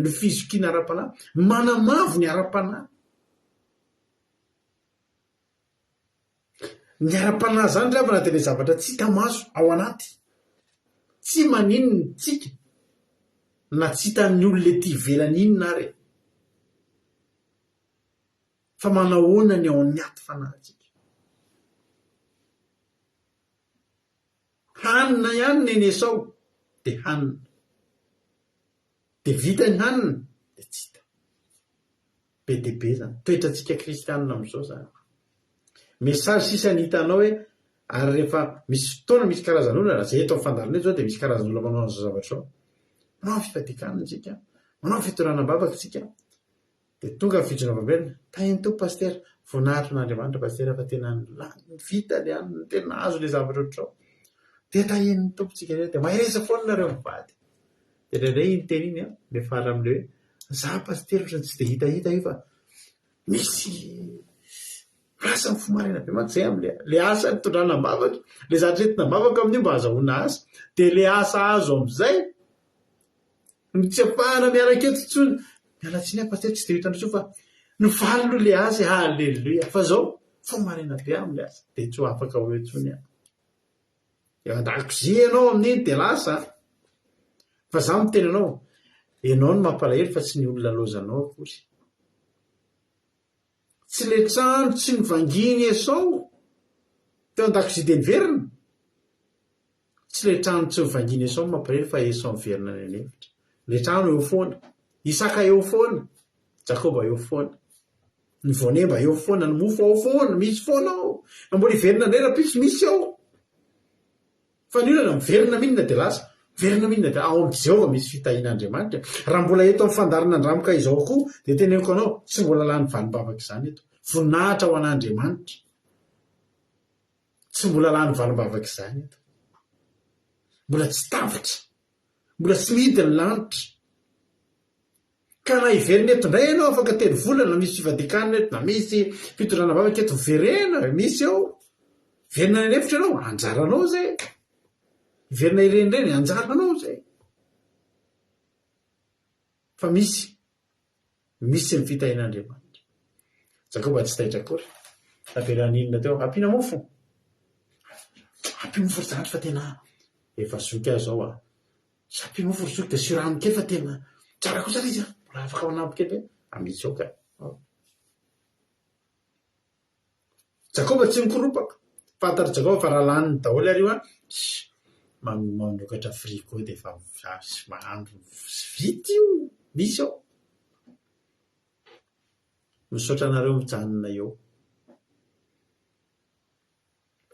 Speaker 5: ny fizokiana ara-panahy, manamavo ny ara-panahy. Ny ara-panahy izany ry havana dia ilay zavatra tsy hita maso ao anaty. Tsy maninona tsika na tsy hitan'ny olona ety ivelany inona ary e. Fa manahoana ny ao anaty fanahintsika? Hanina ihany neny Esao dia hanina. Dia vita ny hanina dia tsy hita. Be dia be izany. Toetrantsika kristianina amin'izao izany. Message sisa ny hitanao hoe ary rehefa misy fotoana misy karazan'olona, raha izay eto amin'ny fandaharana eto izao dia misy karazan'olona manao an'izao zavatra izao. Manao fifadian-kanina isika, manao fitondrana am-bavaka isika, dia tonga ny fijoroana vavolombelona, tahin'ny Tompo Pasitera, voninahitro an'Andriamanitra Pasitera fa tena vita ilay anona, tena azo ilay zavatra ohatr'izao. Dia tahin'ny Tompo tsika rehetra, dia mahereza foana nareo mivady. Dia indraindray iny teny iny an, miafara amin'ilay hoe, za pasitera ohatran'ny tsy dia hitahita io fa misy asa mifoha maraina be mantsy zay amin'ilay ilay asa nitondrana am-bavaka, ilay zavatra entina am-bavaka amin'io mba ahazahoana asa, dia ilay asa azo amin'izay no tsy afahana miaraka eto intsony. Miala tsiny aho pasitera tsy dia hitanao intsony fa nivaly aloha ilay asa e, haleloia, fa izao mifoha maraina be aho amin'ilay asa, dia tsy ho afaka ho eo intsony aho. Eo an-dakozia ianao amin'iny dia lasa an! Fa za miteny anao, ianao no mampalahelo fa tsy ny olona laozanao akory. Tsy le trano tsy novangian'i Esao teo an-dakozia dia niverina? Tsy le trano tsy novangian'i Esao no mampalahelo fa Esao miverina any an'efitra. Le trano eo foana, Isaka eo foana, Jakoba eo foana. Ny voanemba eo foana, ny mofo ao foana, misy foana ao. Na mbola hiverina indray rahampitso, misy ao. Fa ny olana miverina mihinana dia lasa. Miverina amin'inona dia ao amin'i Jehovah misy fitahian'Andriamanitra. Raha mbola eto amin'ny fandaharana Andramoka izao koa dia teneniko anao, tsy mbola lany valim-bavaka izany eto. Voninahitra ho an'Andriamanitra. Tsy mbola lany valim-bavaka izany eto. Mbola tsy tapitra. Mbola tsy mihidy ny lanitra. Ka na hiverina eto indray ianao afaka telo volana, na misy fivadikanina eto, na misy fitondrana vavaka eto, miverena, misy eo. Miverina any an'efitra ianao, anjaranao izay. Miverina hirenireny, anjaranao izay. Fa misy, misy ny fitahian'Andriamanitra. Jakoba tsy taitra akory. Tavela ninona teo, ampiana mofo. Ampio mofo ry zandry fa tena efa zoky aho izao ah. Ampio mofo ry zoky dia asio rano kely fa tena tsara kosa ilay izy an! Mbola afaka manampy kely ve? Ah misy eo ka. Jakoba tsy nikoropaka. Fantatr'i Jakoba fa raha laniny daholo ary io an, manokatra frigo dia efa mahandro vita io, misy ao. Misaotra anareo mijanona eo.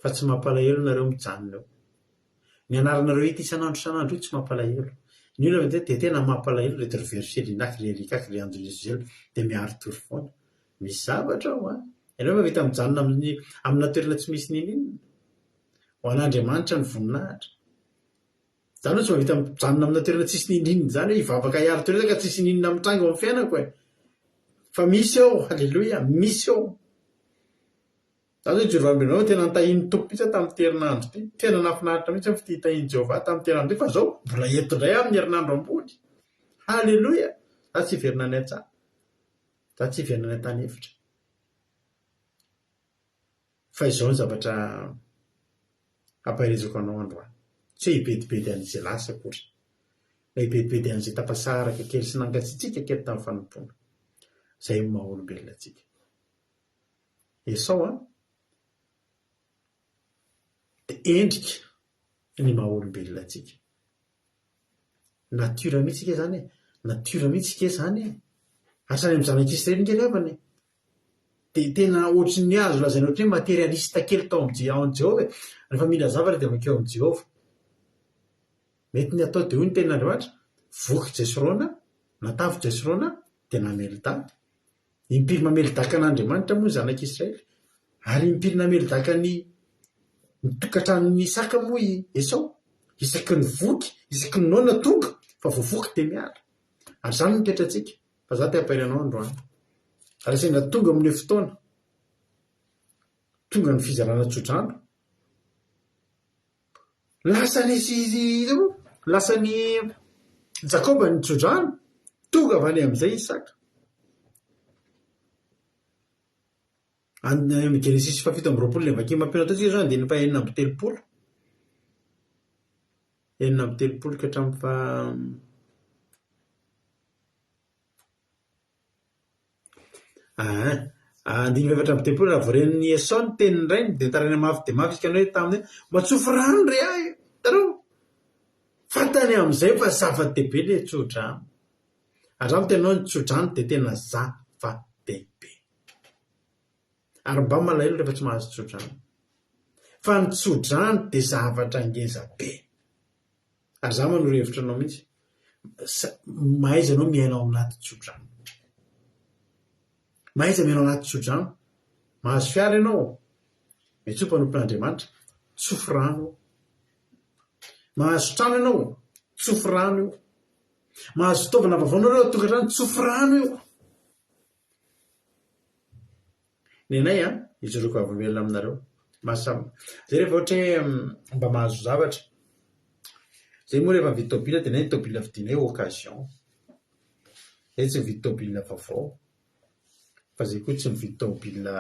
Speaker 5: Fa tsy mampalahelo nareo mijanona eo. Ny anaranareo hita isan'andro isan'andro io tsy mampalahelo. Ny olona avy dia tena mampalahelo ireto ry Verselinac, ry Erikac, ry Andonizelo dia miari-tory foana. Misy zavatra ao an! Ianareo mahavita mijanona amin'ny amina toerana tsy misy n'inon'inona. Ho an'Andriamanitra ny voninahitra. Izany hoe tsy mahavita mijanona amina toerana tsisy n'inon'inona izany hoe hivavaka hiari-tory aho ka tsisy n'inona mitranga ao amin'ny fiainako e! Fa misy ao, haleloia, misy ao. Za zao Jehovah Ambinao tena nitahian'ny Tompo mihitsy aho tamin'ity herinandro ity. Tena nahafinaritra mihitsy ny fitia tahian'i Jehovah tamin'ity herinandro ity fa zao mbola eto indray aho amin'ny herinandro ambony. Haleloia! Za tsy hiverina any an-tsaha. Za tsy hiverina any an-tany efitra. Fa izao ny zavatra ampaherezako anao androany. Tsy hoe hibedibedy an'izay lasa akory. Na hibedibedy an'izay tafasaraka kely sy nangatsiatsiaka kely tamin'ny fanompoana. Izay no maha olombelona antsika. Esao an! Dia endrika ny maha olombelona antsika. Nature mihitsy ika izany e! Nature mihitsy ika izany e! Hatrany amin'ny zanak'Israely nge ry havana e! Dia tena ohatry ny azo lazaina ohatry ny hoe materialiste kely tao amin'i ao amin'i Jehovah e! Rehefa mila zavatra dia mankeo amin'i Jehovah. Mety ny atao dia hoy ny tenin'Andriamanitra, voky Jesrona, natavy Jesrona, dia namely dada. Impiry mamely daka an'Andriamanitra moa ny zanak'Israely? Ary impiry namely daka ny ny tokantranon'i Isaka moa i Esao? Isaky ny voky, isaky ny noana tonga, fa vao voky dia miala. Ary izany no toetrantsika. Fa za te hampahery anao androany. Raha sendra tonga amin'ilay fotoana, tonga ny fizarana tsodrano, Lasa ny lasa ny Jakoba ny tsodrano, tonga avy any amin'izay Isaka. Any amin'ny Genesisy fahafito amby roapolo ilay vakina mampianatra antsika izao andininy faha 36. 36 ka hatramin'ny faha Aa. Andininy faha-34, Raha vao ren'i Esao ny tenin'ny rainy, dia nitaraina mafy dia mafy izy ka nanao hoe taminy hoe, Matsofy rano re ahy! Hitanareo? Fantany amin'izay fa zava-dehibe ilay tsodrano. Ary izaho miteny anao, ny tsodrano dia tena zava-dehibe. Ary mba malahelo rehefa tsy mahazo tsodrano. Fa ny tsodrano dia zavatra ngeza be. Ary za manoro hevitra anao mihitsy, mahaiza anao miaina ao anaty tsodrano. Mahaiza miaina ao anaty tsodrano. Mahazo fiara ianao, miantsoa mpanompon'Andriamanitra, tsofy rano eo. Mahazo trano ianao, tsofy rano eo. Mahazo fitaovana vaovao nareo ao an-tokantrano, tsofy rano eo. Ny anay an, ijoroako vavolombelona aminareo, mahasam-, zay rehefa ohatra hoe mba mahazo zavatra, zay moa rehefa mividy tômôbila dia ny anay ny tômôbila vidinay occasion, zay tsy mividy tômôbila vaovao, fa zay koa tsy mividy tômôbila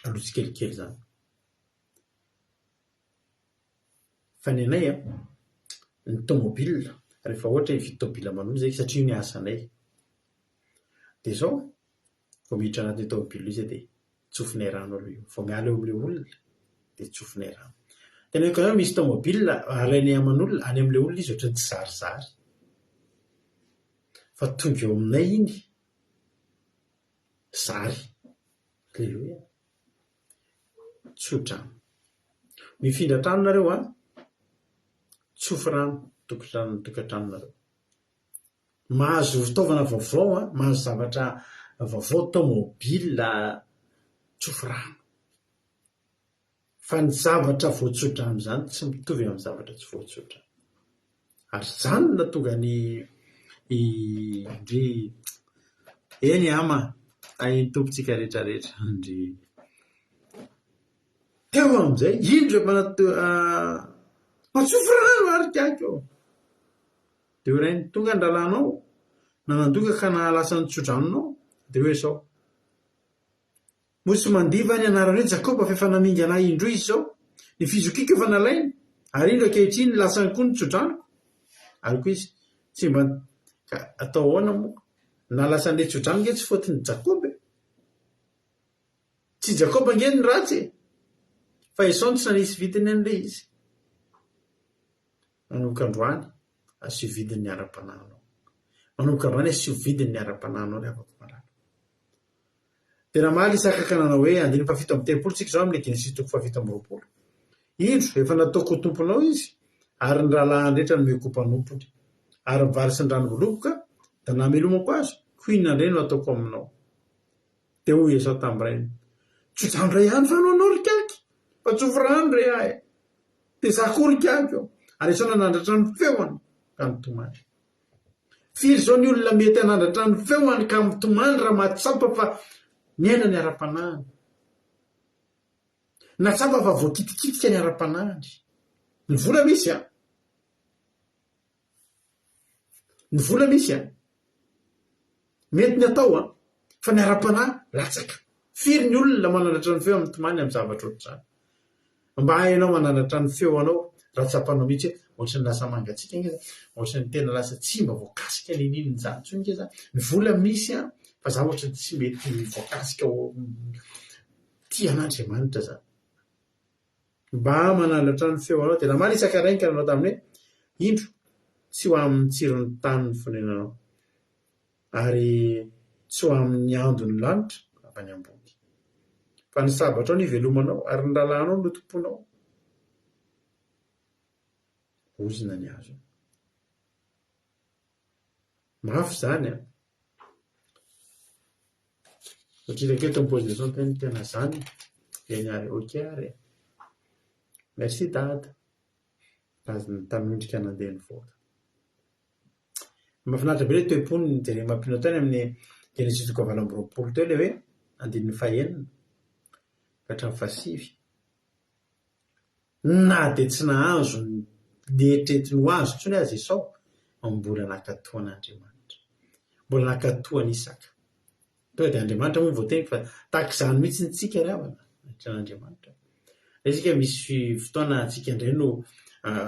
Speaker 5: aloha tsikelikely izany. Fa ny anay an, ny tômôbila, rehefa ohatra hoe hividy tômôbila aman'olona izay satria io ny asanay, dia izao, vao miditra anatin'io tômôbila io izay dia tsofinay rano aloha io, vao miala eo amin'ilay olona dia tsofinay rano. Teneniko anareo misy tômôbila alainay aman'olona, any amin'ilay olona izy ohatran'ny tsy zarizary, fa tonga eo aminay iny, zary. Aleloia. Tsodrano. Mifindra trano nareo an! Tsofy rano tokantrano tokantranonareo. Mahazo fitaovana vaovao an, mahazo zavatra vaovao, tomobile, tsofy rano. Fa ny zavatra voatsodrano izany tsy mitovy amin'ny zavatra tsy voatsodrano. Ary izany no nahatonga ny i ndry eny ama tahin'ny Tompontsika rehetra rehetra ndry. Teo amin'izay, indro efa nato matsofy rano ary ikaky ô. Dia hoy rainy, tonga ny rahalahinao, nanandoka ka nahalasa ny tsodranonao. Dia hoy Esao, Moa tsy mandihy va ny anarany hoe Jakoba fa efa namingana ahy indroa izy izao? Ny fizokiako efa nalainy, ary indro ankehitriny lasany koa ny tsodranoko. Ary koa izy, Tsy mba Ka atao ahoana moa? Na lasan'ilay tsodrano ange tsy faotin'i Jakoba e! Tsy i Jakoba ange no ratsy e! Fa Esao no tsy nanisy vidiny an'ilay izy. Manomboka androany, asio vidiny ny ara-panahinao. Manomboka androany, asio vidiny ny ara-panahinao ry havako malala. Dia namaly Isaka ka nanao hoe, andininy fahafito amby telopolo tsika izao amin'ny Genesisy toko fahafito amby roapolo. Indro, efa nataoko ho tomponao izy, ary ny rahalahiny rehetra nomeko ho mpanompony. Ary ny vary sy ny ranom-boaloboka dia namelomako azy, koa inona indray no hataoko aminao? Dia hoy Esao tamin'ny rainy, Tso-drano iray ihany va no anao, ry ikaky? Fa tsofy rano re aho e! Dia izaho koa, ry ikaky ô! Ary Esao nanandratra ny feony ka nitomany. Firy izao ny olona mety hanandratra ny feony ka mitomany raha mahatsapa fa miaina ny ara-panahiny? Nahatsapa fa voakitikitika ny ara-panahiny. Ny vola misy an! Ny vola misy an! Mety ny atao an! Fa ny ara-panahy latsaka. Firy ny olona manandratra ny feo amin'ny tomany amin'ny zavatra ohatr'izany? Mba hainao manandratra ny feo anao raha tsapanao mihitsy hoe ohatran'ny lasa mangatsiaka ange za, ohatran'ny tena lasa tsy mba voakasika n'inon'inona izany intsony ange za. Ny vola misy an, fa za ohatran'ny tsy mety voakasika ho tia an'Andriamanitra zany. Mba manandratra ny feo anao. Dia namaly Isaka rainy ka nanao taminy hoe, Indro, tsy ho amin'ny tsiron'ny tany ny fonenanao, ary tsy ho amin'ny andon'ny lanitra avy any ambony. Fa ny sabatrao no ivelomanao, ary ny rahalahinao no tompoinao. Ozona ny azony. Mafy izany an! Satria ilay eto am-position tena tena zany eny ary ok ary e! Merci dada! Tanondrika nandeha nivoaka. Mahafinaritra be ilay toe-pony jerena mampino tany amin'ny Genesisy toko fahavalo amby roapolo teo ilay hoe andininy fahenina ka hatramin'ny fahasivy. Na dia tsy nahazo ny neritreretiny ho azo intsony aza Esao, mbola nankatò an'Andriamanitra. Mbola nankatò an'i Isaka. Tonga dia Andriamanitra moa no voateny fa tahaka izany mihitsy ny tsika ry havana, an'Andriamanitra. Ilay isika misy fotoana antsika indray no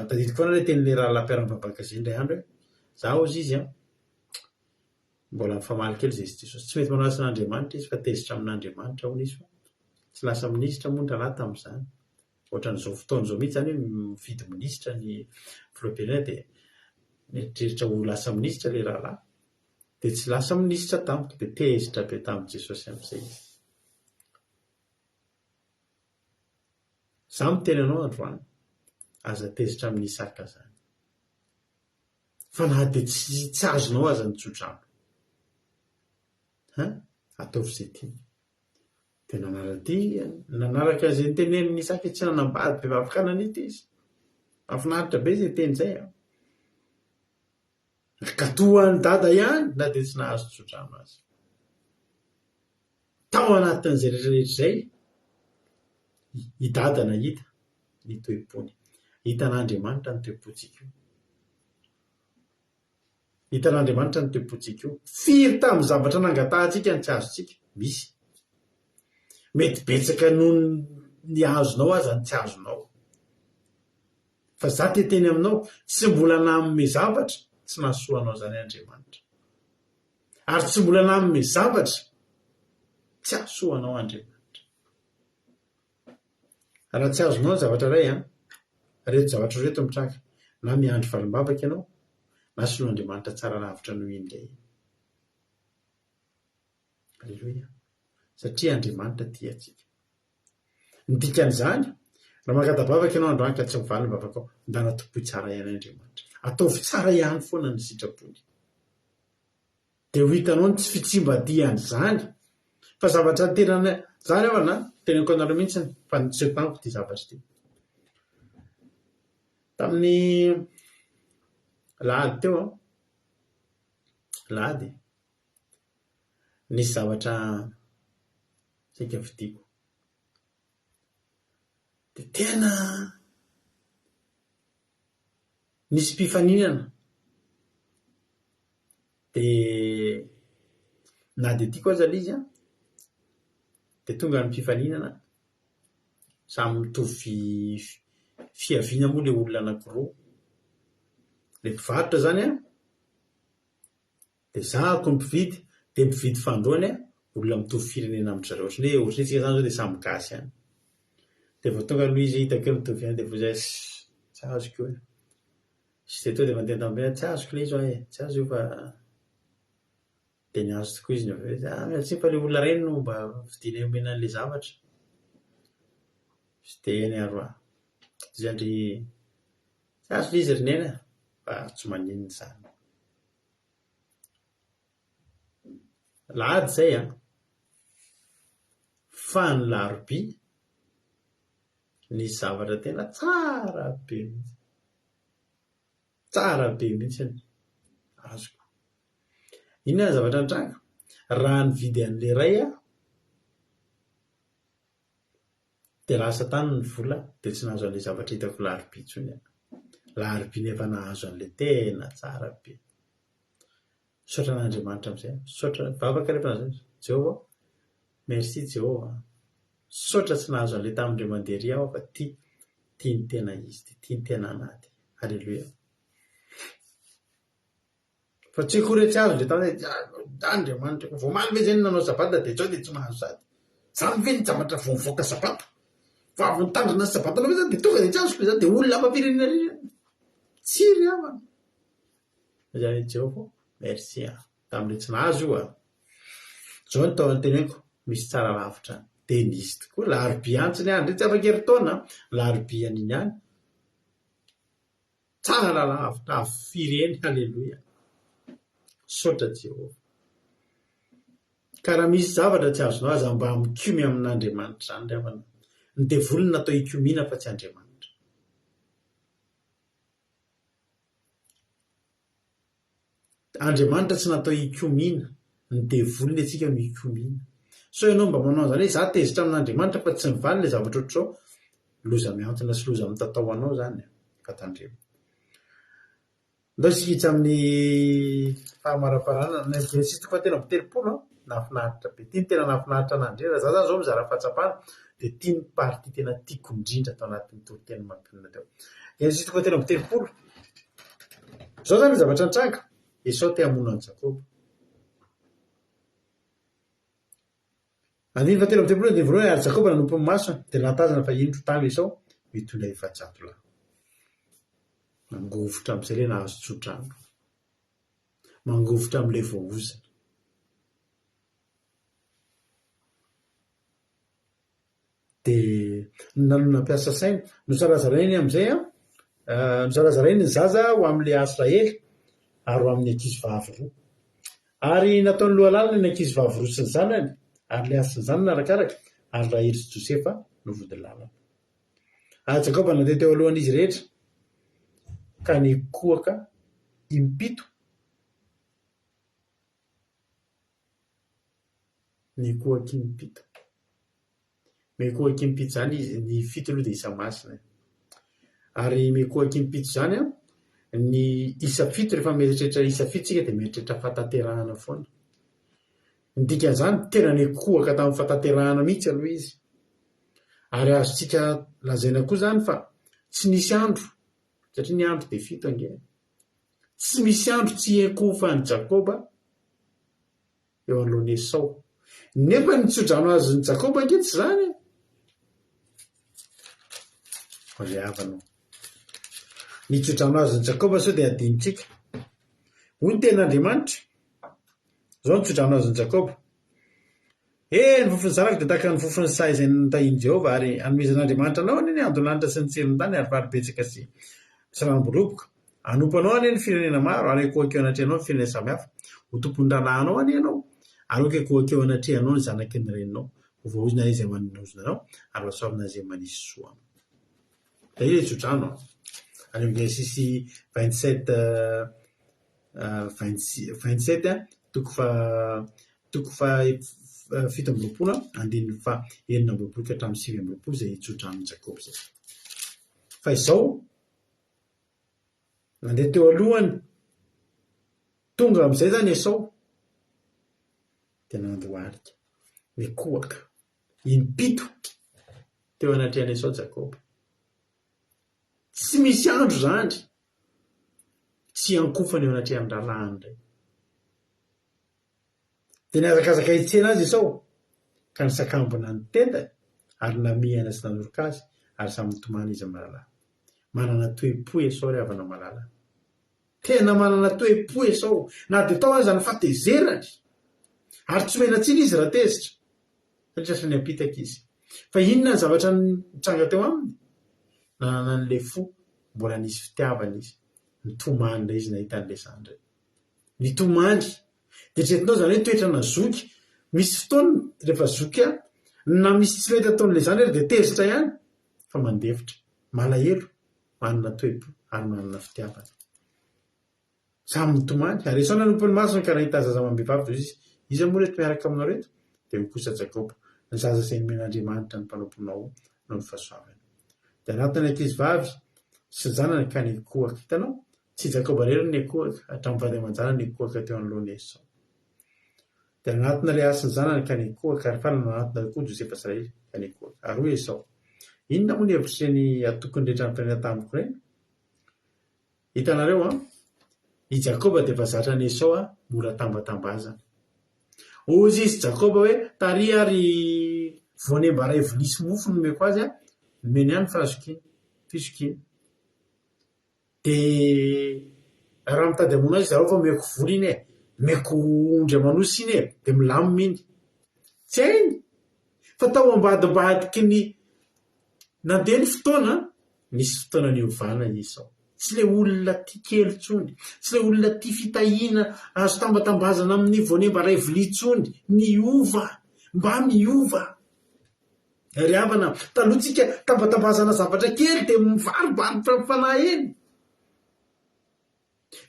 Speaker 5: tadidiko foana ilay tenin'ilay rahalahy mpiara-mivavaka izay indray andro hoe, za hozy izy an, mbola mifamaly kely izay sy Jesosy. Tsy mety manao asan'Andriamanitra izy fa tezitra amin'Andriamanitra hono izy fa tsy lasa minisitra moa ny rahalahy tamin'izany. Ohatran'izao fotoana izao mihitsy izany hoe mifidy minisitra ny filoham-pirenena dia mieritreritra ho lasa minisitra ilay rahalahy. Dia tsy lasa minisitra tampoka, dia tezitra be tamin'i Jesosy amin'izay izy. Izaho miteny anao androany, aza tezitra amin'i Isaka izany. Fa na dia tsy tsy azonao aza ny tsodrano. Hein? Ataovy izay tiany. Dia nanara-dia, nanaraka izay notenenin'i Isaka izy, tsy nanambady vehivavy kananita izy. Mahafinaritra be izay teny izay an. Nankatò an'i Dada ihany na dia tsy nahazo tsodrano aza. Tao anatin'izay rehetra rehetra izay, i Dada nahita ny toe-pony. Hitan'Andriamanitra ny toe-pontsika io. Hitan'Andriamanitra ny toe-pontsika io. Firy tamin'ny zavatra nangatahantsika no tsy azontsika? Misy. Mety betsaka noho ny azonao aza ny tsy azonao. Fa za te hiteny aminao, tsy mbola nanome zavatra tsy nahasoa anao izany Andriamanitra. Ary tsy mbola nanome zavatra tsy hahasoa anao Andriamanitra. Raha tsy azonao ny zavatra iray an, ireto zavatra ireto mitranga, na miandry valim-bavaka ianao, na soloan'Andriamanitra tsara lavitra noho iny ilay iny. Aleloia. Satria Andriamanitra tia antsika. Ny dikan'izany, Raha mangata-bavaka ianao androany ka tsy mivaly ny vavakao, ndana tompoy tsara ihany Andriamanitra. Ataovy tsara ihany foana ny sitrapony. Dia ho hitanao ny tsy fitsimbadihan'izany. Fa zavatra tena, za ry havana, teneniko anareo mihitsy fa niseho tamiko ity zavatra ity. Tamin'ny alahady teo an, alahady, nisy zavatra saika vidiako. Dia tena nisy mpifaninana. Dia na dia tiako aza ilay izy an, dia tonga ny mpifaninana, samy mitovy fiaviana moa ilay olona anankiroa. Ilay mpivarotra izany an, Dia zahako ny mpividy, dia mpividy fanindroany an, olona mitovy firenena amin-dry zareo, ohatran'ny hoe ohatran'ny hoe tsika izany izao dia samy gasy ihany. Dia vao tonga aloha izy hitako hoe mitovy ihany dia voa izahay, tsy azoko io e. Izy dia tonga dia mandeha tampoka hoe tsy azoko ilay izy hoa e, tsy azo io fa dia nihazo tokoa izy avy eo, ah miala tsiny fa ilay olona ireny no mba vidianay omena an'ilay zavatra. Izy dia eny ary hoa. Izy ndry tsy azo ilay izy ry neny a, fa tsy maninona izany. Alahady izay an! Fa ny larobia nisy zavatra tena tsara be mihitsy. Tsara be mihitsy azoko. Inona ny zavatra nitranga? Raha nividy an'ilay iray aho Dia lasa tany ny vola dia tsy nahazo an'ilay zavatra hitako larobia intsony aho. Larobia nefa nahazo an'ilay tena tsara be. Misaotra an'Andriamanitra amin'izay aho. Misaotra, mivavaka rehefa nahazo an'izay. Jehovah ô, merci Jehovah a. Misaotra tsy nahazo an'ilay tamin'indray mandeha ery aho fa ty, ty ny tena izy ty, ty ny tena anah ty. Alléluia. Fa tsy akory hoe tsy azo ilay tany hoe Andriamanitra vao omaly ve izay no nanao sabata dia izao dia tsy mahazo sady. Izany ve ny zavatra vao mivoaka sabata? Vao avy nitandrina ny sabatanao ve izany dia tonga dia tsy azoko izany dia olona hafa firenena iry izany. Tsia ry havana. Izany Jehovah, merci a. Tamin'ilay tsy nahazo io a. Izao no tao teneniko, misy tsara lavitra any. Dia nisy tokoa, larobia antsy ny andro, tsy afaka herintaona, larobia an'iny ihany. Tsara lavitra avo firy eny haleloia. Misaotra Jehovah. Ka raha misy zavatra tsy azonao aza mba mikomy amin'Andriamanitra izany ry havana. Ny devoly no natao hikomiana fa tsy Andriamanitra. Andriamanitra tsy natao hikomiana, ny devoly ny antsika no hikomiana. Sao ianao mba manao an'izany hoe za tezitra amin'Andriamanitra fa tsy mivaly ilay zavatra ohatr'izao, loza mihantona sy loza mitatao ho anao izany e, ka tandremo. Ndao isika hiditra amin'ny fahamaraparanana, ny Genesisy toko fahatelo amby telopolo an, nahafinaritra be, ity no tena nahafinaritra anah indrindra, za zany izao mizara fahatsapana dia ity no partie tena tiako indrindra tao anatin'ny toriteny mampionona teo. Genesisy toko fahatelo amby telopolo. Izao izany ny zavatra nitranga, Esao te hamono an'i Jakoba. Andininy fahatelo amby telopolo andininy voalohany, Ary Jakoba nanompo ny masony, dia nahatazana fa indro tamy Esao mitondra 400 lahy. Mangovitra amin'izay ilay nahazo tsodrano. Mangovitra amin'ilay voaozona. Dia nampiasa saina. Nozarazarainy amin'izay an, nozarazarainy ny zaza ho amin'i Lea sy Rahely ary ho amin'ny ankizivavy roa. Ary nataony lohalalana ny ankizivavy roa sy ny zanany, ary Lea sy ny zanany arakaraka, ary Rahely sy Josefa no vodilalana. Ary Jakoba nandeha teo alohan'izy rehetra, ka nikohaka impito. Mikohakimpito. Mikohakimpito izany izy, ny fito aloha dia isa masina e. Ary mikohakimpito izany an, ny isa fito rehefa mieritreritra isa fito isika dia mieritreritra fahatanterahana foana. Ny dikan'izany tena nikohaka tamin'ny fahatanterahana mihitsy aloha izy. Ary azontsika lazaina koa izany fa tsy nisy andro, satria ny andro dia fito ange. Tsy misy andro tsy hiankohofan'i Jakoba eo anoloan'i Esao. Nefa ny tsodrano azon'i Jakoba ange tsy izany e! Ry havana ô! Ny tsodrano azon'i Jakoba sao dia adinontsika. Hoy ny tenin'Andriamanitra, izao ny tsodrano azon'i Jakoba. He, ny fofon'ny zanako dia tahaka ny fofon'ny saha izay notahian'i Jehovah, ary hanomezan'Andriamanitra anao anie ny andon-lanitra sy ny tsiron'ny tany ary vary betsaka sy sy ranom-boaloboka. Hanompo anao anie ny firenena maro, ary hakohaka eo anatrehanao ny firenena samihafa. Ho tompon'ny rahalahinao anie ianao, ary aoka hikohaka eo anatrehanao ny zanaky ny reninao. Ho voaozona izay manozona anao, ary ho hasoavina izay manisy soa anao. Izay ilay tsodrano an. Any amin'ny Genesisy 27 27 toko faha toko faha 27 andininy faha 26 ka hatramin'ny 29 izay tsodranon'i Jakoba izay. Fa izao nandeha teo alohany tonga amin'izay izany Esao dia nandohalika, nikohaka impito teo anatrehan'i Esao Jakoba. Tsy misy andro izany tsy hiankofany eo anatrehan'ny rahalahiny indray. Dia nihazakazaka hitsena azy Esao, ka nisakambina ny tendany ary namihana sy nanoroka azy, ary samy nitomany izy mirahalahy. Manana toe-po Esao ry havana malala. Tena manana toe-po Esao, na dia tao aza ny fahatezerany. Ary tsy omena tsiny izy raha tezitra, satria tratran'ny ampitaka izy. Fa inona ny zavatra nitranga teo aminy? Nanana an'ilay fo mbola nisy fitiavana izy. Nitomany indray izy nahita an'ilay zandriny. Nitomany. Dia eritreretinao izany hoe toetrana zoky. Misy fotoana rehefa zoky na misy tsy mety ataon'ilay zandry ary dia tezitra ihany fa mandefitra, malahelo, manana toe-po ary manana fitiavana. Samy nitomany. Ary Esao nanompo ny masony ka nahita zaza amam-behivavy dia hoy izy, Iza moa ireto miaraka aminao ireto? Dia hoy kosa Jakoba, Ny zaza izay nomen'Andriamanitra ny mpanomponao noho ny fahasoavany. Dia nanatona ny ankizivavy sy ny zanany ka nikohaka. Hitanao? Tsy i Jakoba irery no nikohaka, hatramin'ny vady aman-janany nikohaka teo anoloan'i Esao. Dia nanatona Lea sy ny zanany ka nikohaka, ary farany nanatona koa Josefa sy Rahely ka nikohaka. Ary hoy Esao, Inona moa ny hevitr'ireny antokony rehetra nifanena tamiko ireny? Hitanareo an! I Jakoba dia efa zatra an'i Esao mora tambatambazana. Hoy izy Jakoba hoe, Tary ary voanemba iray vilia sy mofo no nomeko azy, nomeny ahy ny fahazokiana, fizokiana. Dia raha mitady hamono azy izaho fa omeko vola iny e, omeko ondry aman'osy iny e, dia milamina iny. Tsy hainy fa tao ambadimbadiky ny nandeha ny fotoana, nisy fotoana niovana i Esao. Tsy ilay olona tia kely intsony, tsy ilay olona tia fitahiana azo tambatambazana amin'ny voanemba iray vilia intsony. Niova, mba miova. Ry havana, taloha tsika tambatambazana zavatra kely dia mivarobarotra ny fanahy eny.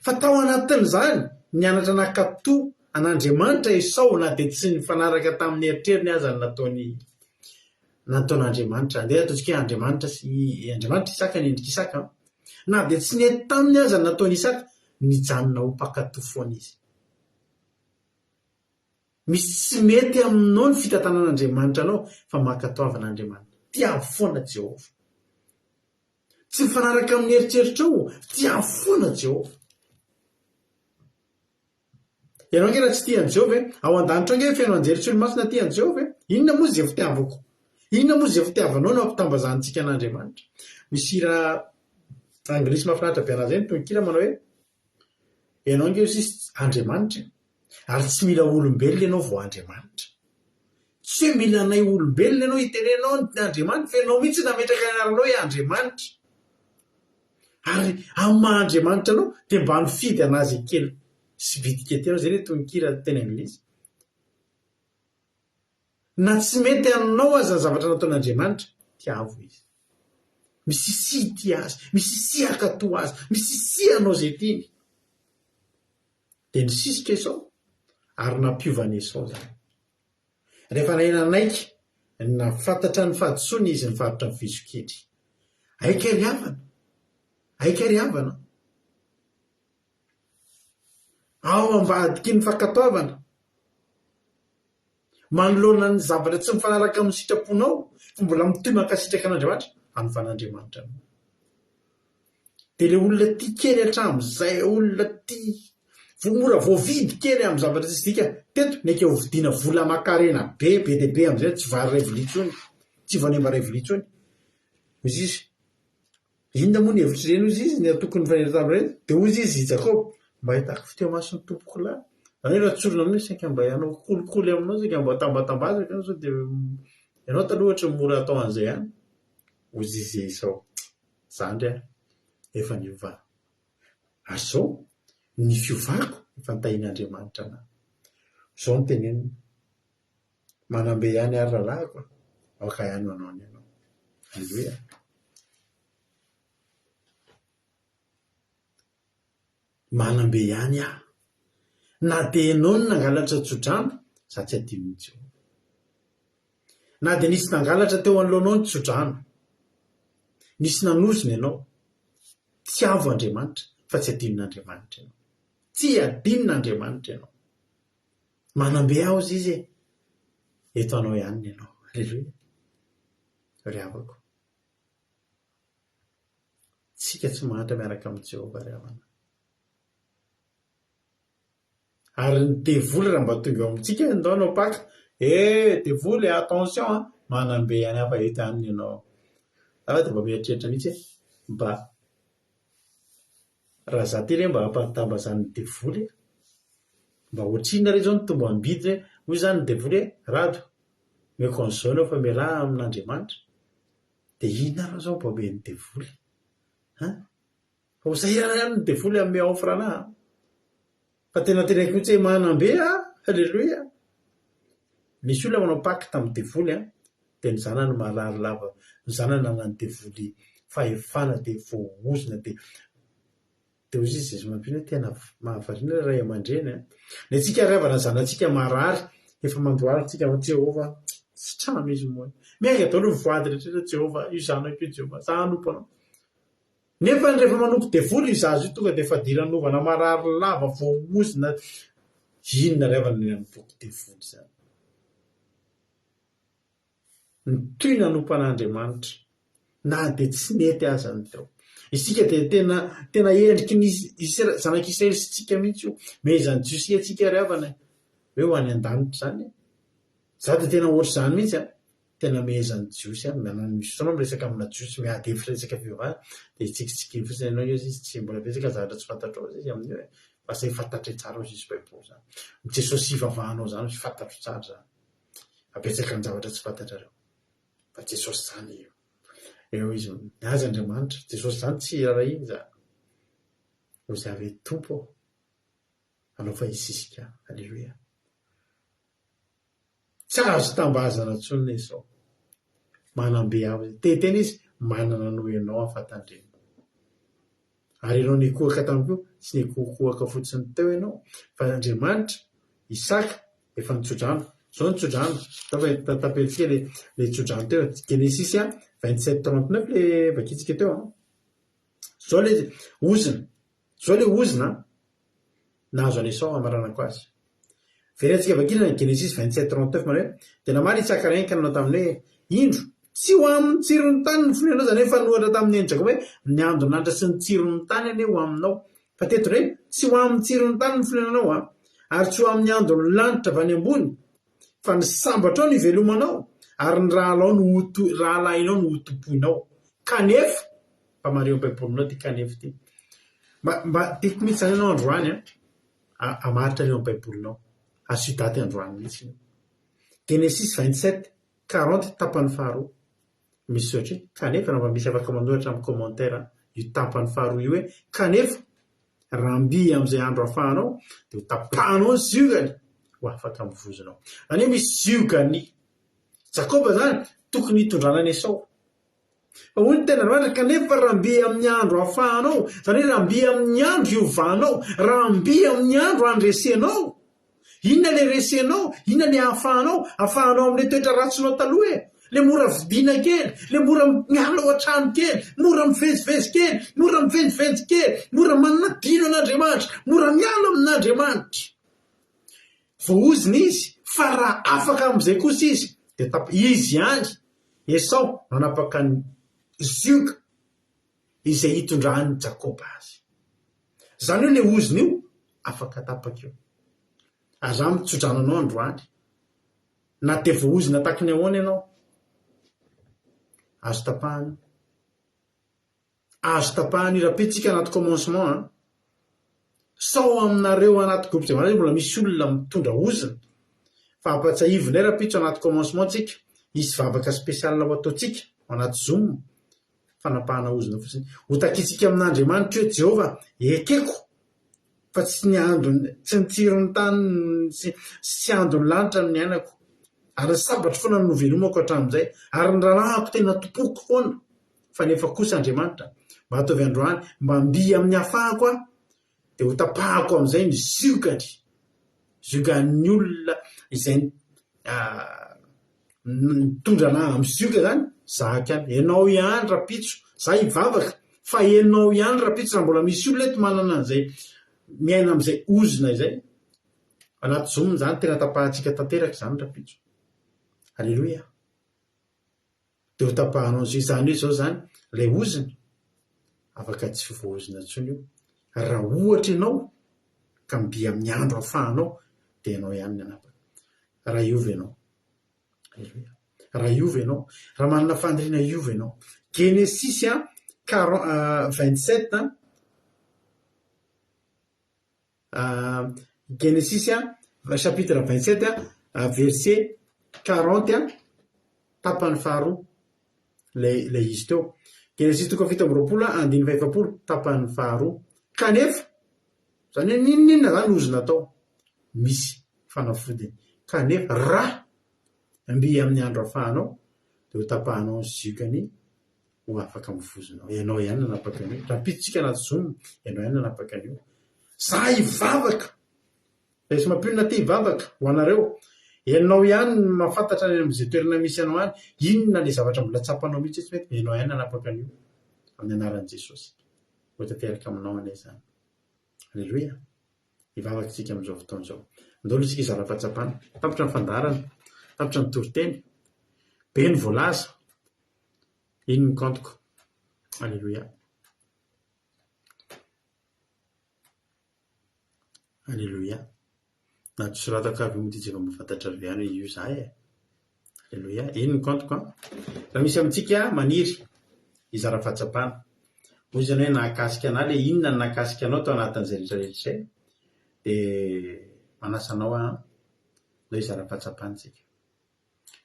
Speaker 5: Fa tao anatin'izany, nianatra nankatò an'Andriamanitra Esao na dia tsy nifanaraka tamin'ny eritreriny aza ny nataony nataon'Andriamanitra. Andeha ataontsika hoe Andriamanitra sy Andriamanitra Isaka ny endrik'i Isaka. Na dia tsy nety taminy aza ny nataon'i Isaka, nijanona ho mpankatò foana izy. Misy tsy mety aminao ny fitantanan'Andriamanitra anao fa mankatoavina Andriamanitra. Tiavo foana Jehovah. Tsy mifanaraka amin'ny eritreritrao, tiavo foana Jehovah. Ianao ange raha tsy tia an'i Jehovah e, ao an-danitra ao ange feno anjely sy olomasina tia an'i Jehovah e. Inona moa izay fitiavako? Inona moa izay fitiavanao no ampitambazantsika an'Andriamanitra? Misy hira anglisy mahafinaritra be an'azy izay ny tononkira manao hoe Ianao ange hoy sisa Andriamanitra e! Ary tsy mila olombelona ianao vao Andriamanitra. Tsy hoe mila anay olombelona ianao hitenenao ny Andriamanitra fa ianao mihitsy nametraka ny anaranao hoe Andriamanitra. Ary amin'ny maha Andriamanitra anao dia mba nifidy an'azy kely sy bitika ety ianao, izay ilay tononkira teny anglisy. Na tsy mety aminao aza ny zavatra nataon'Andriamanitra, tiavo Izy. Misisia hitia Azy, misisia hankatò Azy, misisia hanao izay tiany. Dia nisisika Esao, ary nampiova an'i Esao izany. Rehefa nahay nanaiky, nahafantatra ny fahadisoany izy nivarotra ny vizokely. Aika ry havana, aika ry havana. Ao ambadiky ny fankatoavana, Manoloana ny zavatra tsy mifanaraka amin'ny sitraponao, fa mbola mitohy mankasitraka an'Andriamanitra, anovan'Andriamanitra anao. Dia ilay olona tia kely hatramin'izay, olona tia vo mora voavidy kely amin'ny zavatra tsisy dikany, teto neke hovidiana vola aman-karena be be dia be amin'izay, tsy vary iray vilia intsony, tsy voanemba iray vilia intsony. Hoy izy, Inona moa ny hevitr'ireny hozy izy, ny antokony nifanena tamin'ireny? Dia hozy izy i Jakoba, Mba hitako fitia mason'ny tompoko lahy. Izany hoe raha tsorina aminao saika mba hanao kolikoly aminao, saika mba tambatambazako ianao sao dia ianao taloha ohatry ny mora atao an'izay ihany. Hoy izy Esao, Zandry a, efa niova aho. Ary izao, ny fiovako efa nitahian'Andriamanitra anà. Izao no teneniny, Manam-be ihany ary rahalahiko a, aoka ihany ho anao ny anao. Aleloia. Manam-be ihany aho. Na dia ianao no nangalatra tsodrano, izaho tsy hadinon'i Jehovah. Na dia nisy nangalatra teo anoloanao ny tsodrano, nisy nanozona ianao, tiavo Andriamanitra fa tsy hadinon'Andriamanitra ianao. Tsy hadinon'Andriamanitra ianao. Manam-be aho hozy izy e! Eto anao ihany ny anao. Aleloia. Ry havako. Tsika tsy mahantra miaraka amin'i Jehovah ry havana. Ary ny devoly raha mba tonga eo amintsika, ndao hanao Paka, eh devoly eh, attention an, manam-be ihany aho fa eto ihany ny anao. Za dia mba mieritreritra mihitsy hoe mba raha za ty re mba ampatambazan'ny devoly e, mba ohatrinona re zao ny tombam-bidy hoe, hoy izany ny devoly hoe, Rado, omeko an'izao ianao fa mialà amin'Andriamanitra. Dia inona ary zao mba omen'ny devoly an? Fa ho sahirana ihany ny devoly hanome offre anah an! Fa tena teneniko mihitsy hoe manam-be aho, alléluia! Misy olona manao pacte amin'ny devoly an, dia ny zanany marary lava, ny zanany ananan'ny devoly fahefana dia voaozona dia Dia hoy izy Jesoa mampino hoe tena mahavariana ilay ray aman-dreny an! Ny antsika ry havana ny zanatsika marary efa mandohalika tsika hoe Jehovah sitrano izy moa e! Miainga daholo ny voady rehetra rehetra Jehovah io zanako io Jehovah za hanompo anao. Nefa rehefa manompo devoly io zaza io tonga dia fadiranovana marary lava voaozona inona ry havana ny hanompoako devoly izany. Nitohy nanompo an'Andriamanitra na dia tsy nety aza ny teo. Isika dia tena tena endriky ny Isra- zanak'Israely sy tsika mihitsy io. Mehezan'ny Jiosy antsika ry havana e. Hoe ho any an-danitra izany e. Za dia tena ohatr'izany mihitsy an. Tena mehezan'ny Jiosy aho. Manana misy fotoana aho miresaka amina Jiosy miady hevitra resaka fivavahana dia tsikitsikiany fotsiny ianao hoe izy tsy mbola betsaka ny zavatra tsy fantatrao hozy izy amin'io e. Fa zay fantatray tsara hozy izy baiboly izany. Ny Jesosy ivavahanao izany hozy fantatro tsara izany. Fa betsaka ny zavatra tsy fantatrareo. Fa Jesosy izany eo. Eo izy mihaza Andriamanitra. Jesosy izany tsy raharahiany izany. Hoy avy Tompo ô, anao fa hisisika. Aleloia. Tsy azo tambazana intsony ny izao. Manam-be avo. Te hiteny izy, manana noho ianao aho fa tandremo. Ary ianao nikohaka tamiko io, tsy nikohakohaka fotsiny teo ianao, fa Andriamanitra, Isaka, efa nitsodrano. Izao ny tsodrano, izao fa tapentsika ilay ilay tsodrano teo, Genesisy 27 39 ilay vakintsika teo an. Izao ilay ozona, izao ilay ozona an, nahazo an'i Esao hamaranako azy. Verentsika vakina ny Genesisy 27 39 manao hoe, Dia namaly Isaka rainy ka nanao taminy hoe, Indro, tsy ho amin'ny tsiron'ny tany ny fonenanao, izany hoe nifanohitra tamin'ny nen'i Jakoba hoe, Ny andon'andra sy ny tsiron'ny tany anie ho aminao. Fa teto indray, tsy ho amin'ny tsiron'ny tany ny fonenanao, an, ary tsy ho amin'ny andon'ny lanitra avy any ambony, fa ny sambatrao no hivelomanao, ary ny rahalao no ho rahalahinao no hotompoinao. Kanefa, mba mariho amin'ny Baibolinao ity kanefa ity. Mba, mba tiako mihitsy izany ianao androany, an. Hamaritra ny ao amin'ny Baibolinao. Asio daty androany mihitsy io. Genesisy 27, 40 tapany faharoa. Misy soratra hoe kanefa, raha mba misy afaka manoratra amin'ny commentaire io tapany faharoa io hoe kanefa, raha mby amin'izay andro ahafahanao dia ho tapahanao ny ziogany ho afaka amin'ny vozonao. Izany hoe misy ziogan'i Jakoba izany tokony hitondrana an'i Esao. Fa hoy ny tenin'Andriamanitra, kanefa raha mby amin'ny andro ahafahanao, izany hoe raha mby amin'ny andro hiovanao, raha mby amin'ny andro handresenao. Inona ilay resenao? Inona ilay ahafahanao? Ahafahanao amin'ilay toetra ratsinao taloha e! Ilay mora vidiana kely, ilay mora miala ao an-trano kely, mora mivezivezy kely, mora mivenjivenjy kely, mora manadino an'Andriamanitra, mora miala amin'Andriamanitra. Voaozona izy, fa raha afaka amin'izay kosa izy, dia tap, izy ihany, Esao, nanapaka ny zioga izay hitondran'i Jakoba azy. Izany hoe ilay ozona io, afaka tapaka io. Ary izaho mitsodrano anao androany, na dia voaozona tahaky ny ahoana ianao, azo tapahana io. Azo tapahana io raha pitsika anaty commencement an. Sao aminareo anaty groupe izay mbola misy olona mitondra ozona. Fa ampatsiahivo indray rahampitso anaty commencement tsika, hisy vavaka spécial ho ataontsika ao anaty zoom, fanapahana ozona fotsiny. Ho takintsika amin'Andriamanitra hoe Jehovah, ekeko fa tsy ny andron'ny, tsy ny tsiron'ny tany sy tsy andon'ny lanitra no niainako. Ary ny sabatro foana no novelomako hatramin'izay. Ary ny rahalahiko tena tompoiko foana. Fa nefa kosa Andriamanitra, mba ataovy androany, mba mby amin'ny hafahako aho, dia ho tapahako amin'izay ny ziogany, ziogan'ny olona izay nitondra anah amin'ny zioga izany, zahako ihany. Ianao ihany rahampitso, za hivavaka, fa ianao ihany rahampitso raha mbola misy olona eto manana an'izay, miaina amin'izay ozona izay, anaty zoom izany, tena tapahantsika tanteraka izany rahampitso. Aleloia. Dia ho tapahanao izay. Izany hoe izao izany, ilay ozona, afaka tsy ho voaozona intsony io. Raha ohatra ianao ka mby amin'ny andro ahafahanao, dia ianao ihany ny hanapaka. Raha hiova ianao. Aleloia. Raha hiova ianao. Raha manana faniriana hiova ianao. Genesisy 27, Genesisy chapitre 27 verset 40 tapany faharoa ilay ilay izy teo. Genesisy toko 27 andininy fahefapolo tapany faharoa. Kanefa, izany hoe n'inon'inona izany ozona atao, misy fanafodiny. Kanefa raha mby amin'ny andro ahafahanao dia ho tapahanao ny ziokany ho afaka amin'ny vozonao. Ianao ihany nanapaka an'io. Rahampitso tsika anaty zoom, ianao ihany nanapaka an'io. Za hivavaka! Raiso mampionona ty hivavaka ho anareo. Ianao ihany no mahafantatra any amin'izay toerana misy anao any, inona ilay zavatra mbola tsapanao mihitsy hoe tsy mety, ianao ihany nanapaka an'io. Amin'ny anaran'i Jesosy. Ho tanteraka aminao anie izany. Aleloia. Hivavaka isika amin'izao fotoana izao. Andao aloha isika hizara fahatsapana. Tapitra ny fandaharana. Tapitra ny toriteny. Be ny voalaza. Iny ny kaontiko. Aleloia. Aleloia. Na tsy soratako avy moa dia tsy efa mba fantatrareo ihany hoe io za e. Aleloia. Iny ny kaontiko an. Raha misy amintsika maniry hizara fahatsapana, hoy izany hoe nahakasika anà ilay inona no nahakasika anao tao anatin'izay rehetra rehetra izay, dia manasa anao aho an, ndao hizara fahatsapana isika.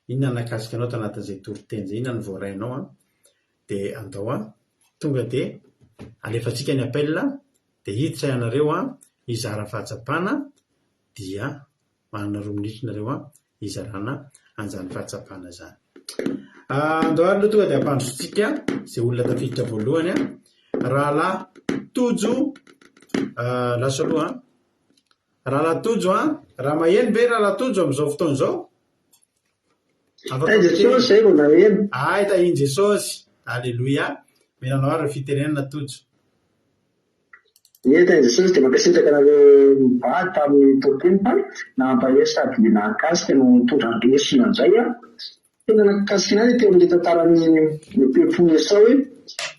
Speaker 5: Inona no nahakasika anao tao anatin'izay toriteny izay? Inona no voarainao an? Dia andao an, tonga dia alefantsika ny appel dia hiditra ianareo an, hizara fahatsapana dia manana roa minitra nareo an, hizarana an'izany fahatsapana izany. Andao ary aloha tonga dia ampandrosotsika izay olona tafiditra voalohany an. Rahalahy Tojo, lasa aloha an. Rahalahy Tojo an! Raha maheno ve Rahalahy Tojo amin'izao fotoana izao? Afaka
Speaker 6: Tahin'i
Speaker 5: miteny.
Speaker 6: Jesosy zay vao naheno.
Speaker 5: Ay, tahin'i Jesosy! Aleloia! Omena anao ary ny fitenenana Tojo.
Speaker 6: Ie, tahin'i Jesosy dia mankasitraka anareo mivady tamin'ny toriteny fa nampahery sady nahakasika no nitondra lesona indray an! Tena nahakasika anay teo amin'ilay tantaran'ny toe-pon'i Esao hoe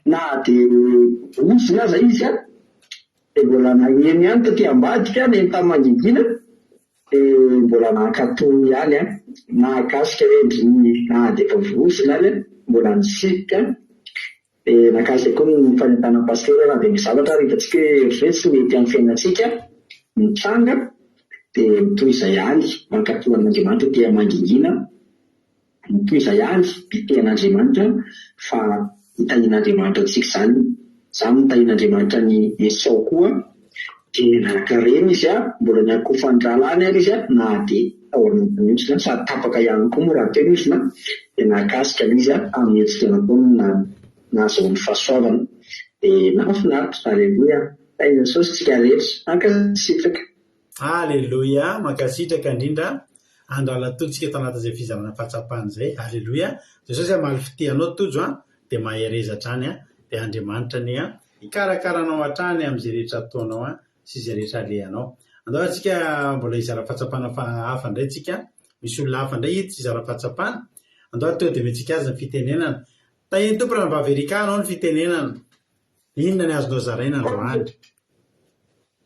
Speaker 6: na dia ozona aza izy an! Dia mbola naheno ihany taty ambadika neny tamin'ny mangingina dia mbola nankato ihany an, nahakasika hoe ndry na dia efa vohozona ary an, mbola nisipika dia nahakasika koa ny fanentanan'ny pasitera raha dia misy zavatra ary hitantsika hoe ohatran'ny hoe tsy mety amin'ny fiainantsika mitranga dia mitohy izay ihany mankato an'Andriamanitra aty amin'ny mangingina. Mitohiza ihany mitia an'Andriamanitra fa hitahian'Andriamanitra antsika izany, izany no tahian'Andriamanitra an'i Esao koa, dia nanankarena izy an, mbola niankohofan'ny rahalahiny ary izy an, na dia tao anatin'ny ozona, sady tapaka ihany koa moa rahateo ny ozona, dia nahakasika an'izy izy an, tamin'ny hetsika nataony na nahazoany fahasoavana, dia nahafinaritra, Aleloia, tahin'i Jesosy tsika rehetra, ankasitraka.
Speaker 5: Aleloia! Mankasitraka indrindra Andralatoa tsika tao anatin'izay fizarana fahatsapana izay. Aleloia! Jesosy hamaly fitia anao Tojo a, dia mahereza hatrany a, dia Andriamanitra anie a, hikarakara anao hatrany amin'izay rehetra ataonao a, sy izay rehetra alehanao. Andao ary tsika mbola hizara fahatsapana hafa indray tsika, misy olona hafa indray hiditra hizara fahatsapana. Andao ary tonga dia omentsika azy ny fitenenana. Tahian'ny Tompo Ranabavy Ericka anao ny fitenenana. Inona ny azonao zaraina androany?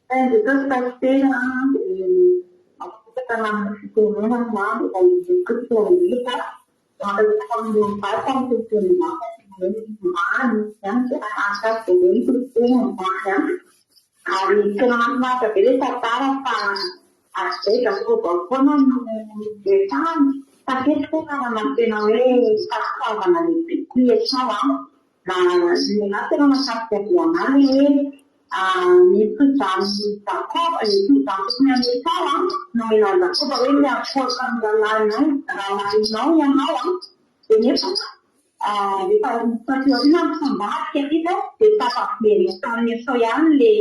Speaker 7: Jesosy Pasitera an, dia mankasitraka anao amin'ny fitenenana an, dia tahian'i Jesosy koa isika rehetra, mankasitraka amin'ireo mivady tamin'ny tontolo hafa sy ny hoe androany an, dia nahakasika be ny toriteny androany an. Ary tena mahafinaritra be ilay tantara fa hatrizay Jakoba foana no resahana fa teto tena nanantena hoe fahasoavana lehibe koa i Esao an! Na ny anahy tena mahakasika be anahy ilay hoe ny tso-dranon'i Jakoba, ny tso-drano tokony an'i Esao an, nomena an'i Jakoba hoe miankohoka amin'ny rahalahinao rahalahinao ianao an, dia nefa Rehefa taty aoriana nifambadika sisa dia tafaverina tamin'i Esao ihany ilay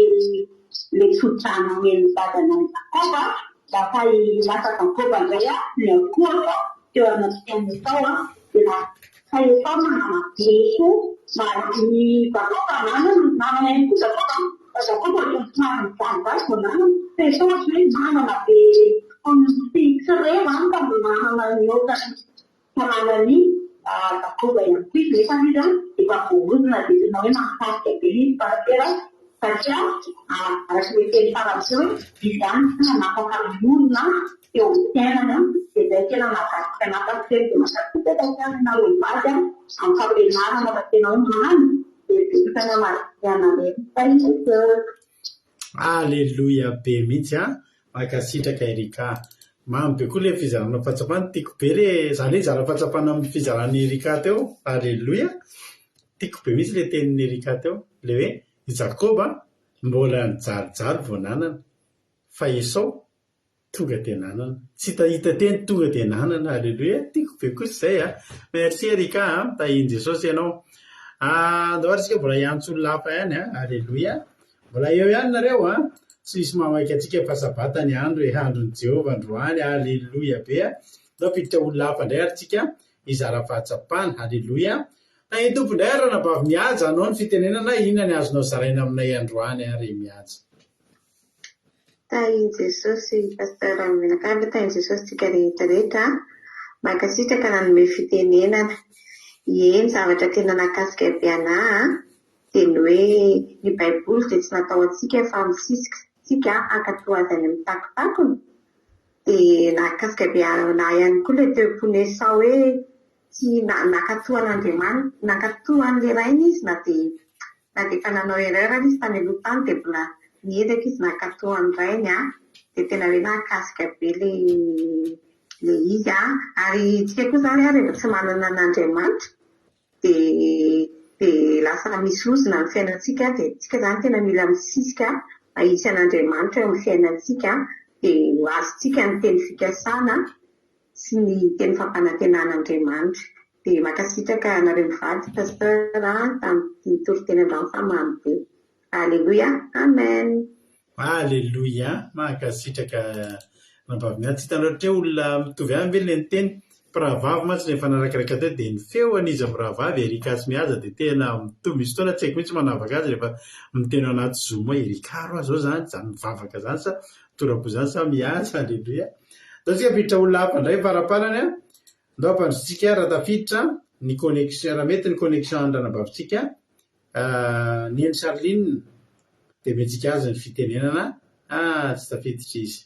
Speaker 7: ilay tso-drano nomen'ny dadany an'i Jakoba. Lasa i lasa Jakoba indray niankohoka teo anatrehan'i Esao dia lasa Esao nanana be koa na i Jakoba nanana nanana ihany koa Jakoba fa Jakoba ohatran'ny somary nijalijaly vao nanana fa Esao ohatran'ny hoe nanana be tsy tsy re izany fa nanana nihoatra ny Fananan'i Jakoba ihany koa izy nefa izy efa voaozona dia tena hoe mahasarika be ilay izy pasitera satria araka ilay teny farany teo hoe izy ihany no nanapaka ny olona teo amin'ny fiainany dia izay tena nahakasika anah pasitera dia mankasitraka hatrany anareo mivady amin'ny fampianarana fa tena hoe mamy dia betsaka ny hamarihana anareo.
Speaker 5: Aleloia be mihitsy an! Mankasitraka Erica. Mamy be koa le fizarana fahatsapana, tiako be le, zany hoe hizara fahatsapana amin'ny fizaran'i Erica teo, aleloia! Tiako be mihitsy le tenin'i Erica teo, le hoe i Jakoba mbola nijalijaly vao nanana, fa Esao Tonga dia nanana. Tsy hitahita teny tonga dia nanana. Alléluia. Tiako be kosa izay a. Merci Erika a. Tahian'i Jesosy ianao. Andao ary isika mbola hiantso olona hafa ihany a. Alléluia. Mbola eo ihany nareo a. Tsy misy mahamaika antsika fa sabata ny andro e. Andron'i Jehovah androany. Alléluia be a. Andao hampiditra olona hafa indray ary tsika hizara fahatsapana. Alléluia. Tahian'ny Tompo indray ary ranabavy Mihaja anao ny fitenenana inona ny azonao zaraina aminay androany ary Mihaja.
Speaker 8: Tahin'i Jesosy Pasteur Menakavy, tahin'i Jesosy tsika rehetra rehetra a! Mankasitraka nanome fitenenana. Ie, ny zavatra tena nahakasika be anah a, dia ny hoe ny baiboly dia tsy natao antsika fa misisika tsika hankatò azy any amin'ny takotakony. Dia nahakasika be anah ihany koa ilay teo-pon'i Esao hoe tsy nankatò an'Andriamanitra, nankatò an'ilay rainy izy na dia Na dia efa nanao erreur ary izy tany aloha tany dia mbola niezaka izy nankatò an'ny rainy an, dia tena hoe nahakasika be ilay ilay izy an. Ary isika koa izany an rehefa tsy manana an'Andriamanitra dia dia lasa misy ozona ny fiainantsika dia isika izany tena mila misisika mba hisy an'Andriamanitra eo amin'ny fiainantsika dia ho azontsika ny teny fikasana sy ny teny fampanantenan'Andriamanitra. Dia mankasitraka anareo mivady Pasteur tamin'ity toriteny androany fa mamy be. Alléluia Amen.
Speaker 5: Alléluia mankasitraka Ranabavy Mialy. Tsy hitanao hatreto hoe olona mitovy ihany ve ilay niteny? Mpirahavavy mantsy rehefa narakaraka teo dia ny feon'izy mirahavavy Erica sy Mihaja dia tena mitovy. Misy fotoana tsy haiko mihitsy manavaka azy rehefa miteny ao anaty zoom hoe Erica roa zao zany, zany mivavaka zany sa tora-po zany sa Mihaja. Alléluia. Ndao tsika hampiditra olona hafa indray faraparany an. Ndao hampandrotsika raha tafiditra ny connexion, raha mety ny connexion an'ny ranabavintsika Neny Charline dia omentsika azy ny fitenenana, ah tsy tafiditra izy.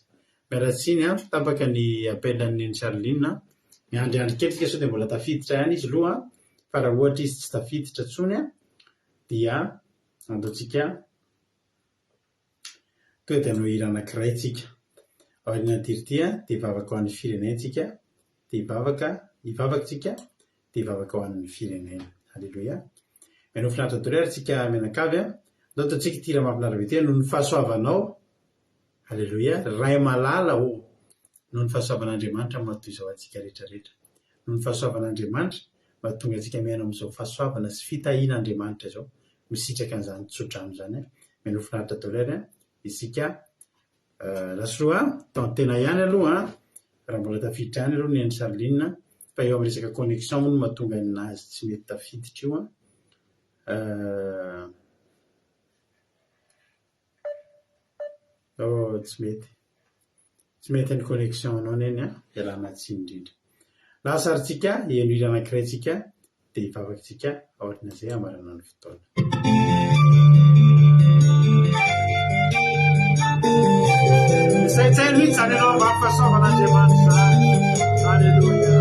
Speaker 5: Miala tsiny an, tapaka ny appel an'i Neny Charline an. Miandriandry kely tsika sao dia mbola tafiditra ihany izy aloha an, fa raha ohatra izy tsy tafiditra intsony an, dia andaontsika Tonga dia hanao hira anankiray tsika. Aorianan'ity hira ity dia hivavaka ho an'ny firenentsika, dia hivavaka, hivavaka tsika, dia hivavaka ho an'ny firenena. Aleloia. Mihaino finaritra daholo ary tsika mianakavy a. Andao ataontsika ity hira mahafinaritra be ity, noho ny fahasoavanao. Aleloia. Ray malala ô, noho ny fahasoavan'Andriamanitra no maha toy izao antsika rehetra rehetra. Noho ny fahasoavan'Andriamanitra mahatonga antsika miaina amin'izao fahasoavana sy fitahian'Andriamanitra izao. Misitraka an'izany tsodrano izany an. Mihaino finaritra daholo ary an. Isika Rasolo a, tantena ihany aloha an, raha mbola tafiditra ihany aloha Neny Charline fa eo amin'ny resaka connexion moa no mahatonga an'azy tsy mety tafiditra io an. Oh, tsy mety. Tsy mety ny connexion anao Neny a, ialana tsiny indrindra. Lasa ary tsika, heno hira anankiray tsika, dia hivavaka tsika aorian'izay hamarana ny fotoana. Misaintsaino mihitsy izany ianao ambany fahasoavan'Andriamanitra izany. Alléluia.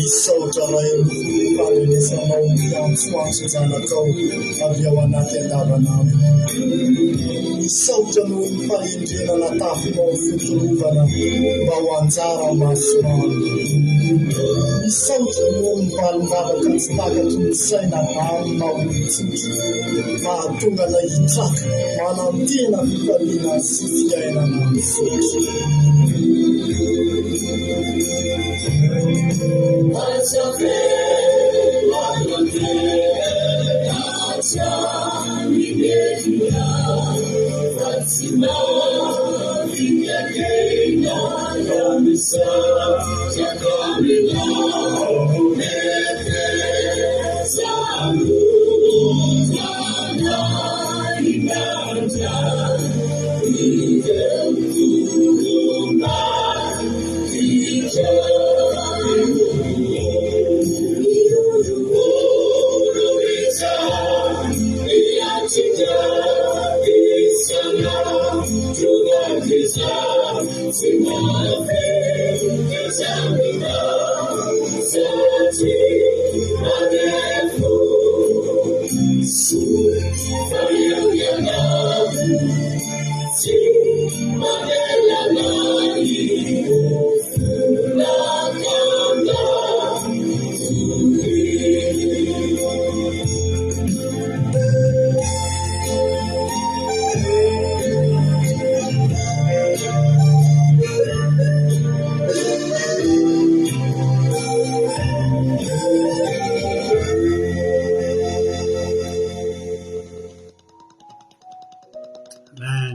Speaker 9: Misaotra Ray noho ny fandrenesanao ny antsoantson-janakao avy ao anaty andavanandro. Misaotra noho ny fahendrena natafinao ny fitorovana mba ho anjara masoandro. Misaotra noho ny valim-bavaka tsy takatry ny saina amin'ny maha olon-tsotra, mahatonga anay hitraka manantena fifaliana sy fiainana mizotra.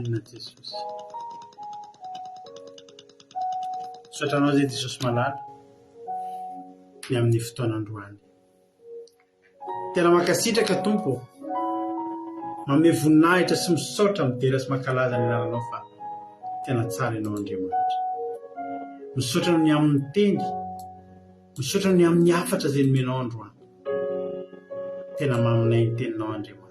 Speaker 5: Amen Jesosy. Misaotra anao izay Jesosy malala ny amin'ny fotoana androany. Tena mankasitraka Tompo ô. Manome voninahitra sy misaotra midera sy mankalaza ny anaranao fa tena tsara ianao Andriamanitra. Misaotra ny amin'ny teny, misaotra ny amin'ny hafatra izay nomenao androany. Tena maminay ny teninao Andriamanitra.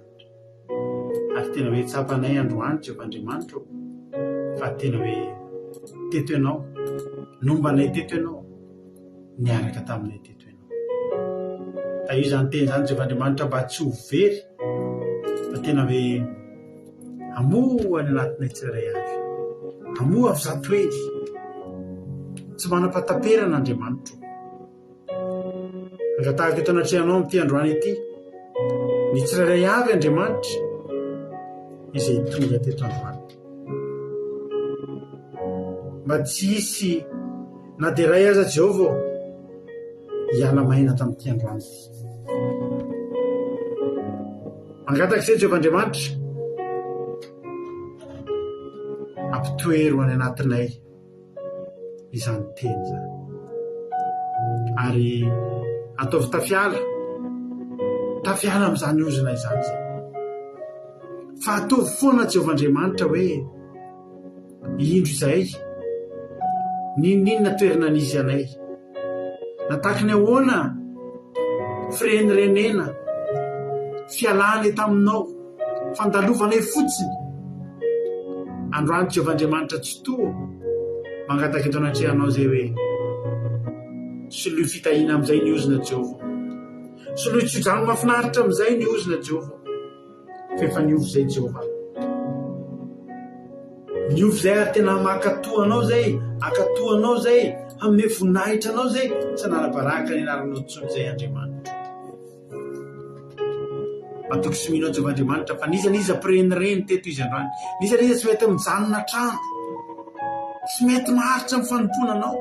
Speaker 5: Ary tena hoe tsapanay androany Jehovah Andriamanitra ô fa tena hoe teto ianao, nomba anay teto ianao, niaraka taminay teto ianao. Tahio izany teny izany Jehovah Andriamanitra mba tsy ho very fa tena hoe hamoha ny anatinay tsirairay avy. Hamoha avy izato hery. Tsy manam-pahataperana Andriamanitra. Angatahako eto anatrehanao amin'ity androany ity ny tsirairay avy Andriamanitra. Izay tonga teto androany. Mba tsy hisy na dia iray aza Jehovah ô, hiala maina tamin'ity androany ity. Mangataka izay Jehovah Andriamanitra, ampitoero any anatinay izany teny izany. Ary ataovy tafiala, tafiala amin'izany ozona izany izay. Fa ataovy foana Jehovah Andriamanitra hoe indro izahay, n'inon'inona toerana nisy anay. Na tahaka ny ahoana firenirenena, fialana eto aminao, fandalovanay fotsiny. Androany Jehovah Andriamanitra Tsitoha, mangataka eto anatrehanao izay hoe, soloy fitahiana amin'izay ny ozona Jehovah. Soloy tsodrano mahafinaritra amin'izay ny ozona Jehovah. Fa efa niova izay Jehovah. Niova izay ary tena mankatò anao izay, hankatò anao izay, hanome voninahitra anao izay, tsy hanala-baraka ny anaranao intsony izay Andriamanitro. Matoky sy mino an'i Jehovah Andriamanitra fa n'iza n'iza mpirenireny teto izy androany, n'iza n'iza tsy mety mijanona an-trano, tsy mety maharitra amin'ny fanompoana anao.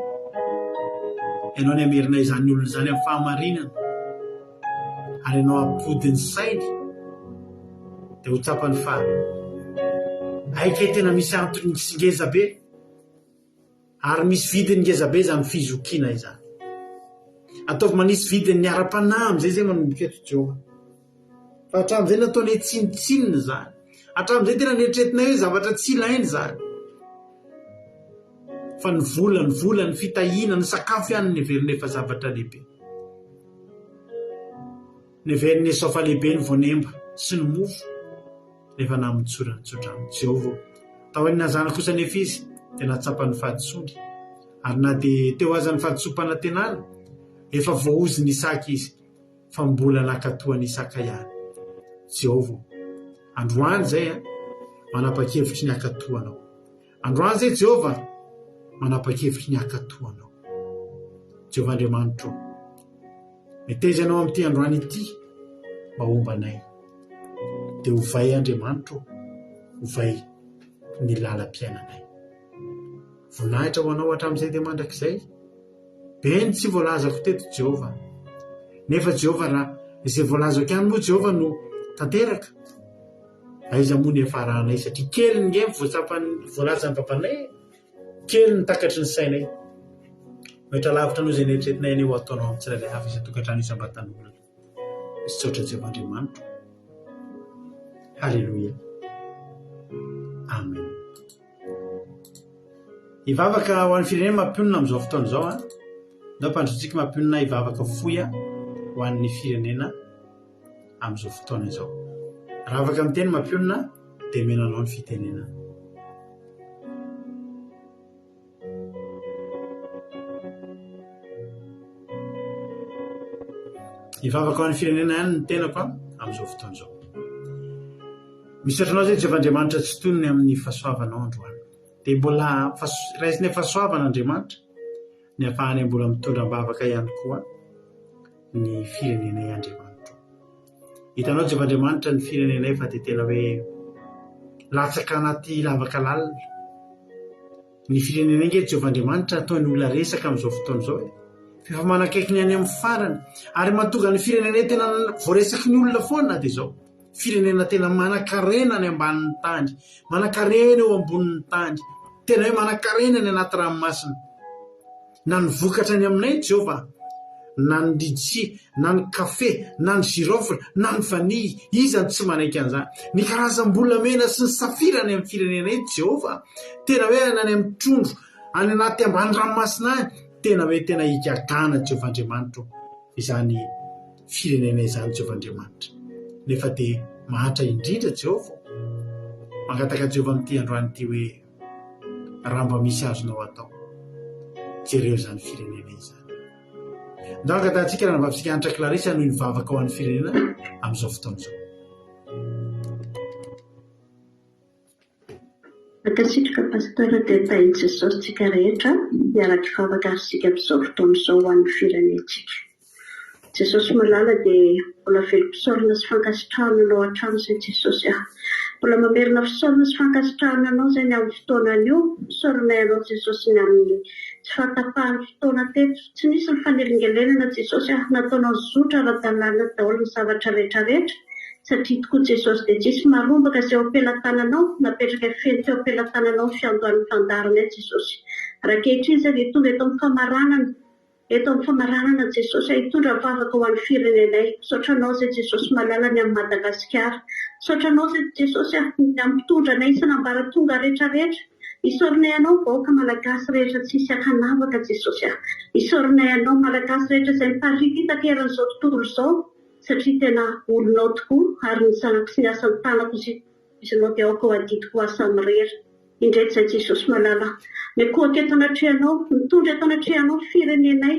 Speaker 5: Ianao ny hamerina izany olona izany amin'ny fahamarinana. ary ianao hampody ny sainy dia ho tsapany fa hay kay tena misy antony sy ngeza be ary misy vidiny ngeza be izany fizokiana izany. Ataovy manisy vidiny ny ara-panahy amin'izay izay manomboka eto Jehovah. Fa hatramin'izay nataonay tsinontsinona izany. Hatramin'izay tena neritreretinay hoe zavatra tsy ilaina izany. Fa ny vola, ny vola, ny fitahiana, ny sakafo ihany no neverinay fa zavatra lehibe. Neverin'i Esao fa lehibe ny voanemba sy ny mofo rehefa namotsorany tsodrano. Jehovah ô! Taorian'izany kosa anefa izy dia nahatsapa ny fahadisoany, ary na dia teo aza ny fahadisoam-panantenana, efa voaozon'i Isaka izy, fa mbola nankatò an'i Isaka ihany. Jehovah ô! Androany izay aho manapa-kevitry ny hankatò anao. Androany izay Jehovah manapa-kevitry ny hankatò anao. Jehovah Andriamanitro ô, meteza ianao amin'ity androany ity mba homba anay. Dia ovay Andriamanitro ô, ovay ny lalam-piainanay. Voninahitra ho anao hatramin'izay dia mandrakizay. Be ny tsy voalazako teto Jehovah. Nefa Jehovah raha izay voalazako ihany moa Jehovah no tanteraka. Aiza moa ny hiafaranay satria kely ny nge voatsapan'ny voalazan'ny babanay e! Kely ny takatry ny sainay. Mihoatra lavitra noho izay neritreretinay anie ho ataonao amin'ny tsirairay avy isan-tokantrano isam-batan'olona. Misaotra Jehovah Andriamanitro. Haleloia. Amen. Hivavaka ho an'ny firenena mampionona amin'izao fotoana izao an. Ndao mpandrotsika mampionona hivavaka fohy ho an'ny firenena. amin'izao fotoana izao. Raha afaka miteny mampionona dia omena anao ny fitenenana. Hivavaka ho an'ny firenena ihany ny tenako amin'izao fotoana izao. Misaotra anao izay Jehovah Andriamanitra tsy tonony amin'ny fahasoavanao androany. Dia mbola raisinay fahasoavana Andriamanitra ny ahafahanay mbola mitondra am-bavaka ihany koa ny firenenay Andriamanitro. Hitanao Jehovah Andriamanitra ny firenenay fa dia tena hoe latsaka anaty lavaka lalina. Ny firenenay ange Jehovah Andriamanitra ataony olona resaka amin'izao fotoana izao e. Fa efa manakaiky ny any amin'ny farany. Ary mahatonga ny firenenay tena voaresaky ny olona foana dia izao. Firenena tena manankarena any ambanin'ny tany, manankarena eo ambonin'ny tany, tena hoe manankarena any anaty ranomasina. Na ny vokatra any aminay Jehovah, na ny litchi, na ny kafe, na ny girofle, na ny vanille, iza no tsy manaiky an'izany? Ny karazam-bolamena sy ny safira any amin'ny firenenay Jehovah, tena hoe any amin'ny trondro, any anaty ambany ranomasina any, tena hoe tena igagana Jehovah Andriamanitro izany firenena izany Jehovah Andriamanitra. Nefa dia mahantra indrindra Jehovah. Mangataka Jehovah amin'ity androany ity hoe Raha mba misy azonao atao, jereo izany firenena izany. Ndao angatahantsika ranabavitsika Hanitra Clarisse hanohy ny vavaka ho an'ny firenena amin'izao fotoana izao.
Speaker 7: Mankasitraka Pasteur dia tahin'i Jesosy tsika rehetra hiaraka hivavaka ary isika amin'izao fotoana izao ho an'ny firenentsika. Jesosy malala dia mbola velom-pisaorana sy fankasitrahana anao hatrany izay Jesosy ah.
Speaker 10: Mbola mamerina fisaorana sy fankasitrahana Anao izay ny amin'ny fotoana anio. Isaoranay Anao Jesosy ny amin'ny tsy fahatapahan'ny fotoana teto. Tsy nisy ny fanelingelenana Jesosy ah. Nataonao nizotra ara-dalàna daholo ny zavatra rehetra rehetra. Satria tokoa Jesosy dia tsisy marombaka izay eo am-pelatananao, napetrakay feno teo am-pelatananao ny fiandohan'ny fandaharanay Jesosy. Ary ankehitriny izay dia tonga eto amin'ny famaranana. Eto amin'ny famaranana Jesosy a hitondra vavaka ho an'ny firenenay. Misaotra anao izay Jesosy malala ny amin'i Madagasikara. Misaotra anao izay Jesosy a ny amin'ny mpitondra anay isan'ambaratonga rehetra rehetra. Isaoranay anao vahoaka Malagasy rehetra tsisy ankanavaka Jesosy a. Isaoranay anao Malagasy rehetra izay miparitaka eran'izao tontolo izao satria tena olonao tokoa ary ny zanako sy ny asan'ny tanako sy izinao dia aoka ho adidiko ho ahy samirery. Indreto izay Jesosy malala. Mikohaka eto anatrehanao, mitondra eto anatrehanao ny firenenay.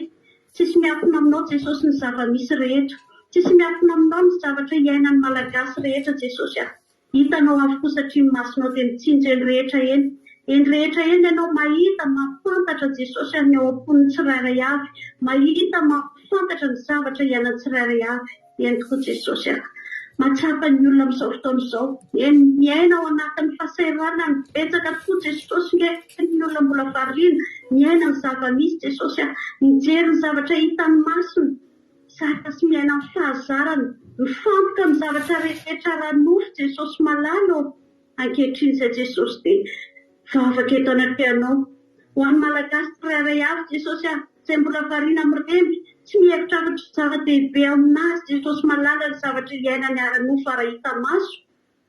Speaker 10: Tsisy miafina aminao Jesosy ny zava-misy rehetra. Tsisy miafina aminao ny zavatra iainan'ny Malagasy rehetra Jesosy ah. Hitanao avokoa satria ny masonao dia mitsinjo eny rehetra eny. Eny rehetra eny ianao mahita, mahafantatra Jesosy ah ny ao am-pon'ny tsirairay avy. Mahita, mahafantatra ny zavatra iainan'ny tsirairay avy. Eny tokoa Jesosy a! Mahatsapa ny olona amin'izao fotoana izao. Eny, miaina ao anatin'ny fahasahiranana betsaka tokoa Jesosy nge ny olona mbola variana miaina ny zava-misy Jesosy a! Mijery ny zavatra hitan'ny masony, zatra sy miaina amin'ny fahazarana, mifantoka amin'ny zavatra rehetra ara-nofo Jesosy malala ô! Ankehitriny izay Jesosy dia vavaka eto anatrehanao. Ho an'ny Malagasy tsirairay avy Jesosy ah, izay mbola variana miremby, tsy mihevitra afa-tsy zava-dehibe aminazy Jesosy malala ny zavatra iainany ara-nofo ara-hita maso,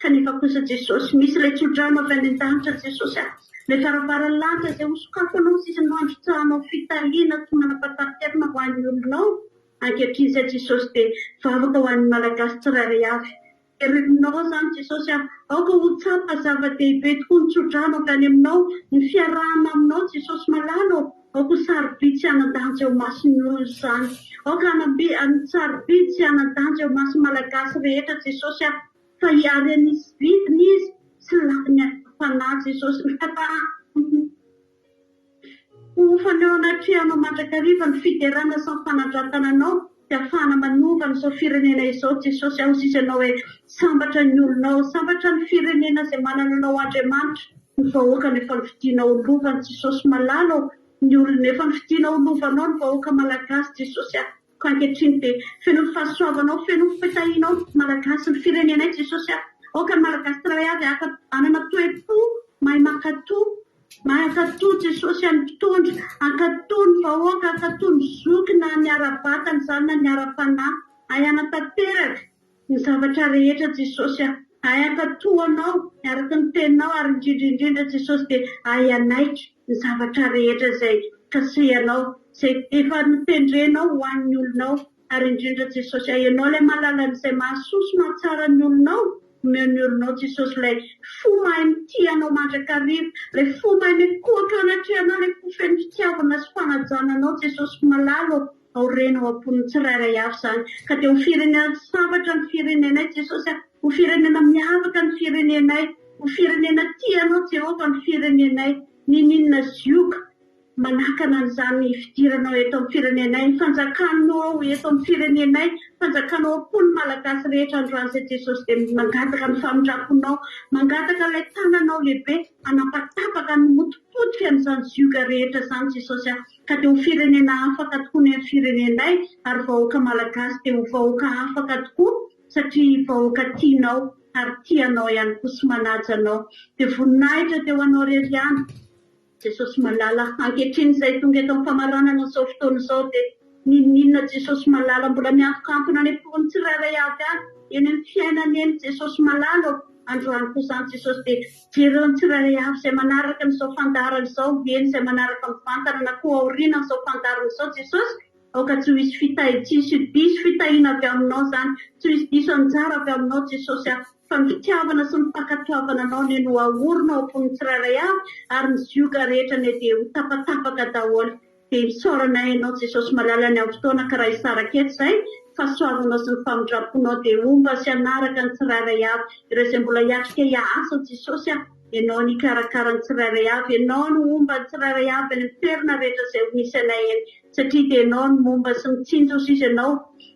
Speaker 10: kanefa kosa Jesosy misy ilay tso-drano avy any an-danitra Jesosy ah, ilay varavaran'ny lanitra izay hosokafanao sy no handrotsahanao fitahiana tsy manam-pahataperana ho an'ny olonao. Ankehitriny izay Jesosy dia vavaka ho an'ny Malagasy tsirairay avy. Herinao izany Jesosy ah! Aoka ho tsapa zava-dehibe tokoa ny tso-drano avy any aminao, ny fiarahana aminao Jesosy malala ô! Aoka ho sarobidy sy hanan-danja eo imason'ny olona izany. Aoka hanam-by sarobidy sy hanan-danja eo imason'ny Malagasy rehetra Jesosy ah! Fa ary hanisy vidiny izy sy lafiny ara-panahy Jesosy. Ho fanehoana atrehanao mandrakariva ny fiderana sy ny fanandratana anao dia afahana manova an'izao firenena izao Jesosy aho sisa ianao hoe sambatra ny olonao sambatra ny firenena izay manana anao Andriamanitra ny vahoakany efa nofidianao ho lovany Jesosy malala ô ny olona efa nofidianao ho lovanao ny vahoaka malagasy Jesosy ah Ka ankehitriny dia feno ny fahasoavanao, feno ny fitahianao ny Malagasy, ny firenenay Jesosy ah. Aoka ny Malagasy tsirairay avy haka hanana toe-po mahay mankatò, mahay hankatò Jesosy ah ny mpitondra, hankatò ny vahoaka, hankatò ny zoky na ny ara-batana izany na ny ara-panahy, hahay hanatanteraka ny zavatra rehetra Jesosy ah. Hahay hankatò Anao araka ny teninao ary indrindra indrindra Jesosy dia hahay hanaiky ny zavatra rehetra izay kasehanao, izay efa notendrenao ho an'ny olonao ary indrindra Jesosy ah Ianao ilay mahalala an'izay mahasoa sy mahatsara ny olonao, omeo ny olonao Jesosy ilay fo mahay mitia Anao mandrakariva, ilay fo mahay mikohaka anatrehanao, ilay fo feno fitiavana sy fanajana Anao Jesosy malala ô. Aoreno ao am-pon'ny tsirairay avy izany. Ka dia ho firenena sambatra ny firenenay, Jesosy a! Ho firenena miavaka ny firenenay. Ho firenena tia Anao, Jehovah, ny firenenay. N'inon'inona zioga manakana an'izany fidiranao eto amin'ny firenenay, ny fanjakanao eto amin'ny firenenay, fanjakanao ao am-pon'ny Malagasy rehetra androany izay, Jesosy, dia mangataka ny famindram-ponao, mangataka ilay tananao lehibe hanapatapaka ny motipotika an'izany zioga rehetra izany, Jesosy a! Ka dia ho firenena afaka tokoa ny firenenay ary vahoaka malagasy dia ho vahoaka afaka tokoa satria vahoaka tianao ary tia anao ihany koa sy manaja anao. Dia voninahitra dia ho anao irery ihany Jesosy malala. Ankehitriny izay tonga eto amin'ny famaranana izao fotoana izao dia n'inon'inona Jesosy malala mbola miantokantona any am-pon'ny tsirairay avy any eny amin'ny fiainany eny Jesosy malala ô. Androany koa izany Jesosy dia Jereo ny tsirairay avy izay manaraka an'izao fandaharana izao, eny izay manaraka mivantana na koa aoriana an'izao fandaharana izao Jesosy, aoka tsy ho hisy fitahi, tsy hisy ho diso fitahiana avy aminao izany, tsy ho hisy diso anjara avy aminao Jesosy a, fa ny fitiavana sy ny fankatoavana anao anie no haorina ao am-pon'ny tsirairay avy ary ny zioga rehetra anie dia ho tapatapaka daholo. Dia isaoranay Ianao Jesosy malala ny amin'ny fotoana ka raha hisaraka eto izay, fahasoavanao sy ny famindramponao dia homba sy hanaraka ny tsirairay avy ireo izay mbola hiatrika hiasa Jesosy a! Ianao no hikarakara ny tsirairay avy, Ianao no homba ny tsirairay avy any amin'ny toerana rehetra izay ho misy anay eny, satria dia Ianao no momba sy mitsinjo sisa Ianao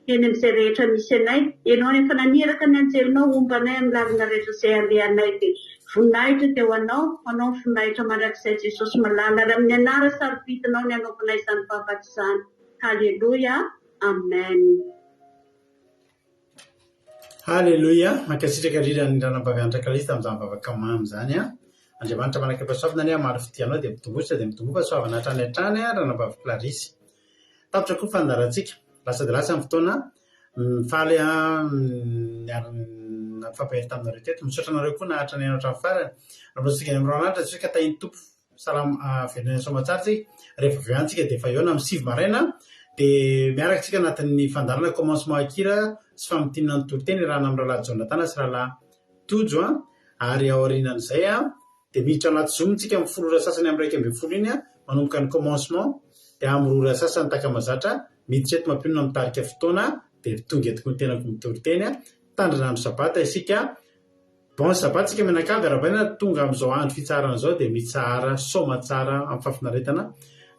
Speaker 10: eny amin'izay rehetra misy anay. Ianao no efa naniraka ny anjelinao homba anay amin'ny lalana rehetra izay alehanay. Dia voninahitra dia ho Anao, ho Anao ny voninahitra mandrakizay Jesosy malala, ary amin'ny anara sarobidinao ny hanaovanay izany vavaka izany. Haleloia. Amen.
Speaker 5: Haleloia! Mankasitraka indrindra ny Ranabavy Hanitra Kalista tamin'izany vavaka mamy izany an! Andriamanitra manakaipahasoavina anie hamaly fitia anao dia mitomboa dia mitomboa fahasoavana hatrany hatrany an Ranabavy Clarisse. Tapitra koa ny fandaharantsika. Lasa dia lasa ny fotoana. Faly aho niara-nifampahery taminareo teto. Misaotra anareo koa naharitra nihaino hatramin'ny farany. Raha mbola tsy tonga any amin'ny Roi Lanitra isika ka tahin'ny Tompo. Salama velona soamatsara tsika, rehefa avy eo ihany tsika dia efa hihaona amin'ny 9 maraina dia miaraka tsika anatin'ny fandaharana commencement akira sy famintinana ny toriteny iarahana amin'ny rahalahy Jonathan sy rahalahy Tojo an, ary aorianan'izay an dia miditra anaty zoom tsika amin'ny folo ora sasany amin'ny 11 iny an, manomboka ny commencement dia amin'ny roa ora sasany tahaka mahazatra miditra eto mampionona mitarika fotoana dia tonga eto koa ny tenako mitory teny an, mitandrina andro sabata isika. Bon sabbat tsika mianakavy arabaina tonga amin'izao andro fitsaharana izao dia mitsahara soamatsara amin'ny fahafinaretana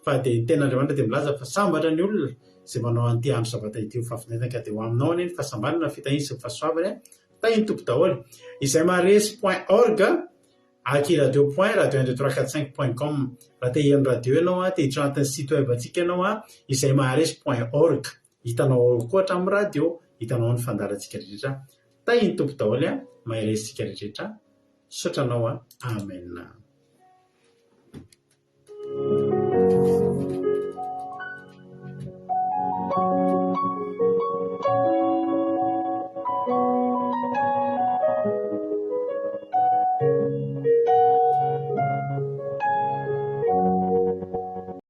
Speaker 5: fa dia ny tenin'Andriamanitra dia milaza fa sambatra ny olona izay manao an'ity andro sabata ity ho fahafinaretana ka dia ho aminao anie ny fahasambarana ny fitahiana sy ny fahasoavany tahin'ny Tompo daholo izay maharesy point org aky radio point radio un deux trois quatre cinq point com raha te hihaino radio ianao te hiditra anatin'ny site web antsika ianao izay maharesy point org Hitanao ao koa hatramin'ny radio, hitanao ao ny fandaharantsika rehetra. Tahin'ny Tompo daholo an, mahereza isika rehetra. Misaotra anao an. Amen.